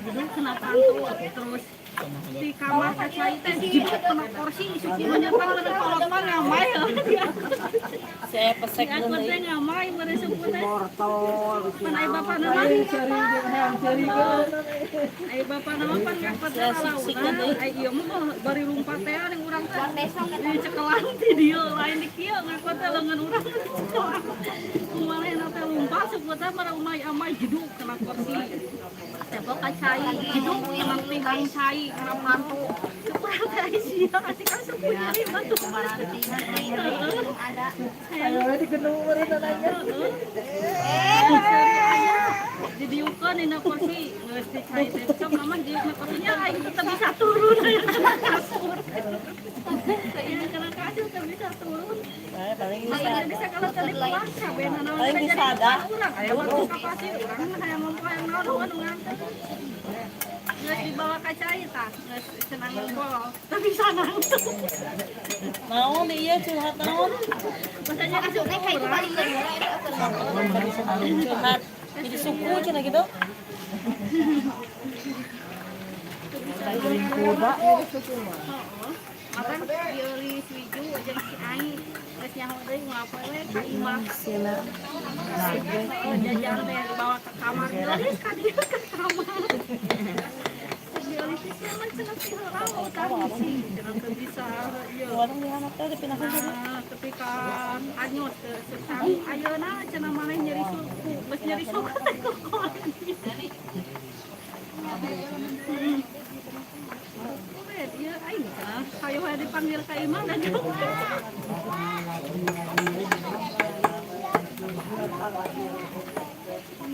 S5: Jeduk kena panto terus di kamar teh cai teh jeduk kena kursi suku mah nya teh kolot mah ngamai
S1: Saya pesek
S5: Diangkot
S1: deui.
S5: teh ngamai meureun suku teh. Pan ai bapana mah ai bapana mah pan ngangkot teh
S1: Saya sik-sikeun
S5: lalaunan
S1: deui.
S5: ai ieu mah bari lumpat teh ning urang teh dicekelan ti dieu lain di kieu ngangkot teh leungeun urang teh dicekelan kumarehna teh lumpat suku teh mara umay amay jeduk kena kursi tembok ka cai jeduk kena pinggang cai kena panto urang teh ai sia asik asup nyeri batu
S4: Ada.
S3: Ayo digenung meureun nanya.
S5: Didiukeun dina kursi geus dicai teh sok mama diuk na kursinya aing teu bisa turun aya kena kasur. Aya kena kasur teu bisa turun.
S1: Nah, paling bisa.
S5: Aing bisa kalau tadi pulang kabehna naon
S1: Paling
S5: teh
S1: bisa
S5: jadi
S1: ada.
S5: urang aya waktu ka pasir urang hayang ngomong hayang naon anu nganter. Geus dibawa ka cai tah geus cenah ngobrol teu bisa nangtung.
S1: Naon ieu curhat naon?
S5: Masanya ka
S4: Maksudnya kayak itu paling kedua itu
S1: Curhat jadi suku cenah gitu.
S3: Kuda
S5: Makan Yoli Swiju jeung si Ai geus nyaho deui ngapa we ka imah.
S1: Sina.
S5: Jajan teh dibawa ke kamar geus ka dieu ke kamar. Yoli teh sia mah cenah teh heula utang sih cenah teu bisa ieu.
S1: Warung di handap teh dipindahkeun ka dieu.
S5: Ah, tepi ka anyut teu sesang ayeuna cenah maneh nyeri suku geus nyeri suku teh kokoan. Iya, aing cenah hayo we dipanggil ka imah da jauh.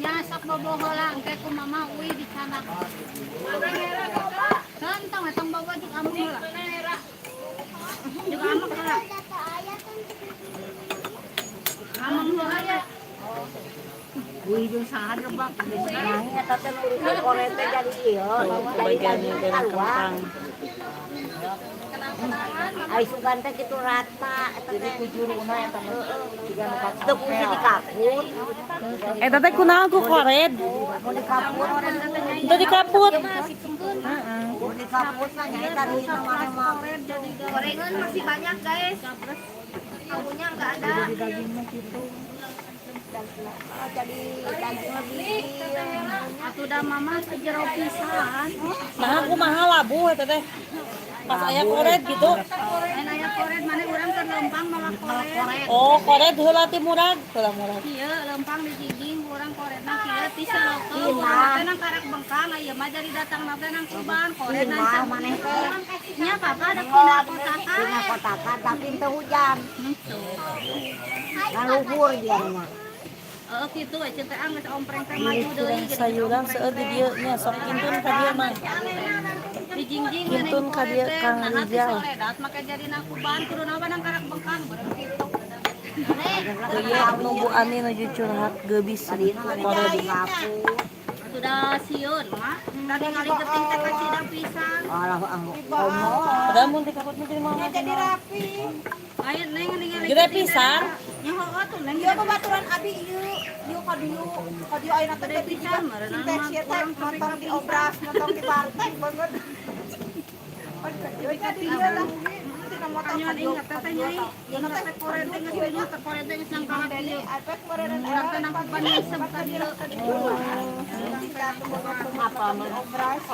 S4: Nya sok bobo heula engke ku mama uwi di canak. Kantong etong bobo jeung amung heula.
S5: Juga amuk heula. Amung heula ya.
S8: Wih, jeung saha lebak.
S6: Nah, eta teh urusan koret teh jadi ieu. Jadi
S1: Bagian
S6: daging
S1: goreng
S6: keluar.
S1: kentang.
S6: Ai sugan teh kitu rata eta
S3: Jadi
S6: teh.
S3: kujuruna eta mah jiga nu
S6: Teu kungsi dikaput.
S1: Eta teh kunaon ku kored?
S6: Mun dikaput,
S1: Teu dikaput.
S6: mun dikaput mah nya eta duitna maneh mah.
S4: Gorengan masih banyak guys. Tahunya nggak ada.
S6: Jadi daging lebih.
S5: Atuh da mama jero pisan.
S1: Nah, kumaha labu eta teh? Pas aya kored gitu.
S5: Lain aya koret mana urang keur lempang malah koret.
S1: Oh, kored heula ti murag, heula murag.
S5: Kieu lempang dijingjing urang koretna kieu ti seleukeun urang teh nang karak bengkang ieu mah jadi datang teh nang kuban koret nang
S6: Pindah maneh teh.
S5: Nya papa ada pindah kotakan.
S6: Pindah kotakan tapi teu hujan. Ngaluhur dia mah.
S5: Heeh kitu we teh geus ompreng teh maju deui
S1: Kurang sayuran seueur di dieu nya sok kintun ka dieu mah.
S5: Dijingjing
S1: Kintun ka dieu Kang Rijal.
S5: Soledat make jadi nang kuban kudu naon nang karak bengkang bareng kitu.
S1: Ieu nu Bu Ani nuju curhat geubis kored.
S6: Dikaput.
S5: Sudah sieun mah. Tadi ngali geting teh kacida pisan.
S6: Alah komo.
S1: Padahal mun dikaput mah jadi mah.
S8: Jadi rapi.
S5: Ayo neng ningali
S1: Gede pisan.
S5: Nya heueuh tuh neng.
S8: Ieu babaturan abi ieu, ieu ka dieu, ka dieu ayeuna teh
S5: Gede pisan meureunna
S8: teh sia teh nonton di obras, nonton di partai banget. Pan ka dieu nya di dieu lah. Tina motor ka
S5: Kanyon
S8: dieu.
S5: inget teh nyai. Inget teh koret teh geus inget teh koret teh geus nang karak dieu.
S8: Apek meureun
S5: Urang teh nang kuban ngisep ka dieu.
S8: Apa obras.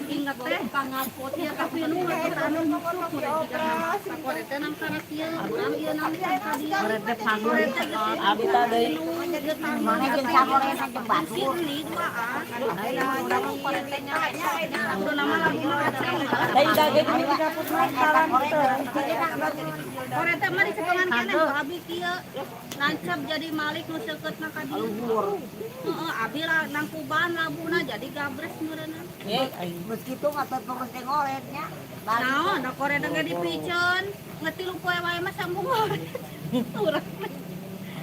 S5: Inget teh pangapot ya tapi nu teh anu nusuk koret teh koret teh nang karak ieu. Urang ieu nang ka dieu.
S6: Koret teh panggul.
S1: Abi tah deui.
S6: Maneh jeung sakoretna jeung batur.
S1: Da dage di dikaput mah
S6: Eta koret teh
S5: Koret teh mah dicepengan keneh ku abi kieu. Nancep jadi malik nu seukeutna ka dieu. Heeh, abi lah nang kuban labuna jadi gabres meureunna.
S1: Ye, aing.
S6: Geus kitu mah teu terus teh ngoretnya. Balik.
S5: Naon, da koret ge dipiceun. Ngetilu poe wae mah sambung ngoret. Urang teh.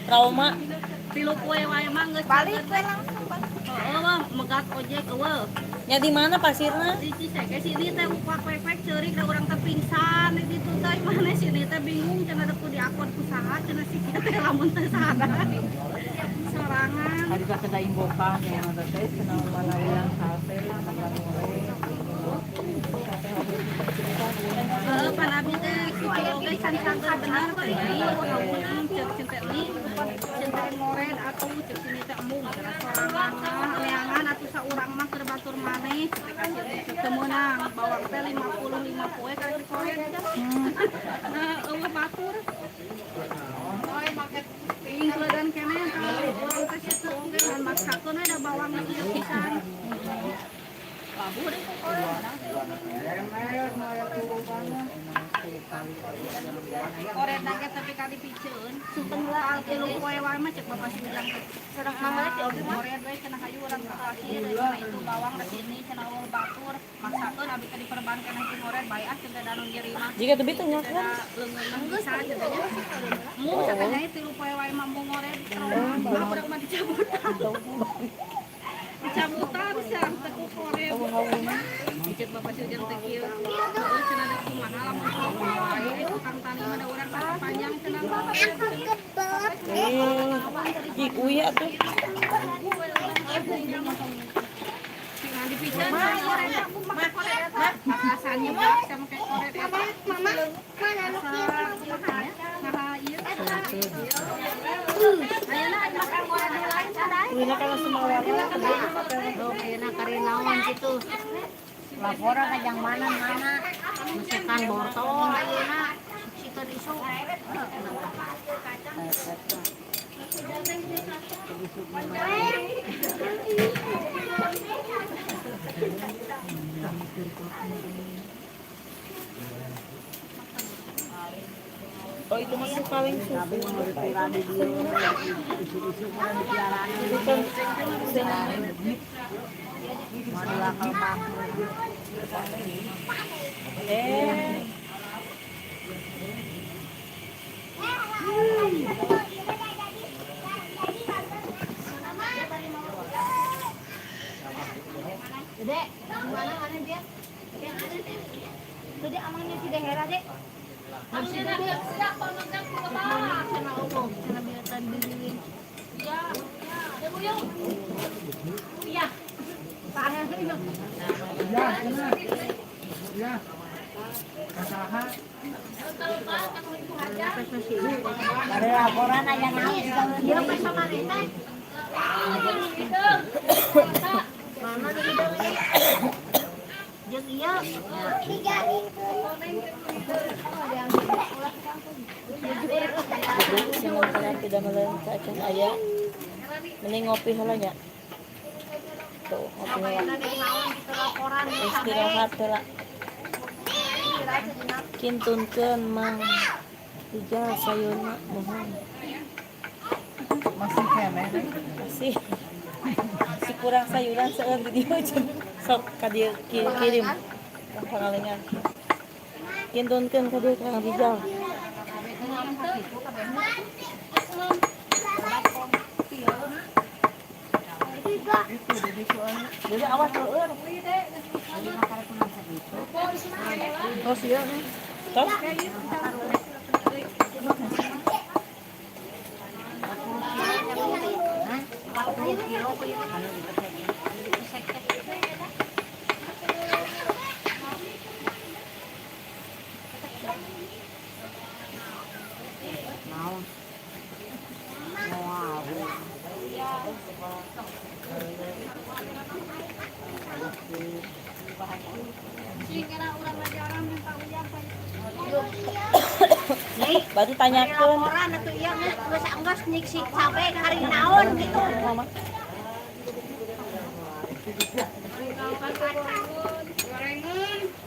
S1: Trauma.
S5: Tilu poe wae mah geus
S8: Balik we langsung balik.
S5: Heeh, mah megat ojek eueuh.
S1: Nya di mana pasirna?
S5: Di Ciseke sini teh upak pek ceurik da urang teh pingsan di ditu teh mana sini teh bingung cenah teh kudu diakon ku saha cenah si kieu teh lamun teh sadar. Sorangan.
S3: Tadi ka kedai imbokan yang ada teh cenah malawian sate sama goreng.
S5: Heeh, pan abi teh kitu oge can cager bener teh hauna ceuk teh li ceuk teh ngoren atuh ceuk sini teh embung cenah sorangan neangan atuh saurang mah keur batur maneh teh ka situ teu meunang bawang teh 55 poe karek dikoren teh. Nah, eueuh batur. Ingkeudan keneh tah urang teh situ oge ngan maksakeun we da bawang ieu pisan. Labuh deh koren. Koret nage tapi kali piceun. Setengah tilu poe wae mah cek bapak si bilang teh.
S4: Sedang mamanya si Ogi mah.
S5: Koret we cenah hayu urang ka pasir cenah itu bawang ke sini cenah eueuh batur. Maksakeun abi teh diperban keneh ku ngoret bae ah cenah da nu nyeri mah.
S1: Jika teu bitu nya kan.
S5: Cenah leungeun bisa cenah nya. Mu cenah nya tilu poe wae mah mau ngoret. Trauma urang mah dicabutan. Dicabutan siang teh ku koret. Cek bapak si ujang teh kieu. Heeh cenah da kumaha lamun wae tukang tani mah da urang kaki panjang cenah.
S1: Ih, uya tuh.
S5: Tinggal dipiceun sama koret aku make koret eta. Rasanya mah sama kayak koret eta.
S4: Mama, mana nu kieu?
S5: Nah, ieu. Ayeuna makan koret nu lain cenah.
S1: Uyana kan langsung mawarna.
S6: Ayeuna kari naon kitu. Laporan ka jang mana-mana. Mesekan bortol ayeuna. Sikeun isuk.
S1: Oh, itu masih paling susu. Itu kan eh
S4: Dek, mana mana dia? Yang ada deh. Itu dia amangnya si Dehera dek. Amangnya dia siapa makan kepala? Sana umum, sana binatang diri. Ya, ya buyung. Iya. Parah itu.
S3: Ya, ya.
S6: Ada laporan aja nangis.
S4: Dia pas sama Rita.
S6: Mana di hidung ini? Jeung ieu.
S1: Simultan tidak melenceng acan aya. Mending ngopi heula nya. Tuh, ngopi heula. Istirahat heula. Kintunkeun Mang Rijal sayurna mohon.
S3: Masih keneh.
S1: Masih. Si kurang sayuran seueur di dieu sok ka dieu kirim ka Pangalengan. Kintunkeun ka dieu Kang Rijal. Jadi awas seueur. Tos ieu nih. Tos. Berarti tanyakeun
S4: Laporan atuh ieu geus geus nyiksik sampai hari naon gitu.
S1: Mama.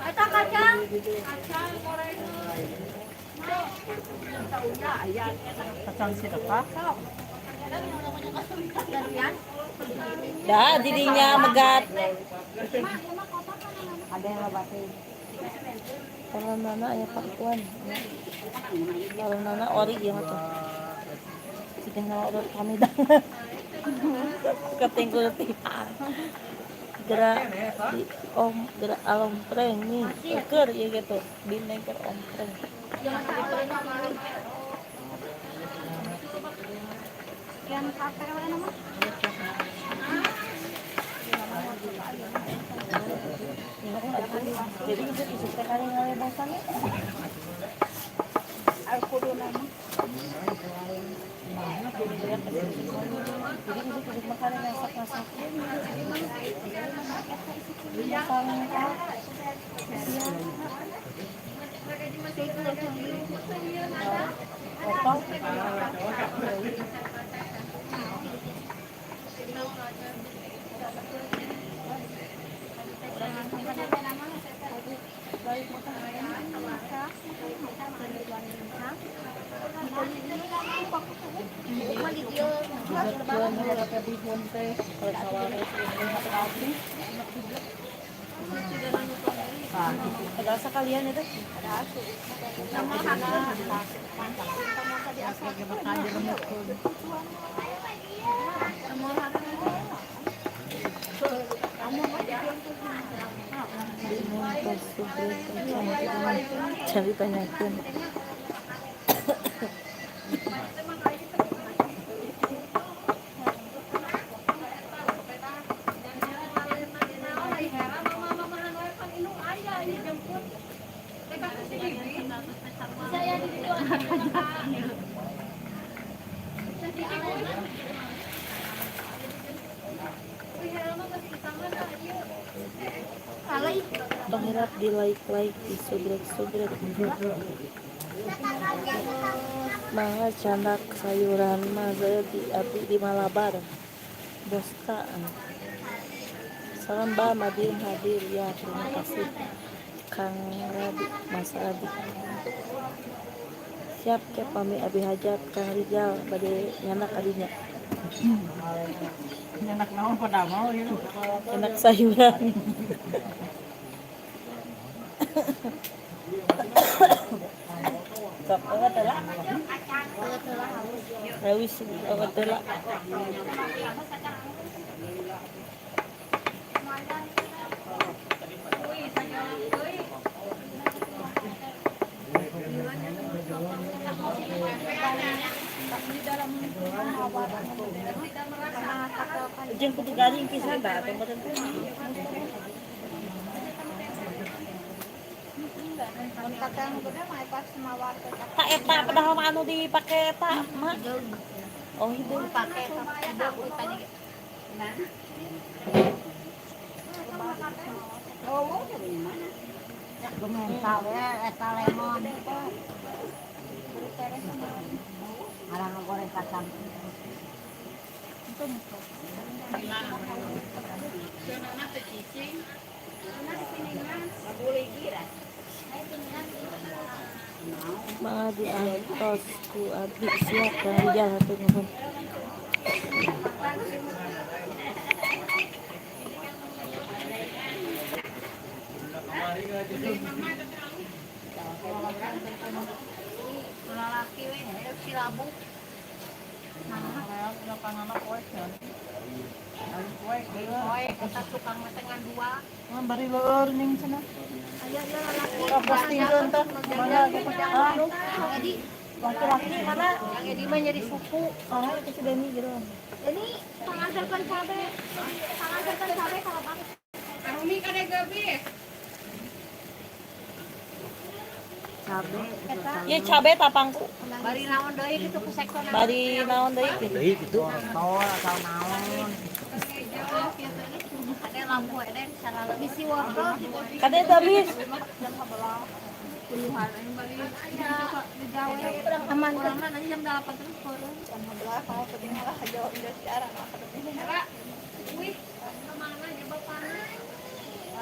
S4: Eta kacang.
S3: Kacang sedekah.
S1: Dah didinya megat.
S6: Ada yang lebatin.
S1: Kalau nana aya pakuan. Kalau nana ori ieu mah tuh. Siga urut kami dah. Ketinggal tiar. Gerak di om gerak alompreng nih. Keur ieu gitu. Bintang keur ompreng. Jadi itu isuk teh kali ngalebosan ya. Jadi isuk isuk makan masak-masak. Potong. Ada sekalian itu. Cari tanyakan. Pengharap di like-like, di subrek-subrek. Mangga candak sayuran mah saya di abdi di Malabar. Boska. Salam Mbak Madiun hadir ya, terima kasih Kang Rabi, Mas Rabi. Siap ke pami abi hajat Kang Rijal bade nyanak adinya.
S3: Nyanak naon pada mau ieu.
S1: Nyanak sayuran. Sok eueuh teh lah. Lewis eueuh teh lah. Jeung kudu garing pisan da atuh meureun teh. Tak eta padahal mah anu dipake eta mah. Oh hideung
S4: Pake tadi.
S6: Gemental ya, eta lemon. Arang goreng kacang.
S1: Mah diantos ku abdi siap Kang Rijal hatur nuhun.
S4: Lalaki we si labu. Poe eta tukang teh dua.
S3: Bari leueur ning cenah.
S4: Aya ieu lalaki.
S3: Postingkeun teh. Mangga gitu. Ah,
S4: Jadi
S1: Laki-laki mana?
S4: yang Edi mah nyari suku.
S1: Oh, itu si Deni gitu.
S4: Ini pangajarkan cabe. Pangajarkan cabe kalau bang.
S5: Arumi kada gabis.
S6: Cabe.
S1: Ya cabe tapangku.
S4: Bari naon deui kitu ku sektor.
S1: Bari naon deui kitu.
S7: Deui kitu.
S6: Wortel atau naon.
S4: Ada lampu ada salah bisi wortel gitu.
S1: Kade habis.
S4: Aman kan nanti jam 8 terus turun.
S8: Jam 11 kamu penting lah jauh Indosiar anak akademi.
S5: Wih, kemana ya bapakna?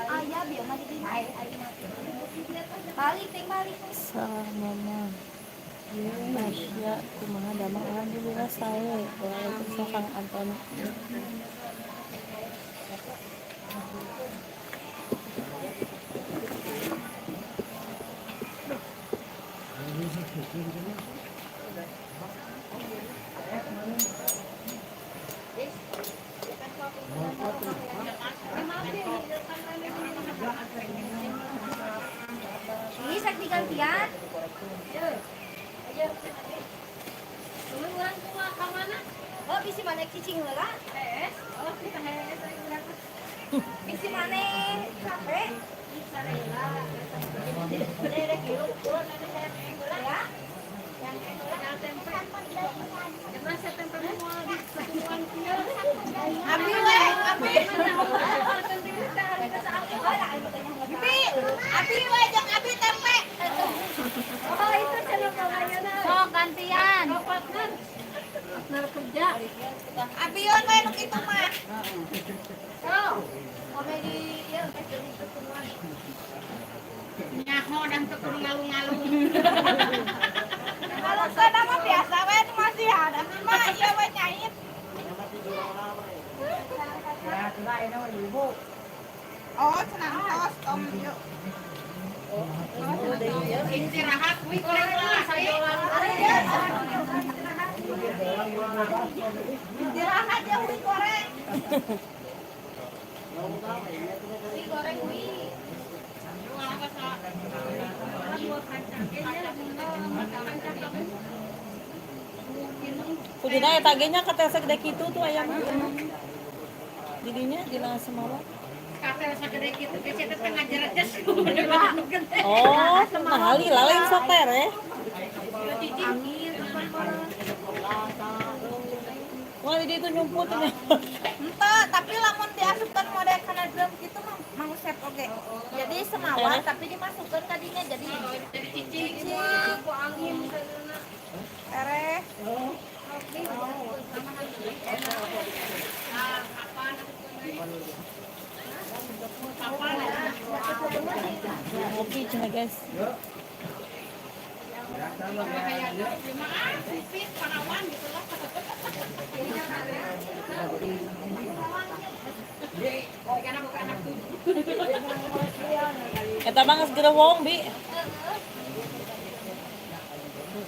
S4: Ayah biar mah di Balik ting balik.
S1: Salam mama. Masya kumaha damang alhamdulillah sae. Waalaikumsalam Kang Antoni.
S4: Ini sak digantian.
S5: Cuman urang kumaha ka mana?
S4: Oh, bisi mana cicing heula?
S5: Hees. Oh, kita hees aing berangkat.
S4: Bisi mana cabe? Ya.
S5: Jangan saya tempe moal di ketemuan kieu.
S8: Abi we, abi. Abi, abi we jeung abi tempe.
S4: Oh, itu channel kawannya. Sok gantian.
S5: Oh, partner. Partner kerja.
S8: Abi yon we nu kitu mah.
S4: So, komedi ya jadi ketemuan.
S5: Nyaho dan teu kudu ngalung-ngalung.
S8: Kalau sana mah biasa we nu masih ada mah ieu we nyait.
S6: Ya, coba ini mah ibu.
S8: Oh, cenah tos tong ieu.
S5: Istirahat wih goreng lah.
S8: Istirahat ya hui goreng.
S4: Mie goreng wih.
S1: Kuduna eta ge nya katesek dek kitu tuh ayamna. Didinya dina semawa.
S5: Katel sagede kitu teh teh tengah jerejes.
S1: Oh, nah lila lain sok tereh. Wah, di itu nyumput nya.
S8: Ente, tapi lamun diasupkan model kana drum gitu mah Mang Usep oge. Jadi semawa tapi dimasukkan tadinya jadi
S5: Jadi cicing ku angin saneuna.
S8: tereh.
S1: Ngopi cenah guys. Eta mah geus gerewong, Bi.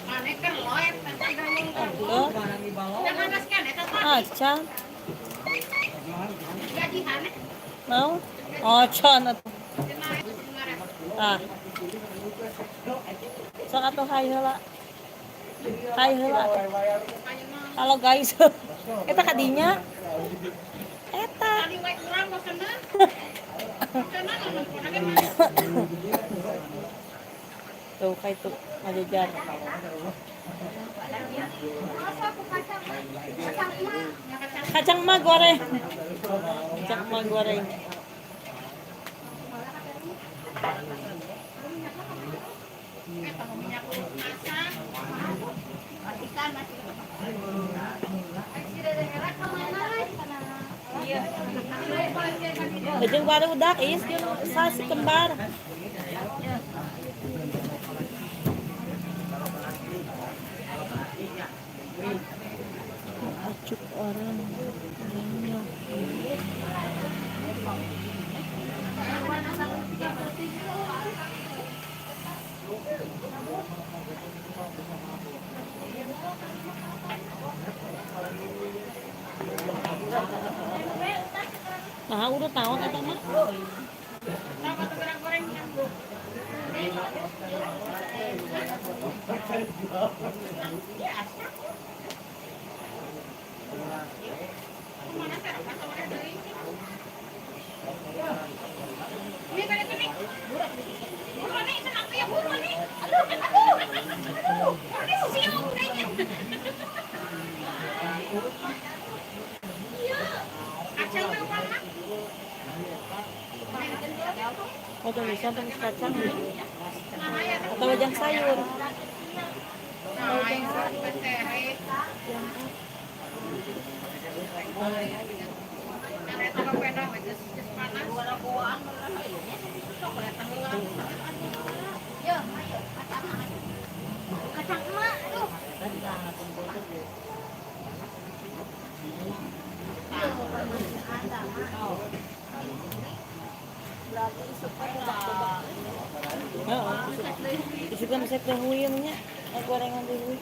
S5: Mane keur loet eta gerewong.
S1: Tuh.
S5: Jangan geus kan eta tah
S1: Acan.
S5: gajihan.
S1: Mau? Oh, can atuh. Ah. Sok atuh hai heula. Hai heula. Halo guys. Eta kadinya. Eta. Tuh kayak itu ngajajar. Kacang mah goreng. Kacang mah goreng. Jeung barudak is jeung sasi kembar. Acuk orang orangnya. Nah, udah tahun eta mah. Oh, tulisan tumis kacang atau wajang sayur. Wajang sayur.
S4: Kacang emak, aduh.
S1: Heeh. Isukan resep teh hui nya, gorengan teh hui.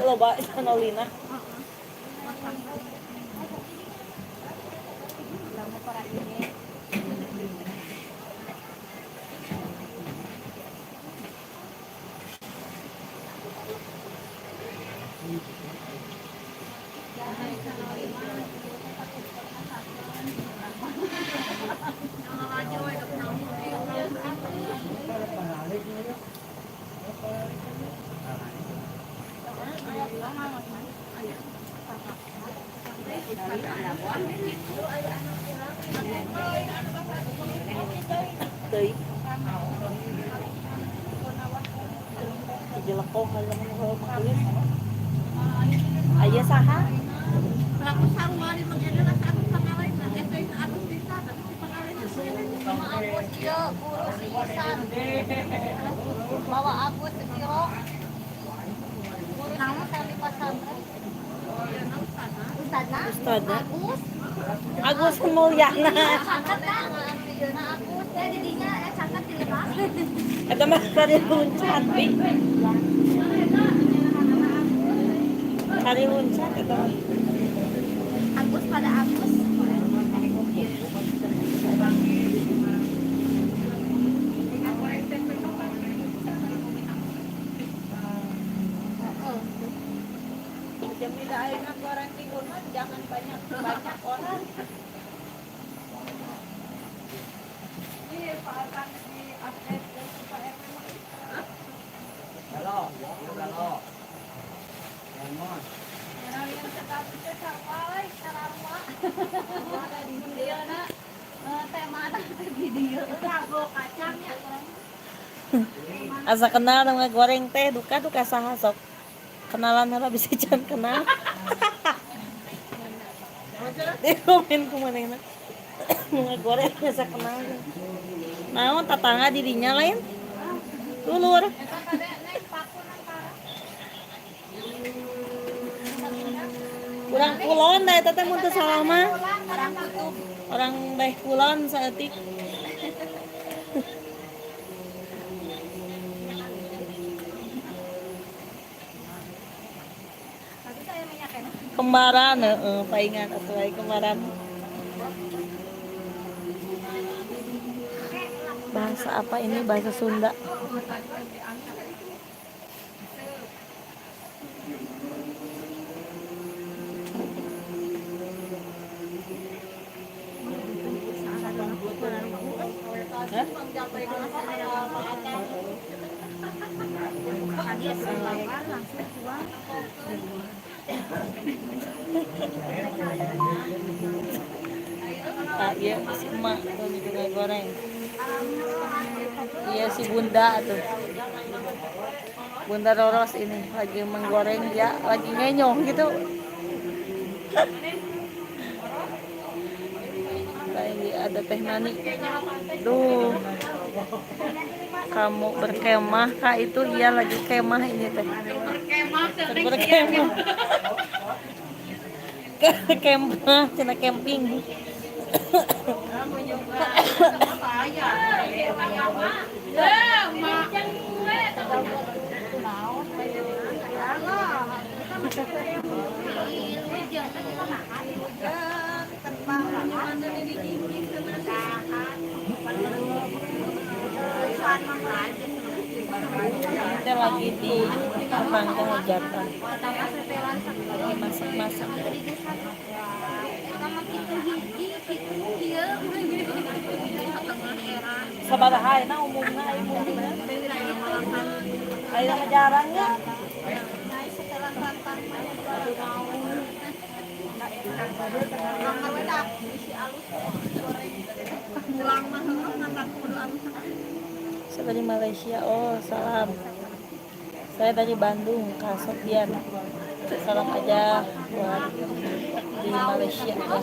S1: Loba nolina. Teuing. Jelekong kalau mau Aya saha?
S5: Aku sarua di mangedana sarua pangalain eta Agus bisa tapi si pangalain
S4: Sama Agus ieu guru si Isan. Bawa Agus sekilo. Guru si Isan di pesantren. Ustadna?
S1: Ustadna.
S4: Agus.
S1: Agus Mulyana.
S4: Caket dah. Nah, Agus teh di dinya caket di lebak.
S1: Eta mah cari luncat, Bi. Cari luncat eta mah.
S4: Agus pada Agus.
S8: Goreng di rumah jangan banyak banyak orang. Iya, Pak Akan di update dan supaya
S1: Asa kenal nu ngagoreng teh, duka duka saha sok. Kenalan heula bisa can kenal. Di komen ku manehna. Nu ngagoreng asa kenal. Naon tatangga dirinya lain? Dulur. Urang kulon da eta teh mun teu salah mah. Orang Daeh Kulon saeutik. Kembaran heeh, paingan atuh ai kembaran. Bahasa apa ini? Bahasa Sunda. Hah? Ah, iya si emak tuh juga goreng. Iya si bunda tuh. Bunda Roros ini lagi menggoreng ya, lagi ngenyong gitu. Nah, ini ada Teh Nani. Duh. Kamu berkemah kak itu, iya lagi kemah ini teh. Berkemah. Kemah, cina camping. Kita lagi di tetangga hajatan, lagi masak-masak. Sabaraha ayeuna umumna ibu? Ayeuna mah jarang ya. Saya dari Malaysia. Oh, salam. Saya dari Bandung, Kak Sofian. Salam aja buat di Malaysia ya.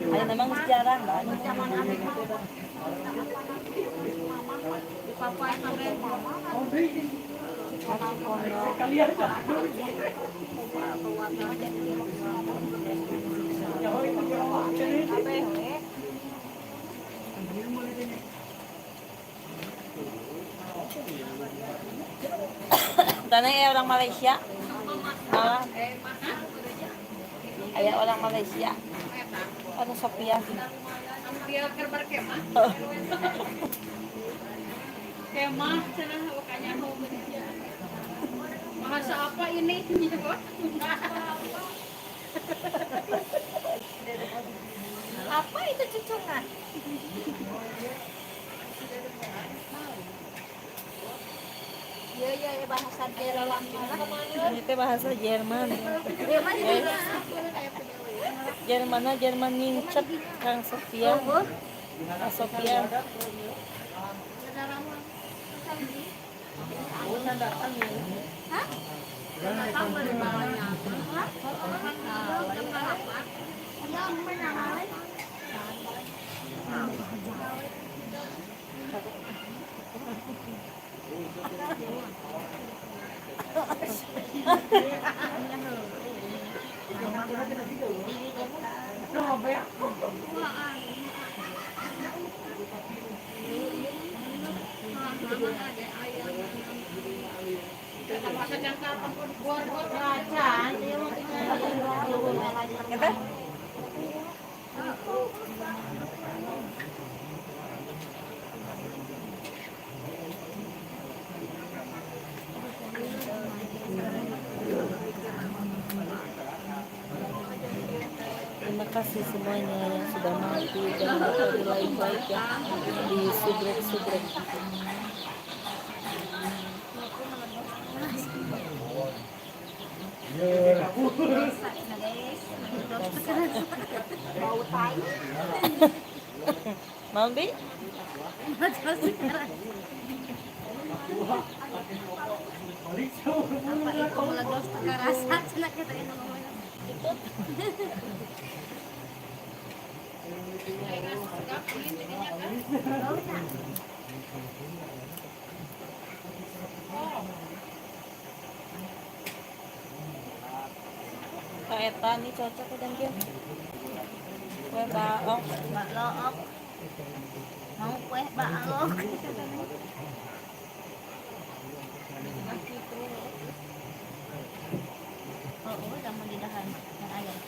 S1: Ayo memang jarang kan. Tanah ya orang Malaysia. Malah. Ayah orang Malaysia. Anu Sophia.
S5: Kemah cenah makanya bahasa apa ini?
S4: Apa itu cucungan? Iya iya bahasa Jerman.
S1: Ini teh bahasa Jerman. Jermana Jerman nyincet Kang Sofia. Kang Sofia. Terima kasih semuanya yang sudah mampir. Jangan lupa di like-like ya, di subrek-subrek.
S8: Bau tai.
S1: Mau bi?
S4: Apa itu mulai rasa cenah kita ini ngomongnya.
S1: Kak Eta nih cocok udah dia. Kue baok.
S4: Baklok. Mau kue baklok. Oh, udah mau didahan yang ayam.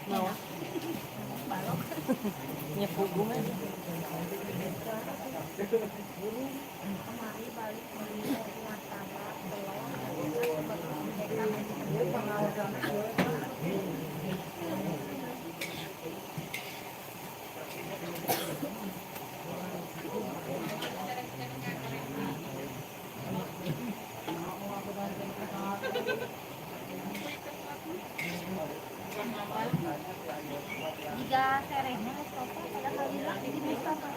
S1: Mau.
S4: Balok.
S1: Nyepugu mah.
S8: Kemari balik beli martabak, telur,
S4: Jika serehnya Mustafa pada kali lagi di Mustafa.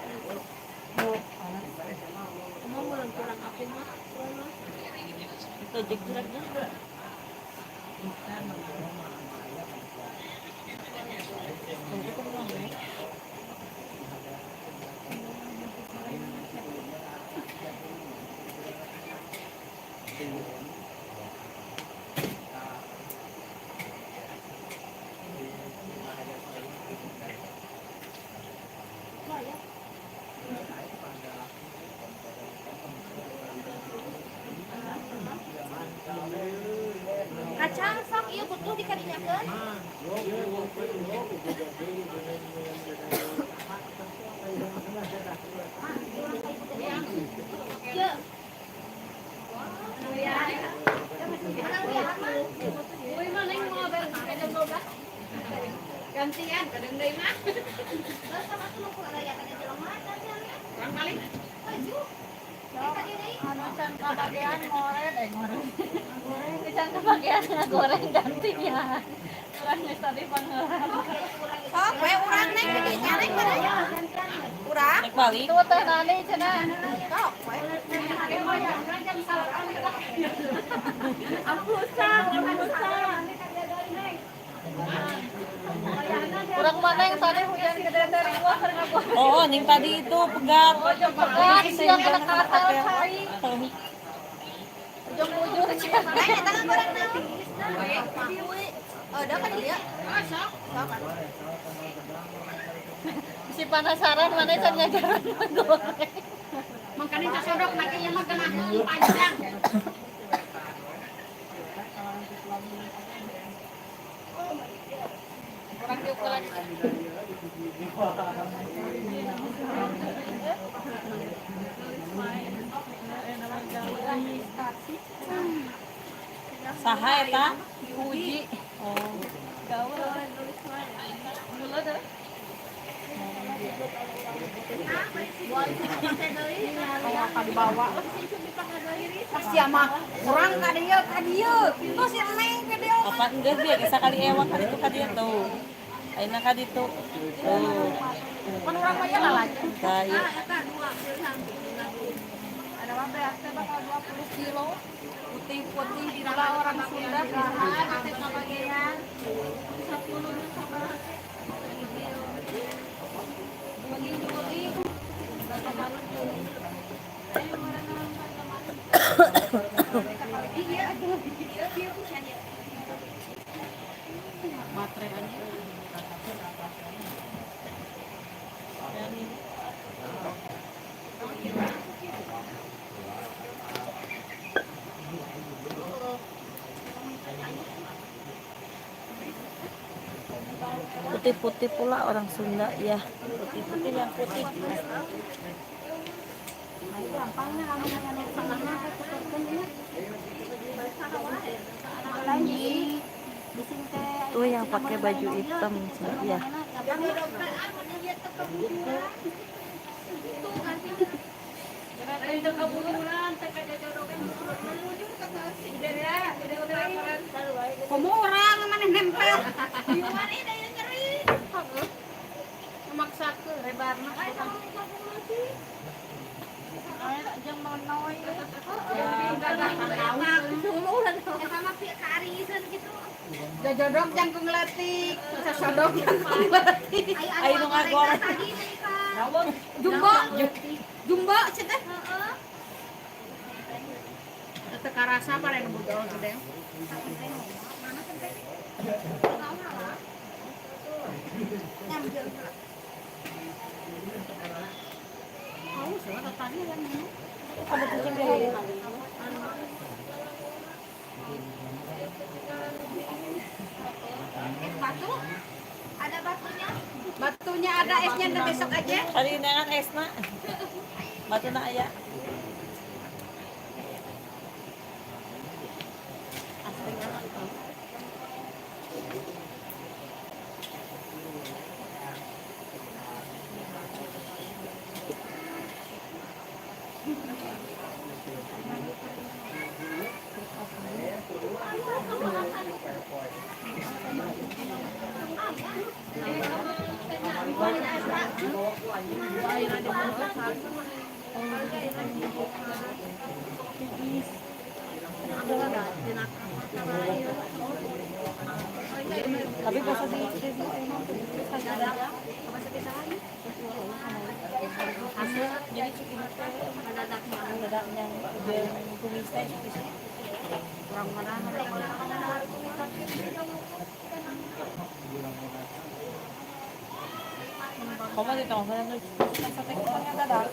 S5: Mau kurang apin mah.
S1: Itu jek-jeknya.
S4: Kacang sok ieu butuh dikadinyakeun. Ye.
S5: Uy mah neng mau beres jam 12. Gantian kadang deui mah. Kurang paling.
S3: Anu can kabagean ngoren eh ngoren. Can kabagean ngagoreng gantian. Urang geus tadi pangeran.
S8: Sok we urang neng didinya neng pada. Urang.
S1: Naik balik.
S3: Tuh teh nani cenah.
S8: Sok we.
S3: Urang mana yang tadi hujan gede dari gua keur ngagoreng.
S1: Oh, ning tadi itu pegat.
S3: Pegat siang kena katel cai. Ujung bujur cenah.
S8: Neng eta ngagoreng naon? Oh, udah kan dia. Sok.
S3: Si penasaran mana can ngajaran ngagoreng.
S5: Mangkane sasodok make ieu mah geunaheun panjang.
S3: Urang diukuran.
S1: Saha eta?
S3: Diuji.
S1: Oh.
S3: Gula dah.
S8: Pasti mah urang ka dieu ka dieu. Tuh si Neng ka dieu.
S1: Apa enggak dia kisah kali ewang kali itu ka dieu tuh. Ayeuna ka ditu. Tuh.
S8: Pan urang mah lalaju.
S1: Tah ieu.
S8: Ada mah beas teh bakal 20 kilo. Putih-putih di orang Sunda.
S1: Putih-putih pula orang Sunda ya. Putih-putih yang putih. Tuh yang pakai baju hitam ya.
S5: Komo.
S4: Gimana ini yang nyeri?
S5: Memaksa ke rebarna.
S8: Jeung nonoy.
S4: Sama pihak kearisan gitu.
S8: Jajodok jangkung letik, sasodok jangkung letik.
S4: Ayo
S1: nu ngagoreng.
S4: Tadi nih Kak.
S8: Jumbo, jumbo cenah.
S4: Heeh.
S5: Teu karasa apa yang budol gede.
S4: Mana sampai? Tahu lah.
S8: Nyambil.
S5: Tahu sih tadi kan minum.
S1: Kamu kucing dia.
S4: Es batu? Ada batunya?
S8: Batunya ada esnya ada besok aja.
S1: Tadi nengan esna. Batuna aya. Tapi bahasa di jadi mendadak yang kumis teh kurang mana. Kamu di tengah mana sate kupangnya dadak.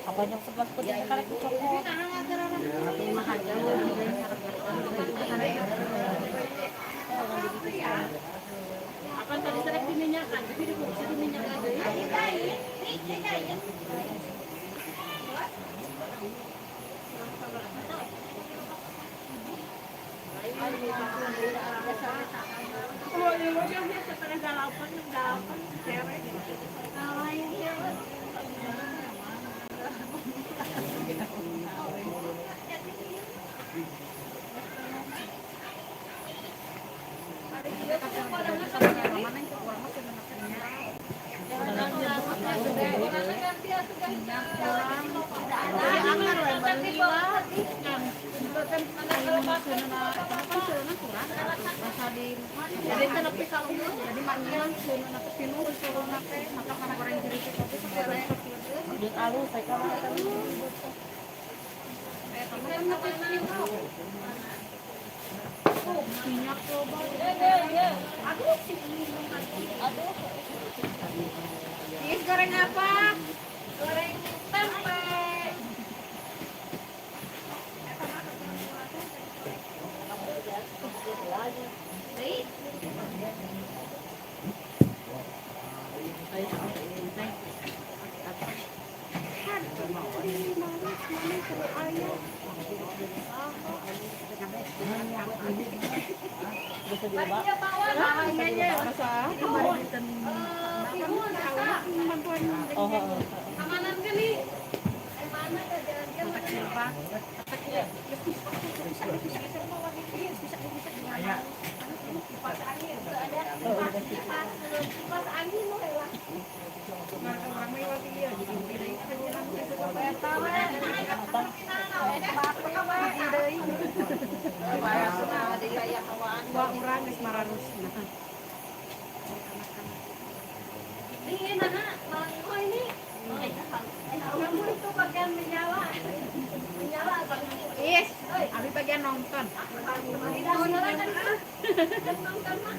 S1: Apa yang sebelah putihnya karek cokot.
S5: Akan tadi selek diminyakan, tapi dibungkus diminyak lagi. Oh, iya, setengah delapan, delapan, cewek.
S8: Jadi kan nepi ka luhur, jadi mangilang seuneu pinuh seuneu teh maka kana goreng jadi teh tapi goreng.
S1: Jeung alus saya kan.
S8: Minyak loba.
S4: Aduh, aduh.
S8: Ini goreng apa?
S4: Goreng tempe. Baik. Amanan kan nih? Mana ke jalan-jalan? Kipas angin loh. Ini Nana, oh ini. Kamu itu bagian menyala. Menyala apa?
S8: Yes, abi bagian nonton.
S4: Nonton mah.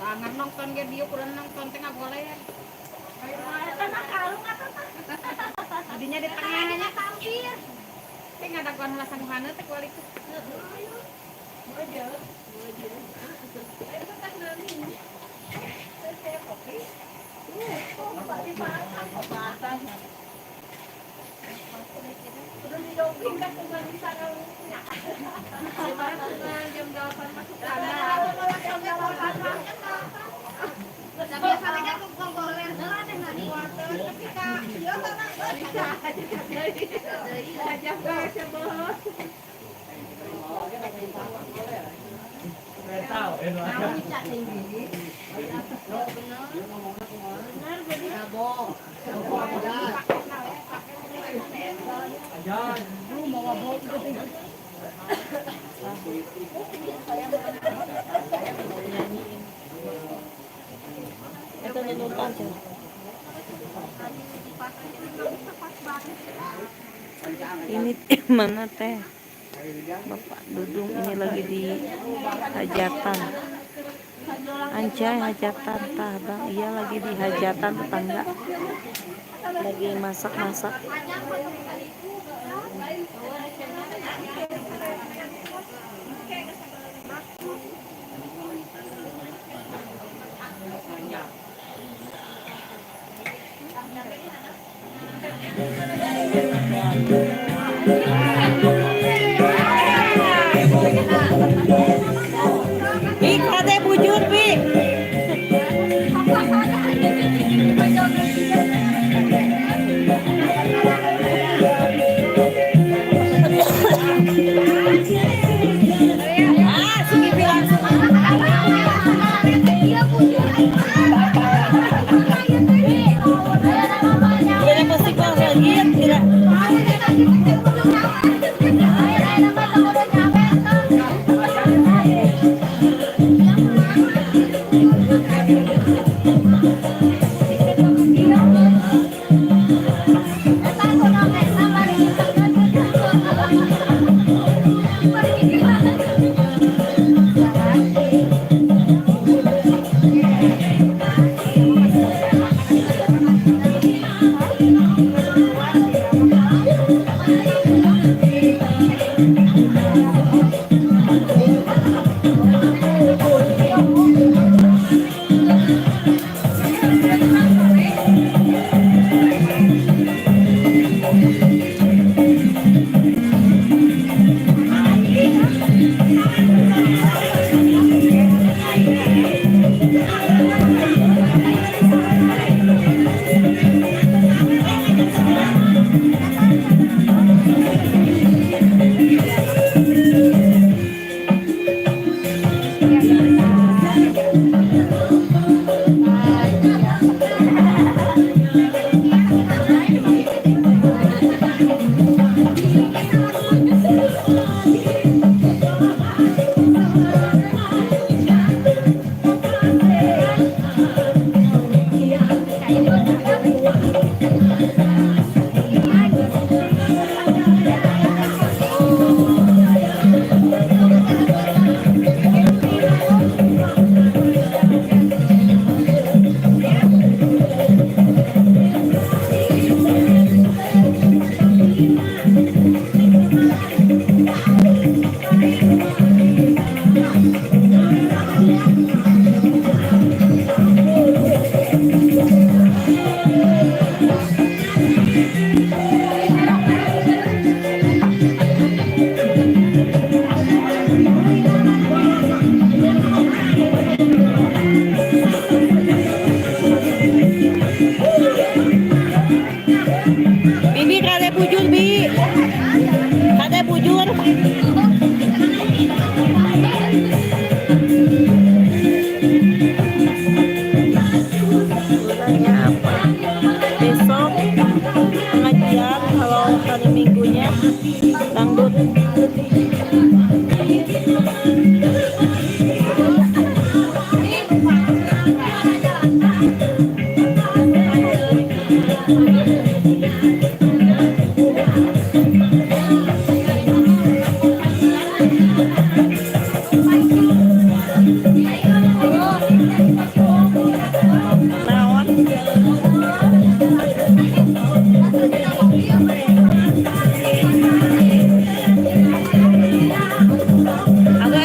S8: Langar nonton ge dieu kurang nonton teh ngagoler.
S4: Tanah kalung atau
S8: Adinya di tengahnya
S4: tampir.
S8: Teh ngadaguan heula sanuhana teh kuali teh.
S5: Jam 8 masuk tanah.
S1: Itu nonton sih. Ini mana teh? Bapak Dudung ini lagi di hajatan. Anjay, hajatan tah bang. Iya, lagi di hajatan tetangga. Lagi masak-masak.
S3: Bi, kade bujur, Bi. Ah, si Bibi langsung. Tidak pasti kau lagi, tidak. Bibi kade bujur, Bi. Kade bujur.
S1: Bulannya apa? Besok pengajian, kalau hari Minggunya dangdut. Naon? Agak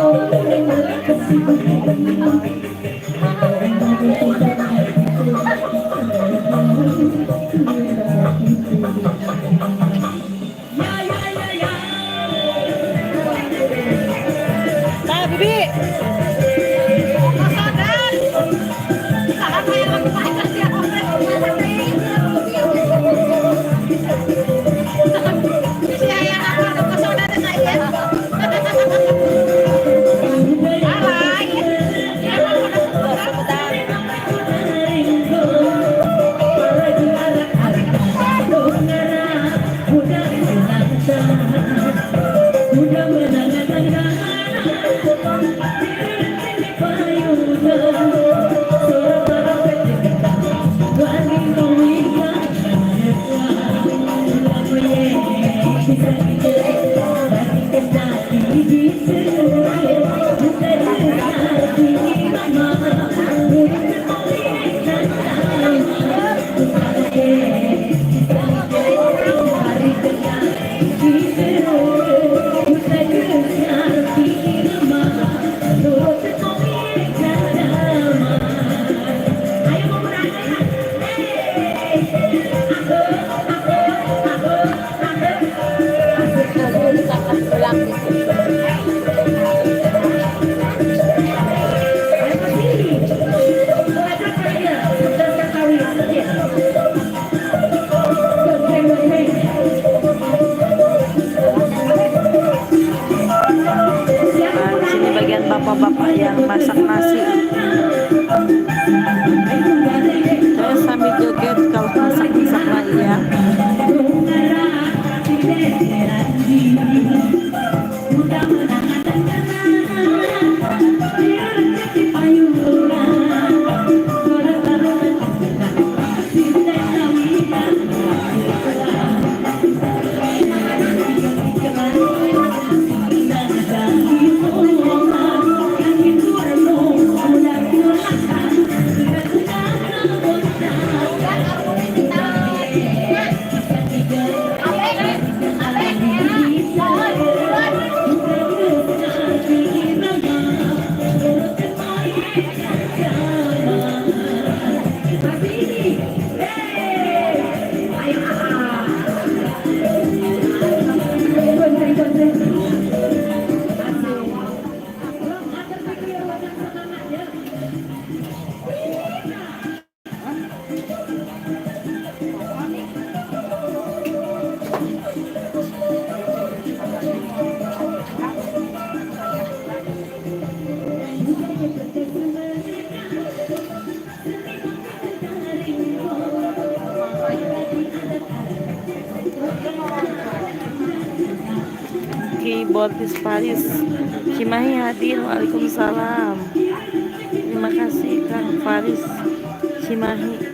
S3: Nah, Bibi.
S1: Nah, di sini bagian bapak-bapak yang masak nasi. Saya sambil joget kalau masak-masak lagi ya. Keyboardis Paris Cimahi hadir. Waalaikumsalam. Terima kasih Kang Faris Cimahi.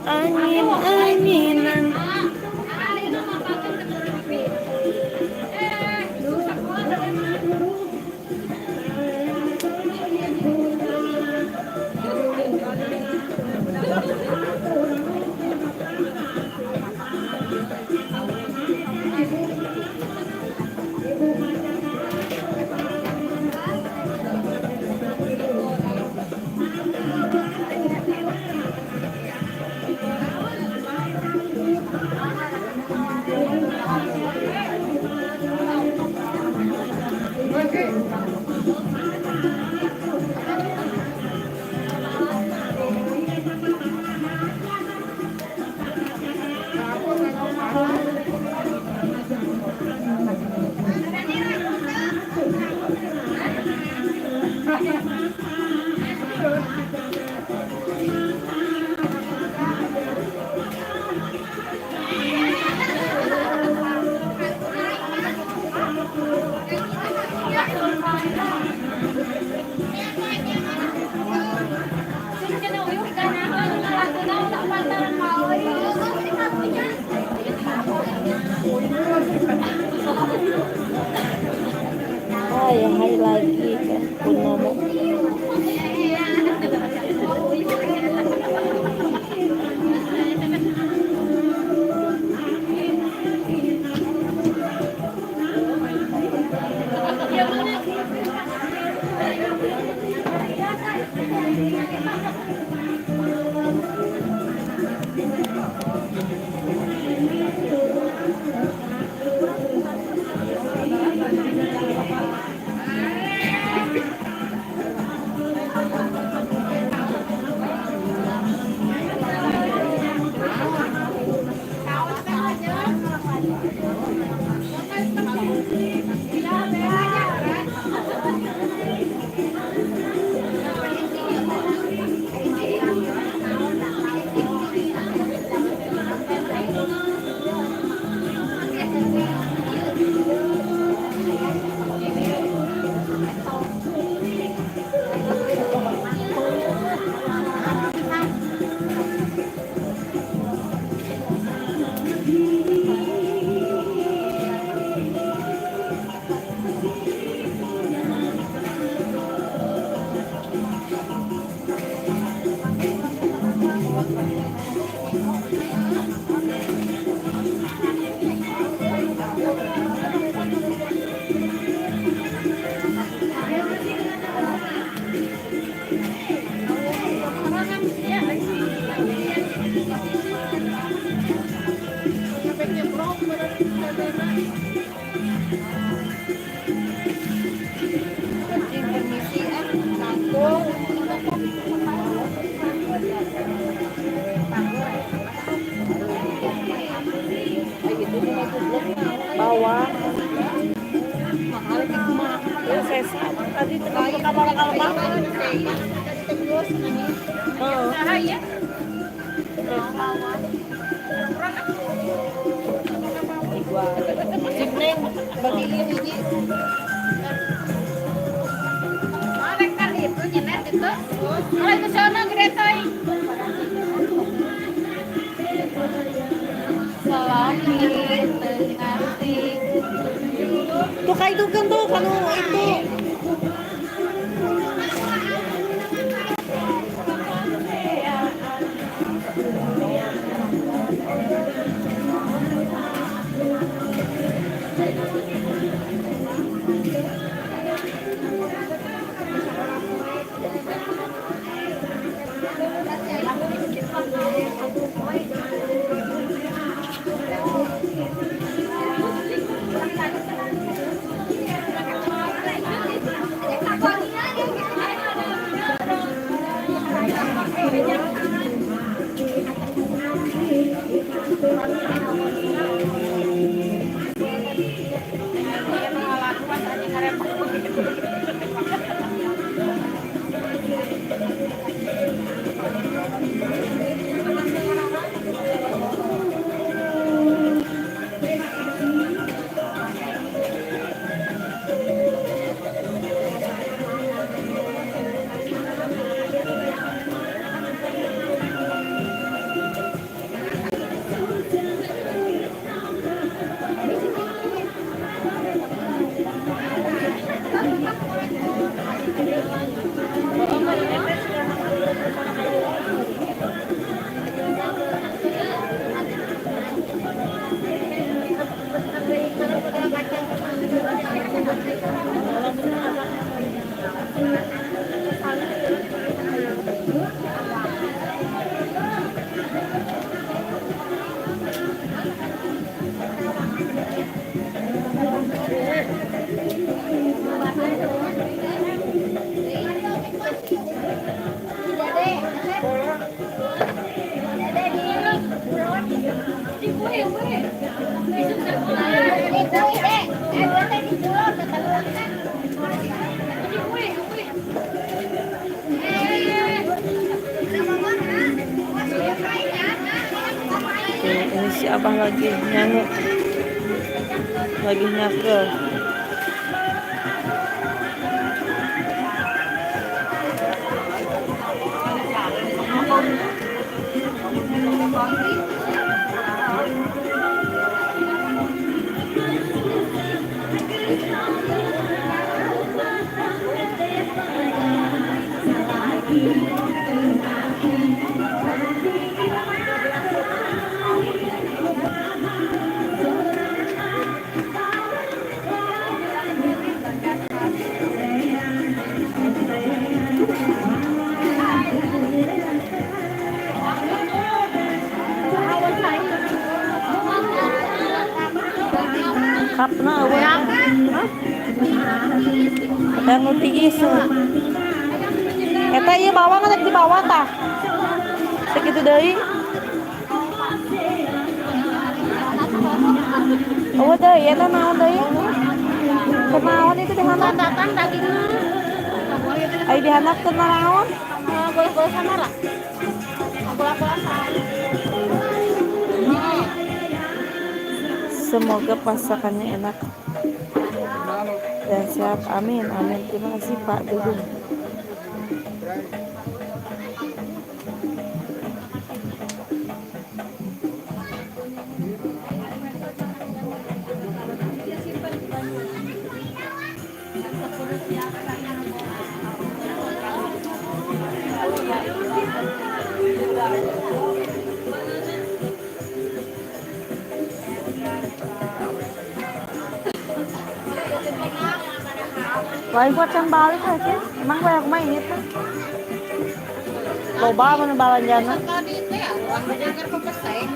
S1: Angin-anginan. Hai, hai lagi kan Purnomo. Bawang. Ya, sesa tadi kamar kalbang. Heeh. Sip, Neng, bagi hiji.
S5: Itu nyenet itu. Kalau itu sono gede toy.
S1: Tuh kayak itu kan tuh kalau itu. Abah lagi nyangu, lagi nyakel. Kapna eueuh. Hah? Yang nu tiis. Eta ieu bawang rek dibawa tah. Sakitu deui. Eueuh deui eta naon deui? Kunaon itu dihandap?
S4: Datang dagingna.
S1: Ai dihandap teu naon?
S4: Golos-golosan lah. Golos-golosan.
S1: Semoga masakannya enak dan sehat. Amin amin. Terima kasih Pak Dudung. Lain buat can balik aja. Emang banyak mah ini tuh. Loba mana balanjana.
S5: Tadi teh uang dengar pepesek.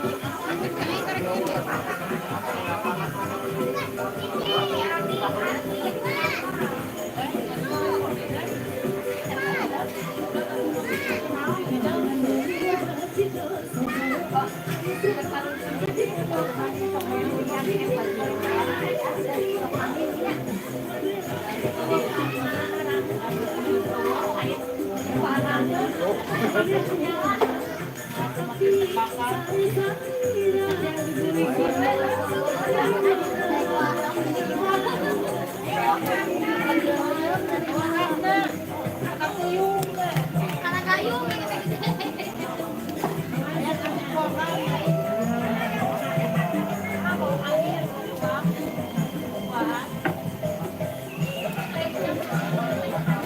S4: Karena gayung.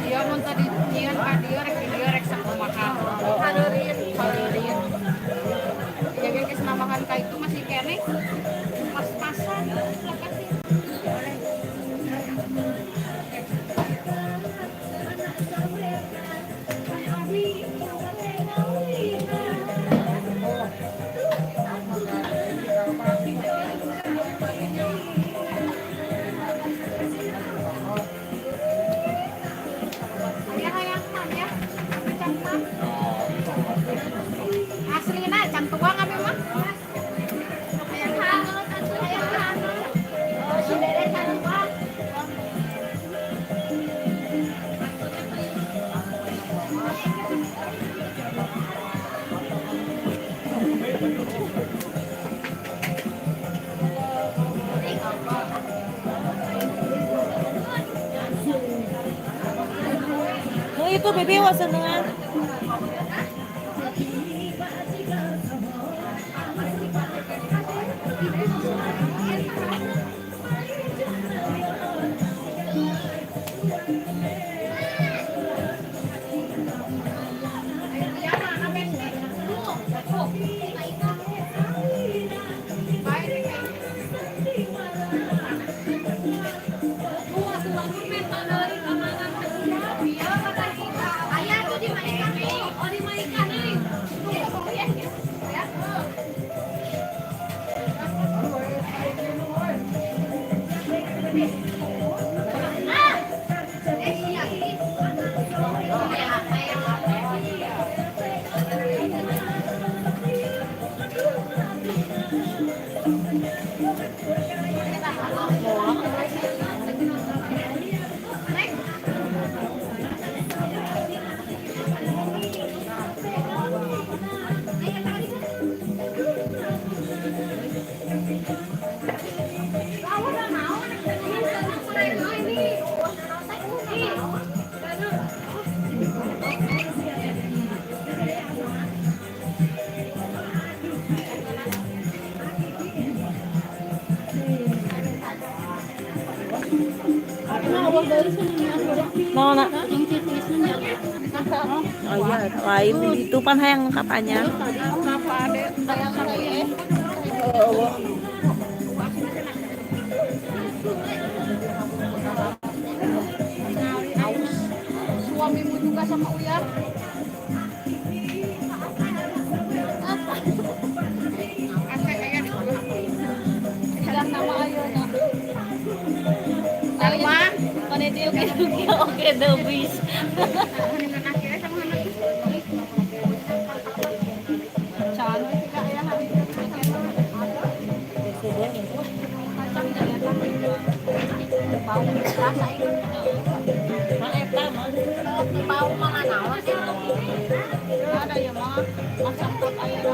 S5: Iya mun tadi nyieun ka dieu rek di dieu rek sakumaha. Kaleurin, kaleurin. Jaga geus namakan ka itu masih keneh pas-pasan lokasi. Ya hayang mah ya. Can mah. Aslina can tuang abi mah.
S4: Hayang hangat atuh hayang hangat. Oh, si Dede sarua.
S1: Nu itu bibi wasenengan.
S4: Ayah tuh di Maikan nih. Oh, di Maikan nih. Tuh, ya. Ya. Ah. Eh, iya. Ya, ya. Naik
S1: Naon na? Oh iya, lain itu pan hayang kapanya.
S5: Suamimu juga sama Uya. Oke, the wish. Ada ya mah, macam tot air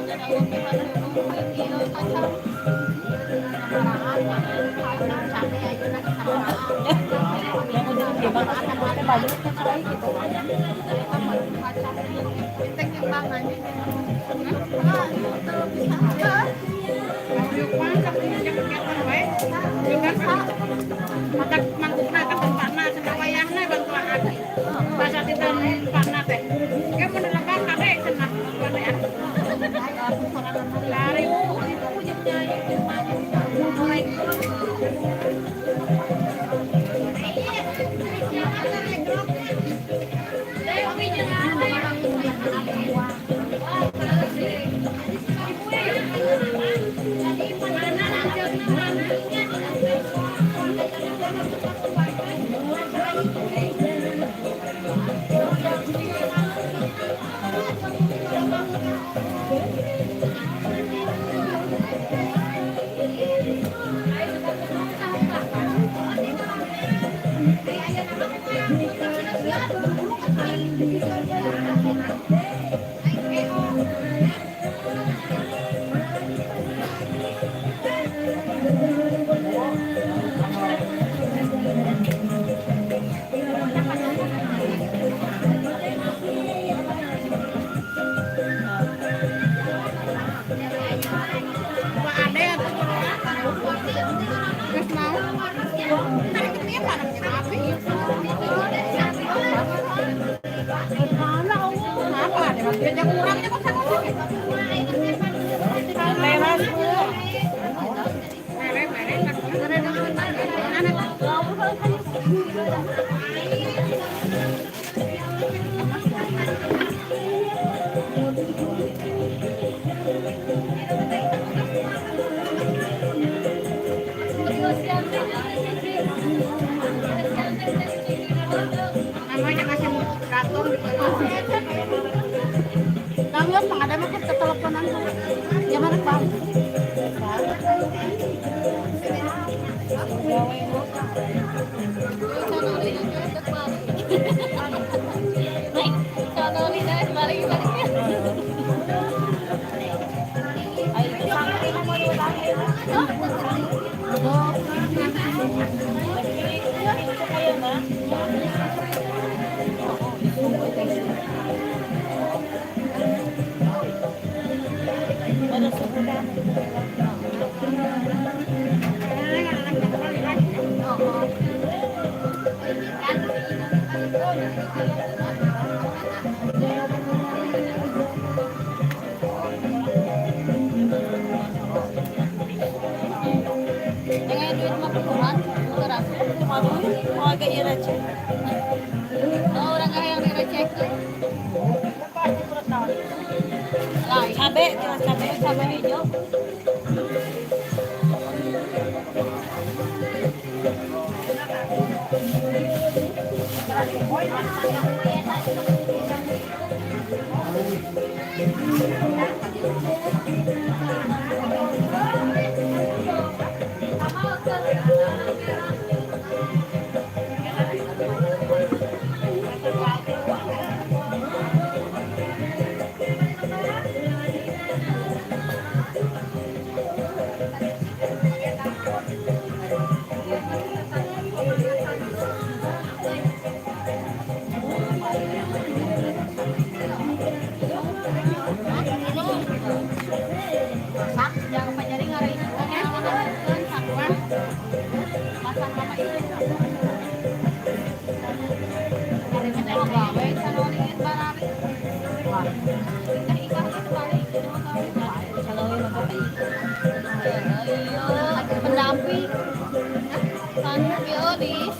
S4: Eulis.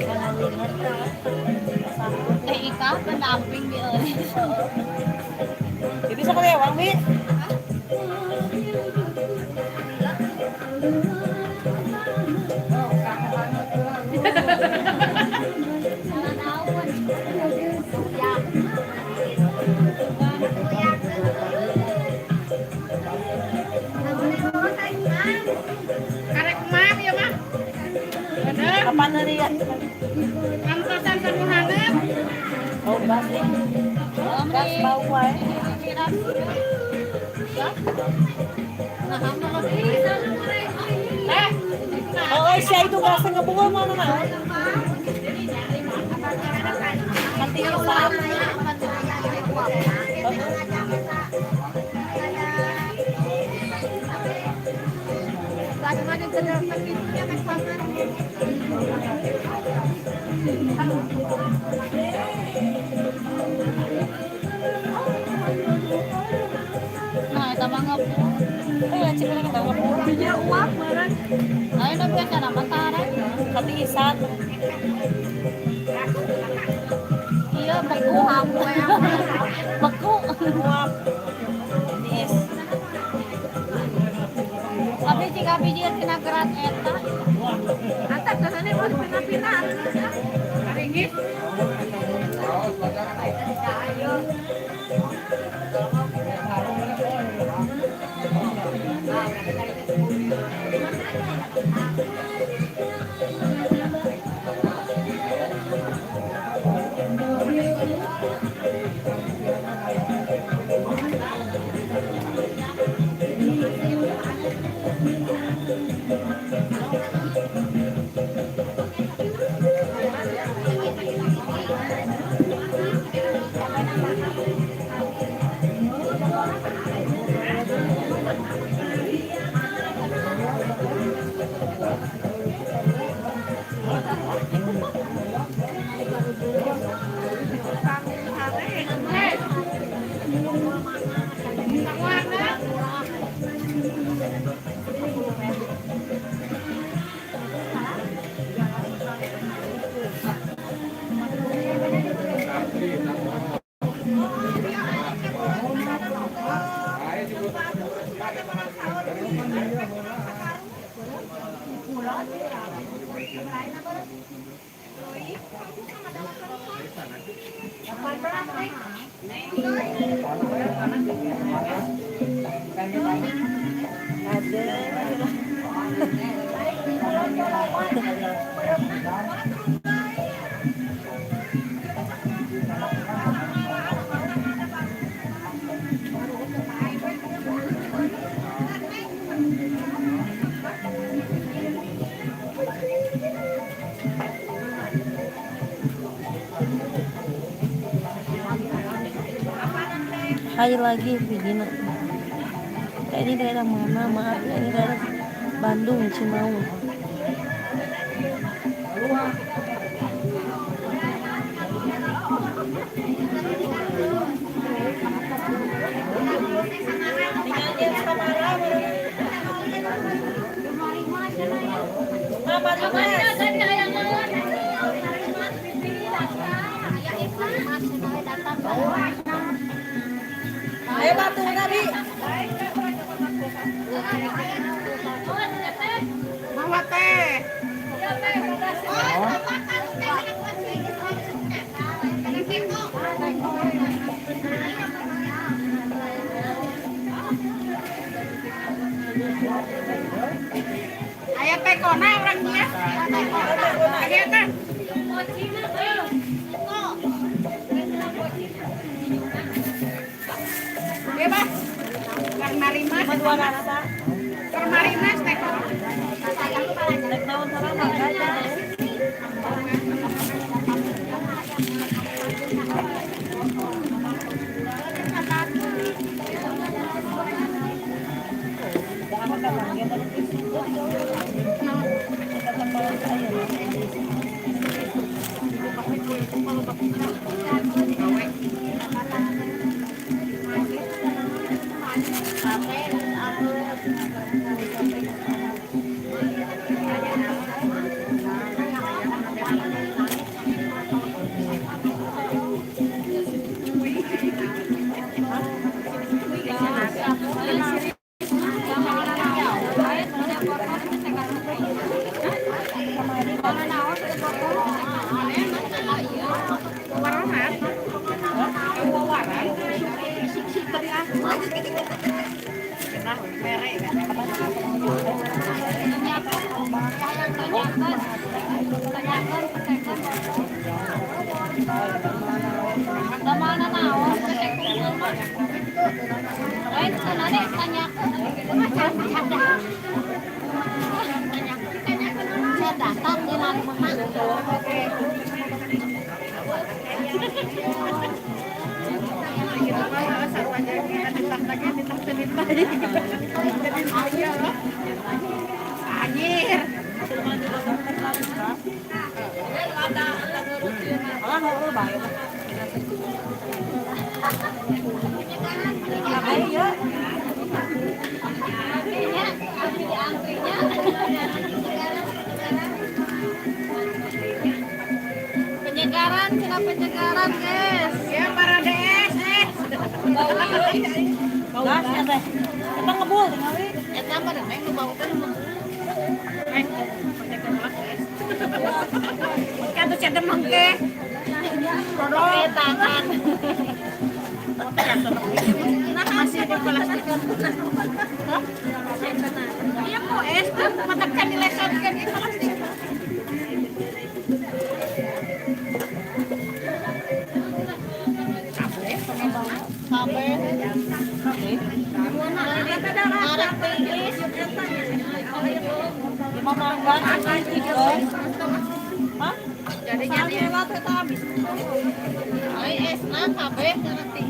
S4: Teh Ika pendamping di Eulis.
S3: Bibi sok lewang, Bi.
S4: Salah daun. Ya.
S5: Karek mam ya mah. Bener.
S1: Kapan hari ya?
S5: Angkatan sanu hangat.
S1: Oh, gas eh. Gas bau wae.
S5: Eh,
S3: Oh, sia itu gasnya ngebungul mana nah? Nanti rusak.
S4: Nah, eta mah ngebul.
S3: Eh, lanjut lagi kita ngebul.
S1: Bija uap marang.
S4: Ayo na biasa nama tara.
S3: Katiisan.
S4: Iya, beku. Beku.
S3: Uap. Tiis.
S4: Abi jika biji tina gerat eta.
S5: Antar tangannya mau dipina-pina. Ringgit.
S1: Hai lagi begini. Kayak ini daerah mana? Maaf ya, ini daerah Bandung, Cimaung.
S3: Ayo batu Nabi.
S8: Mama teh. Aya tekona orangnya. Aya teh. Bebas. Karmarimas.
S3: Dua rasa.
S8: Karmarimas teko.
S1: Rek naon sareng mangga.
S5: Mana naon teh kumpul mah. Lain cenah tanyakeun.
S4: Saya datang di rumah.
S8: Anjir.
S5: Penyegaran, cina penyegaran, guys.
S8: Ya para DS.
S3: Gas ya teh. Eta ngebul tinggali.
S4: Eta mah neng nu bau teh.
S8: Kan tuh cedem mengke.
S4: Pakai tangan.
S8: Masih di plastik. Iya kok es tuh menekan dilesotkan di plastik.
S3: Lima mangga guys. Hah?
S4: Jadi Ai esna kabeh ngerti.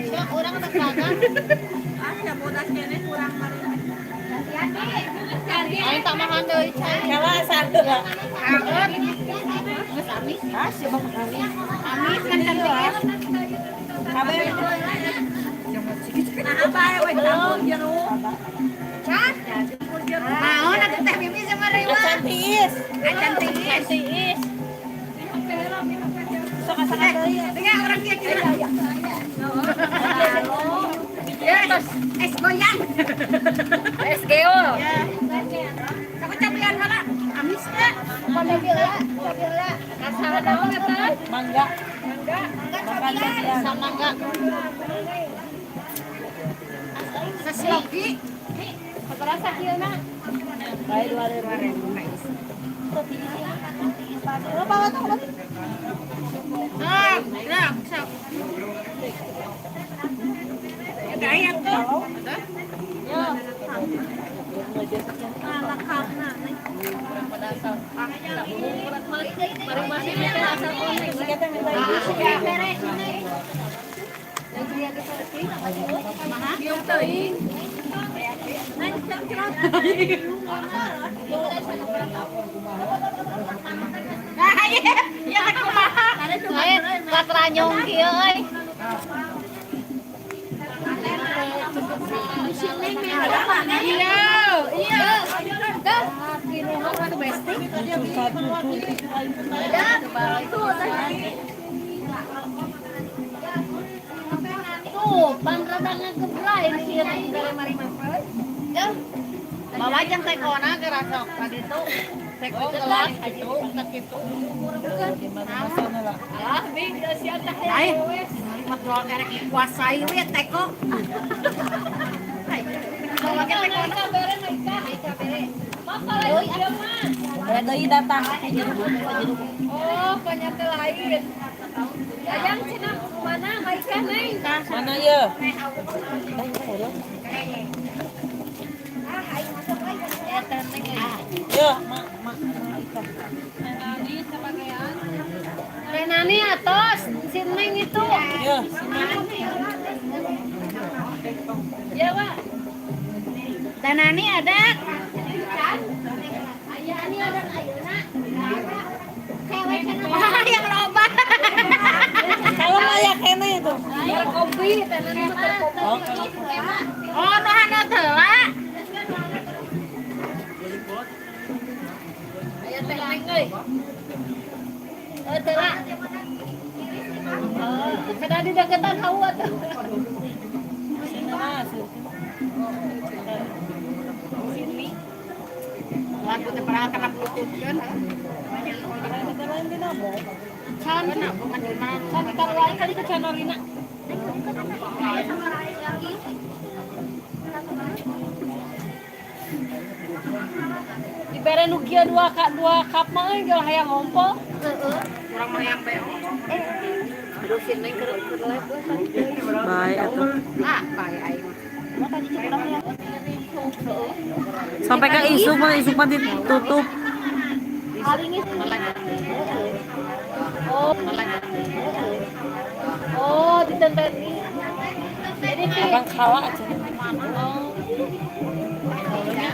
S4: Sia urang dagangan.
S8: Ah, ya bodas kene kurang mari.
S4: Aing tambahan deui cai.
S3: Kela satu.
S4: Geus amis.
S3: Ah, siapa amis?
S4: Amis kan cantik.
S3: Kabeh.
S8: Nah, apa we campur jeruk. Campur jeruk.
S4: Naon atuh teh Mimi sama Rewa?
S3: Acan tiis.
S8: Acan tiis.
S4: Tiis.
S3: Sok asa deui.
S8: Dengar orang kia kira. Ya, es goyang.
S5: Es geo.
S8: Aku cabean heula. Amis teh.
S4: Pabila, pabila.
S5: Asal naon eta?
S3: Mangga.
S8: Mangga,
S3: Makan cabian.
S4: Sama enggak?
S8: Seslogi.
S5: Sabaraha sakilna?
S3: Bae 2000.
S8: Ah, ya, sok. Ada ayam tuh. Ada.
S5: Mari masih teh asal oneng. Dieu teuing.
S8: Nah, iya, ya kumaha.
S4: Lain katranyong kieu euy.
S8: Iya, iya.
S4: Dah. Tuh, pan rada ngegebrain sih dari mari mah.
S5: Dah.
S4: Bawa jang tekona ke rasok tadi tuh. Teko gelas gitu, tak gitu.
S5: Alah, bing sia teh.
S8: Lain. Mah doang erek dikuasai we teko. Bawa ke tekona.
S5: Bere Maika. Maka lain ieu mah.
S3: Ada deui datang.
S5: Oh, penyakit lain. Ayang cenah mana Maika neng?
S3: Mana ye? Yo, mak mak mak.
S5: Teh Nani atos si Neng itu.
S3: Yo, si Neng.
S5: Ya, Pak.
S4: Teh Nani ada?
S5: Ayah ini ada ayeuna.
S4: Cewek cenah yang loba.
S3: Kalau layak kene itu.
S5: Air kopi, teh Nani mah teh kopi.
S4: Oh, nu haneut heula.
S5: Aya teh Neng euy. Eh, teh lah. Oh, kada di deketan hawa tuh.
S3: Sini mas.
S4: Sini. Lagu teh pernah kena bluetooth kan.
S5: Can, can dikaruain kali ke Canorina. Dibere nu kieu dua cup mah euy geus hayang ngompol.
S8: Urang mah yang BO.
S5: Aduh si Neng keur live we.
S1: Baik atuh.
S8: Ah, bae aing mah.
S1: Sampai ke isuk mah ditutup.
S5: Oh. Oh, ditempel. Jadi
S1: Abang kawa aja.
S5: Oh.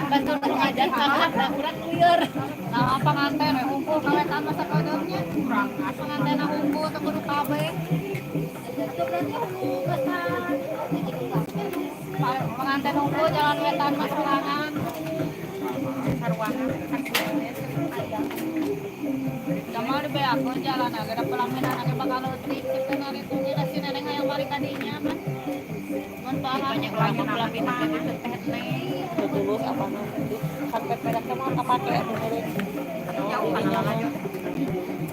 S5: Bantu ngajar kakak da urang lieur. Nah, panganten we hungkul kawetan masa kadeungnya. Kurang panganten hungkul teu kudu kabeh. Pengantin hungkul jalan wetan mah sorangan.
S8: Saruangan.
S5: Jamal dibeakeun jalan agak ada pelaminan agak bakal leutik kitu naritungnya ka si neneng hayang balik ka dinya mah. Mun paham
S8: Banyak orang mah pelaminan teh teh neng.
S1: Tulus apa mah. Sampai pada mah kapake atuh meureun.
S8: Jauh kan lanjut.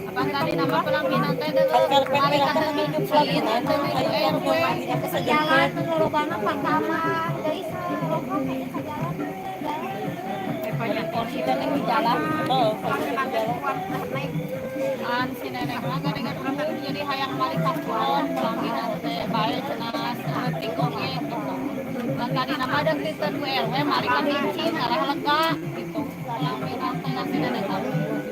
S5: Apa tadi nama pelaminan teh
S1: Kan karpet
S5: balik
S1: merah
S5: ka
S1: kan hidup pelaminan. Ayo kan mandinya ke
S4: Jalan lolobana pertama deui sarokok kayaknya ka jalan.
S5: Banyak kursi teh di jalan.
S1: Oh, di jalan.
S5: An si nenek mah dengan urang teh jadi hayang balik ka kulon pelaminan teh bae cenah leutik oge gitu. Dan tadi nama ada Kristen ku RW mari ka micin salah lega gitu. Pelaminan teh si nenek mah.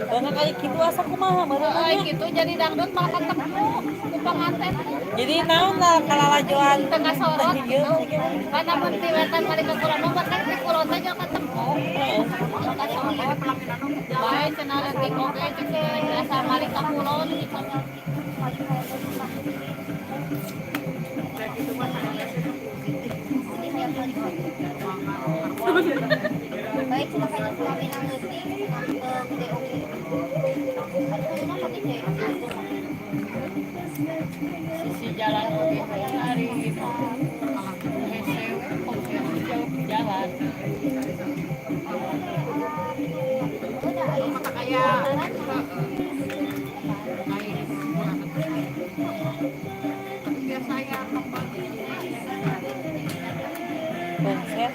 S1: Karena kayak gitu asa kumaha meureun
S5: Heeh
S1: nya.
S5: gitu jadi dangdut malah ketemu ku pengantin teh.
S1: Jadi naon lah kalalajoan
S5: Tengah sorot
S1: teh
S5: gitu.
S1: gitu.
S5: Karena mun ti wetan balik ka kulon mah kan ti kulon teh jauh ketemu. Tengah sorot. Bae cenah leutik oge cek si nenek teh asa balik ka kulon gitu.
S4: Baik cenah kayaknya pelaminan leutik gede oge. Aduh kuduna pati teh.
S5: Sisi jalan oge hayang ari gitu. Hese we konser jauh jalan.
S4: Udah aya
S8: Mata kaya biasa ya
S1: Konser.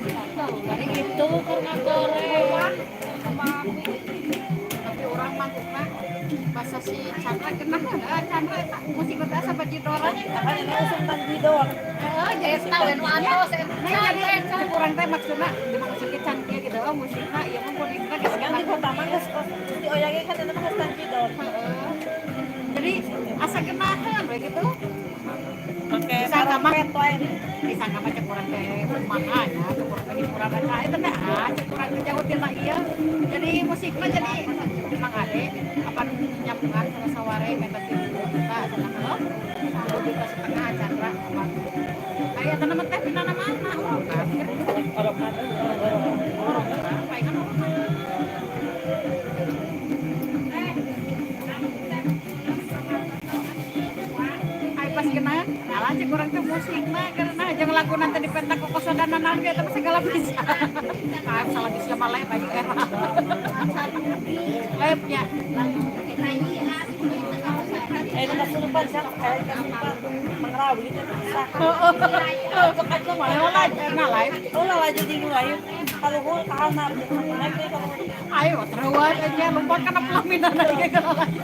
S5: Itu karena goreng.
S8: Tapi orang mangkukna bahasa si Chandra kena Chandra eta musik teh asa bajidoran.
S1: Kan ini usum tanjidor.
S5: Heeh, jaya tahu nu antos
S8: Nah, jadi cek urang teh maksudna dimaksudna can kieu gitu oh musikna ieu mah musikna geus
S1: Kan di kota mah geus di oyage kan eta mah geus tanjidor.
S8: Heeh. Jadi asa genaheun we gitu.
S1: Oke,
S8: Disangka mah
S1: karpet lain.
S8: Disangka mah cek urang teh kumaha nya, cek urang teh hiburan aja eta teh ah cek urang teh jauh tina ieu. Jadi musikna jadi Mang Ade apa nyambungan sama saware meta 3 juta cenah heuh. 2 juta setengah Chandra apa. Aya teh nama teh pina nama mana orokan.
S1: Orokan.
S8: Orokan, palingan orokan. Ai pas kena, alah cek urang teh musikna karena jangan lagu nanti dipentak ku kosodana naon ge eta mah segala bisa. Ah salah geus mah live aja era. Live-nya.
S1: Eh, nu kasurupan sak, eh kasurupan mangrawi teh sak.
S8: Heeh.
S1: Cek aja mah
S8: Live nah live.
S1: Ulah laju jeung nu lain. Kaluhur kahanar naik deui kaluhur.
S8: Ayo teruan aja lompat kana pelaminan lagi kana laju.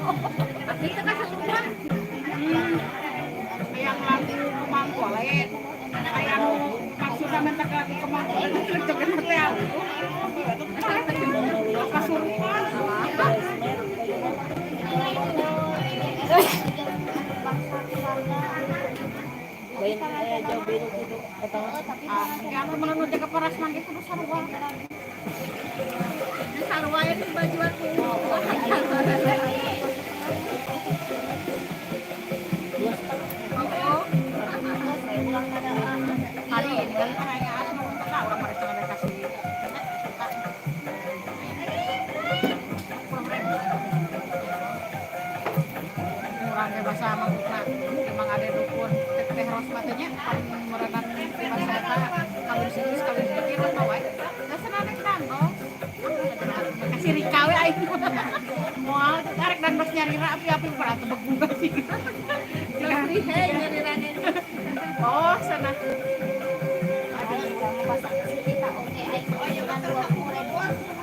S5: Tapi teu kasurupan.
S8: Hayang lagu Kemang Kolet. Hayang maksudna minta lagu Kemang Kolet cek teh aku. Kasurupan.
S1: Lain aya jauh biru gitu eta mah.
S8: Ah, ya anu mah nu jaga paras mah ge kudu sarua.
S5: Sarua ya di bajuan ku.
S8: Kali ini kan perayaan mau orang mereka ada kasih. Kurangnya bahasa mangkukna emang ada dukun teh teh rosmatanya merenang di bahasa eta kawin situs kawin situ rosma wae da senane dandos kasih rika we aing moal tarik dan bos nyarira api-api pada tebek buka sih. Oh, sana.
S4: Aduh, kita oke aing 20.000.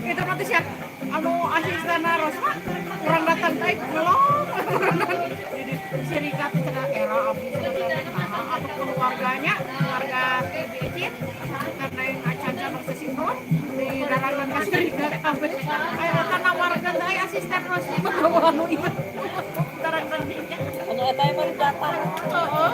S8: Itu nanti siap anu asisten Rosma kurang datang teh belum serikat cenah era abdi cenah atau keluarganya keluarga Ecit karena yang acan bangsa sinkron di darangan ka serikat kabeh aya nawarkeun teh asisten Rosma bawa anu ieu darangan dinya
S1: Anu eta emang datang.
S8: Heeh.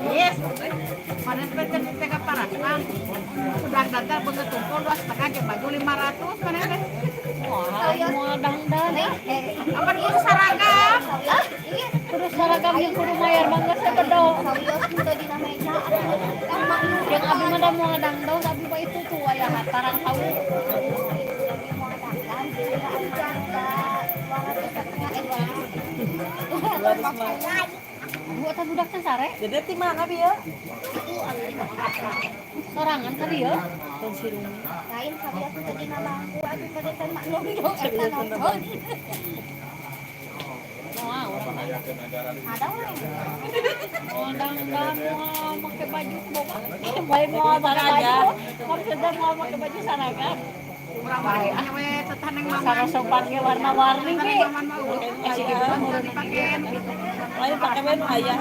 S8: Yes, mana teh teh parasman. Udah datang begitu tumpul 2,5 jeung baju 500 mana teh.
S5: Wah, dangdan.
S8: Apa kudu seragam?
S5: Kudu seragam jeung kudu mayar mangga sabedo. Yang abi mah da moal dangdang abi mah itu tuh aya hatarang hawu. Bu eta budak teh sare?
S1: Dede ti mana bi ya?
S5: Sorangan ka dieu.
S4: Lain sabi atuh tadi bangku atuh tadi teh maklum dong eta nonton.
S5: Moal urang mah.
S4: Ada we.
S5: Oh, dangdan moal make baju boga. Bae moal baju. Maksudnya moal make baju seragam.
S8: Urang mah we teteh neng mama.
S5: Sarasopan ge warna-warni ge.
S1: Lain pake we nu aya.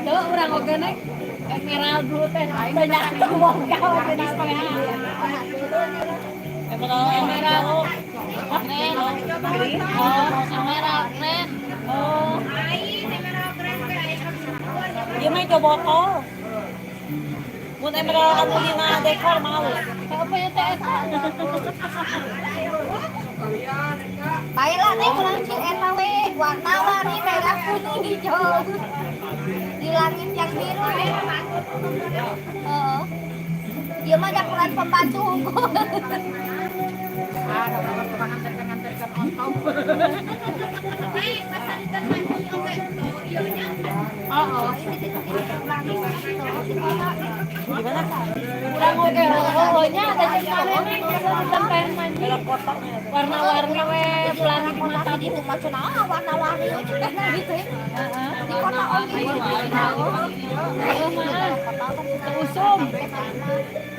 S5: Tuh urang oge nek emerald dulu teh banyak boga oge di setengah.
S1: Emerald
S5: Emerald green. Oh, emerald green. Oh,
S1: ieu mah hijau botol. Mun emerald anu dina dekor mau.
S5: Apa ya teh eta?
S4: Baiklah nih kurang cil eta we warna-warni merah kuning hijau. Di langit yang biru. Heeh. Ieu mah dapuran pembantu unggul.
S8: Ada orang tukang nganterkeun ontong.
S5: Oh,
S1: Gimana?
S5: Urang oge heueuh nya ada jeung maneh sampai mandi. Warna-warni we pelangi di mata
S4: di rumah cenah warna-warni cenah gitu ya. Di kota oge.
S5: Heeh mah. Teu usum.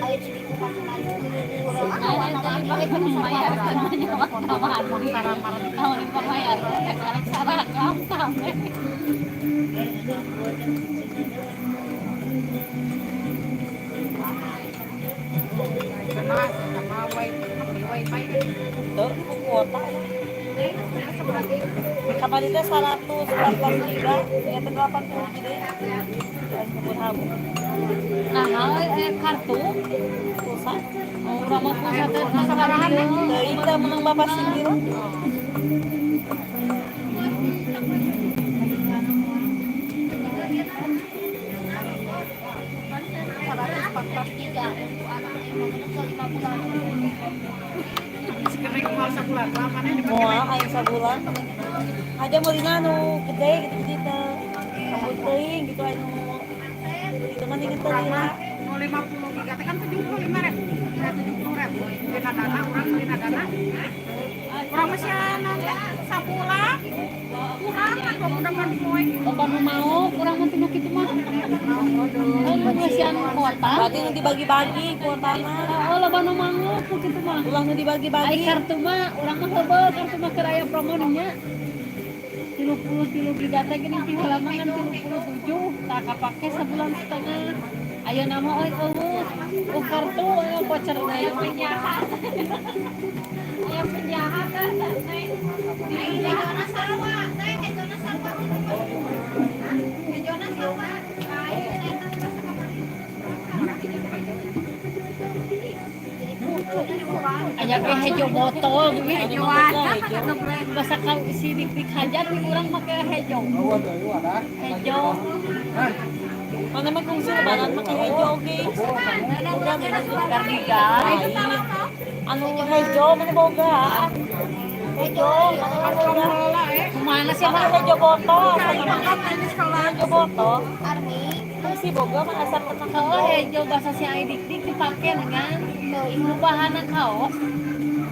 S4: Ayo di kota
S1: Tuh, kuota. Kamari teh 143, ya teh 80 gede. Kebun habu.
S5: Nah, kartu
S1: pulsa.
S5: Oh, urang mah pulsa teh sabaraha
S1: Teuing teh menang Bapak Singgir. Moal aya sabulan. Aja meulina nu gede gitu gitu teh. Rambut teuing gitu anu itu mah teu lila.
S8: Nu 50 giga teh kan 75.000. 70.000. Dina dana urang dina dana. Urang mah sia sabulan. Kurang atuh udah mah poe.
S5: Loba nu mau kurang mah tinu kitu mah. Oh, nu ngeusian kuota.
S1: Berarti nu dibagi-bagi kuotana.
S5: Oh, loba nu mau ku kitu mah.
S1: Ulah nu
S5: Ai
S1: dibagi-bagi.
S5: kartu mah urang mah heubeul kartu mah keur aya promo nya. 33 giga teh geuning ti heula mah kan 37 tah kapake sebulan setengah. Ayeuna mah euy eueuh. Oh kartu aya voucher deui. Yang penjahat kan, Neng.
S4: Hejona sarua, teh hejona sarua. Hejona sarua. Lain eta teh kamari.
S5: Aya ge hejo botol gitu hejoan. Basa ka si dik-dik hajat di urang make hejo. Hejo.
S1: Mana mah kungsi lebaran make hejo oge. Udah
S5: Kardigan.
S1: Anu hejo mana boga? Hejo, mana boga?
S5: Kemana sih
S1: Anu hejo botol, hejo botol. Kungsi boga mah asal pernah
S5: Oh, hejo bahasa si ai dik-dik dipake dengan bahanna kaos.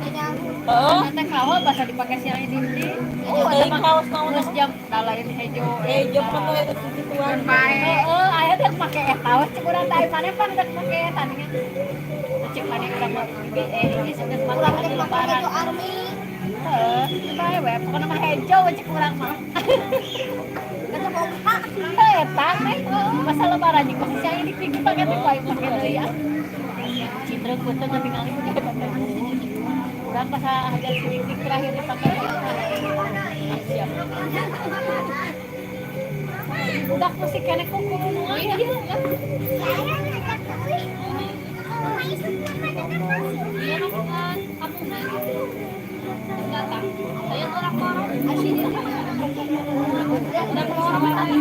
S1: Heeh.
S5: Nanti kaos bahasa dipake si ai dik-dik.
S1: Oh, dari kaos naon
S5: Terus jam lain hejo.
S1: Hejo mah itu gituan.
S5: Heeh, aya teh make eta we cek urang teh maneh pan rek make eta nih. Cek maneh urang mah geus geus make
S4: Urang
S5: di
S4: teh make
S5: lebaran.
S4: hejo army.
S5: Heeh, bae we pokona mah hejo we cek urang mah.
S4: Kata boga.
S5: Heuh eta teh masa lebaran jeung masih sia ini dik pake teh bae make deui ah. Citra kuteu katingali teh eta teh. Urang pas hajat si dik terakhir dipake teh. Ah, siap. Budak masih kene ku kudu ya. Iya masukan kamu datang. Saya orang orang. Udah orang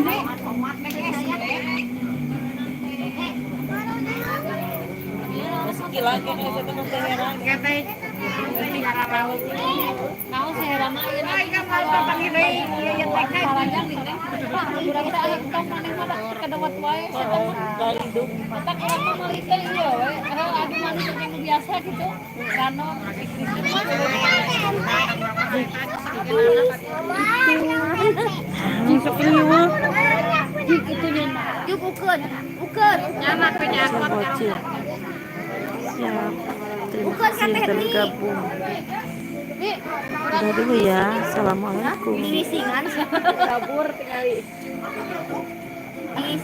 S1: Gila gini saya teh heran.
S5: Naon saya rama ieu na. Parajang nih teh. Urang teh aya tong maneh mah kadawat wae sia teh mah. Eta urang mah meuli teh ieu we. Heuh adu manis jeung nu biasa gitu. Rano
S4: Juk ukeun, ukeun.
S8: Nyamak penyakit.
S1: Bocil. Siap. Terima kasih yang tergabung. Udah dulu ya. Assalamualaikum.
S4: Bisingan.
S5: Kabur tinggali.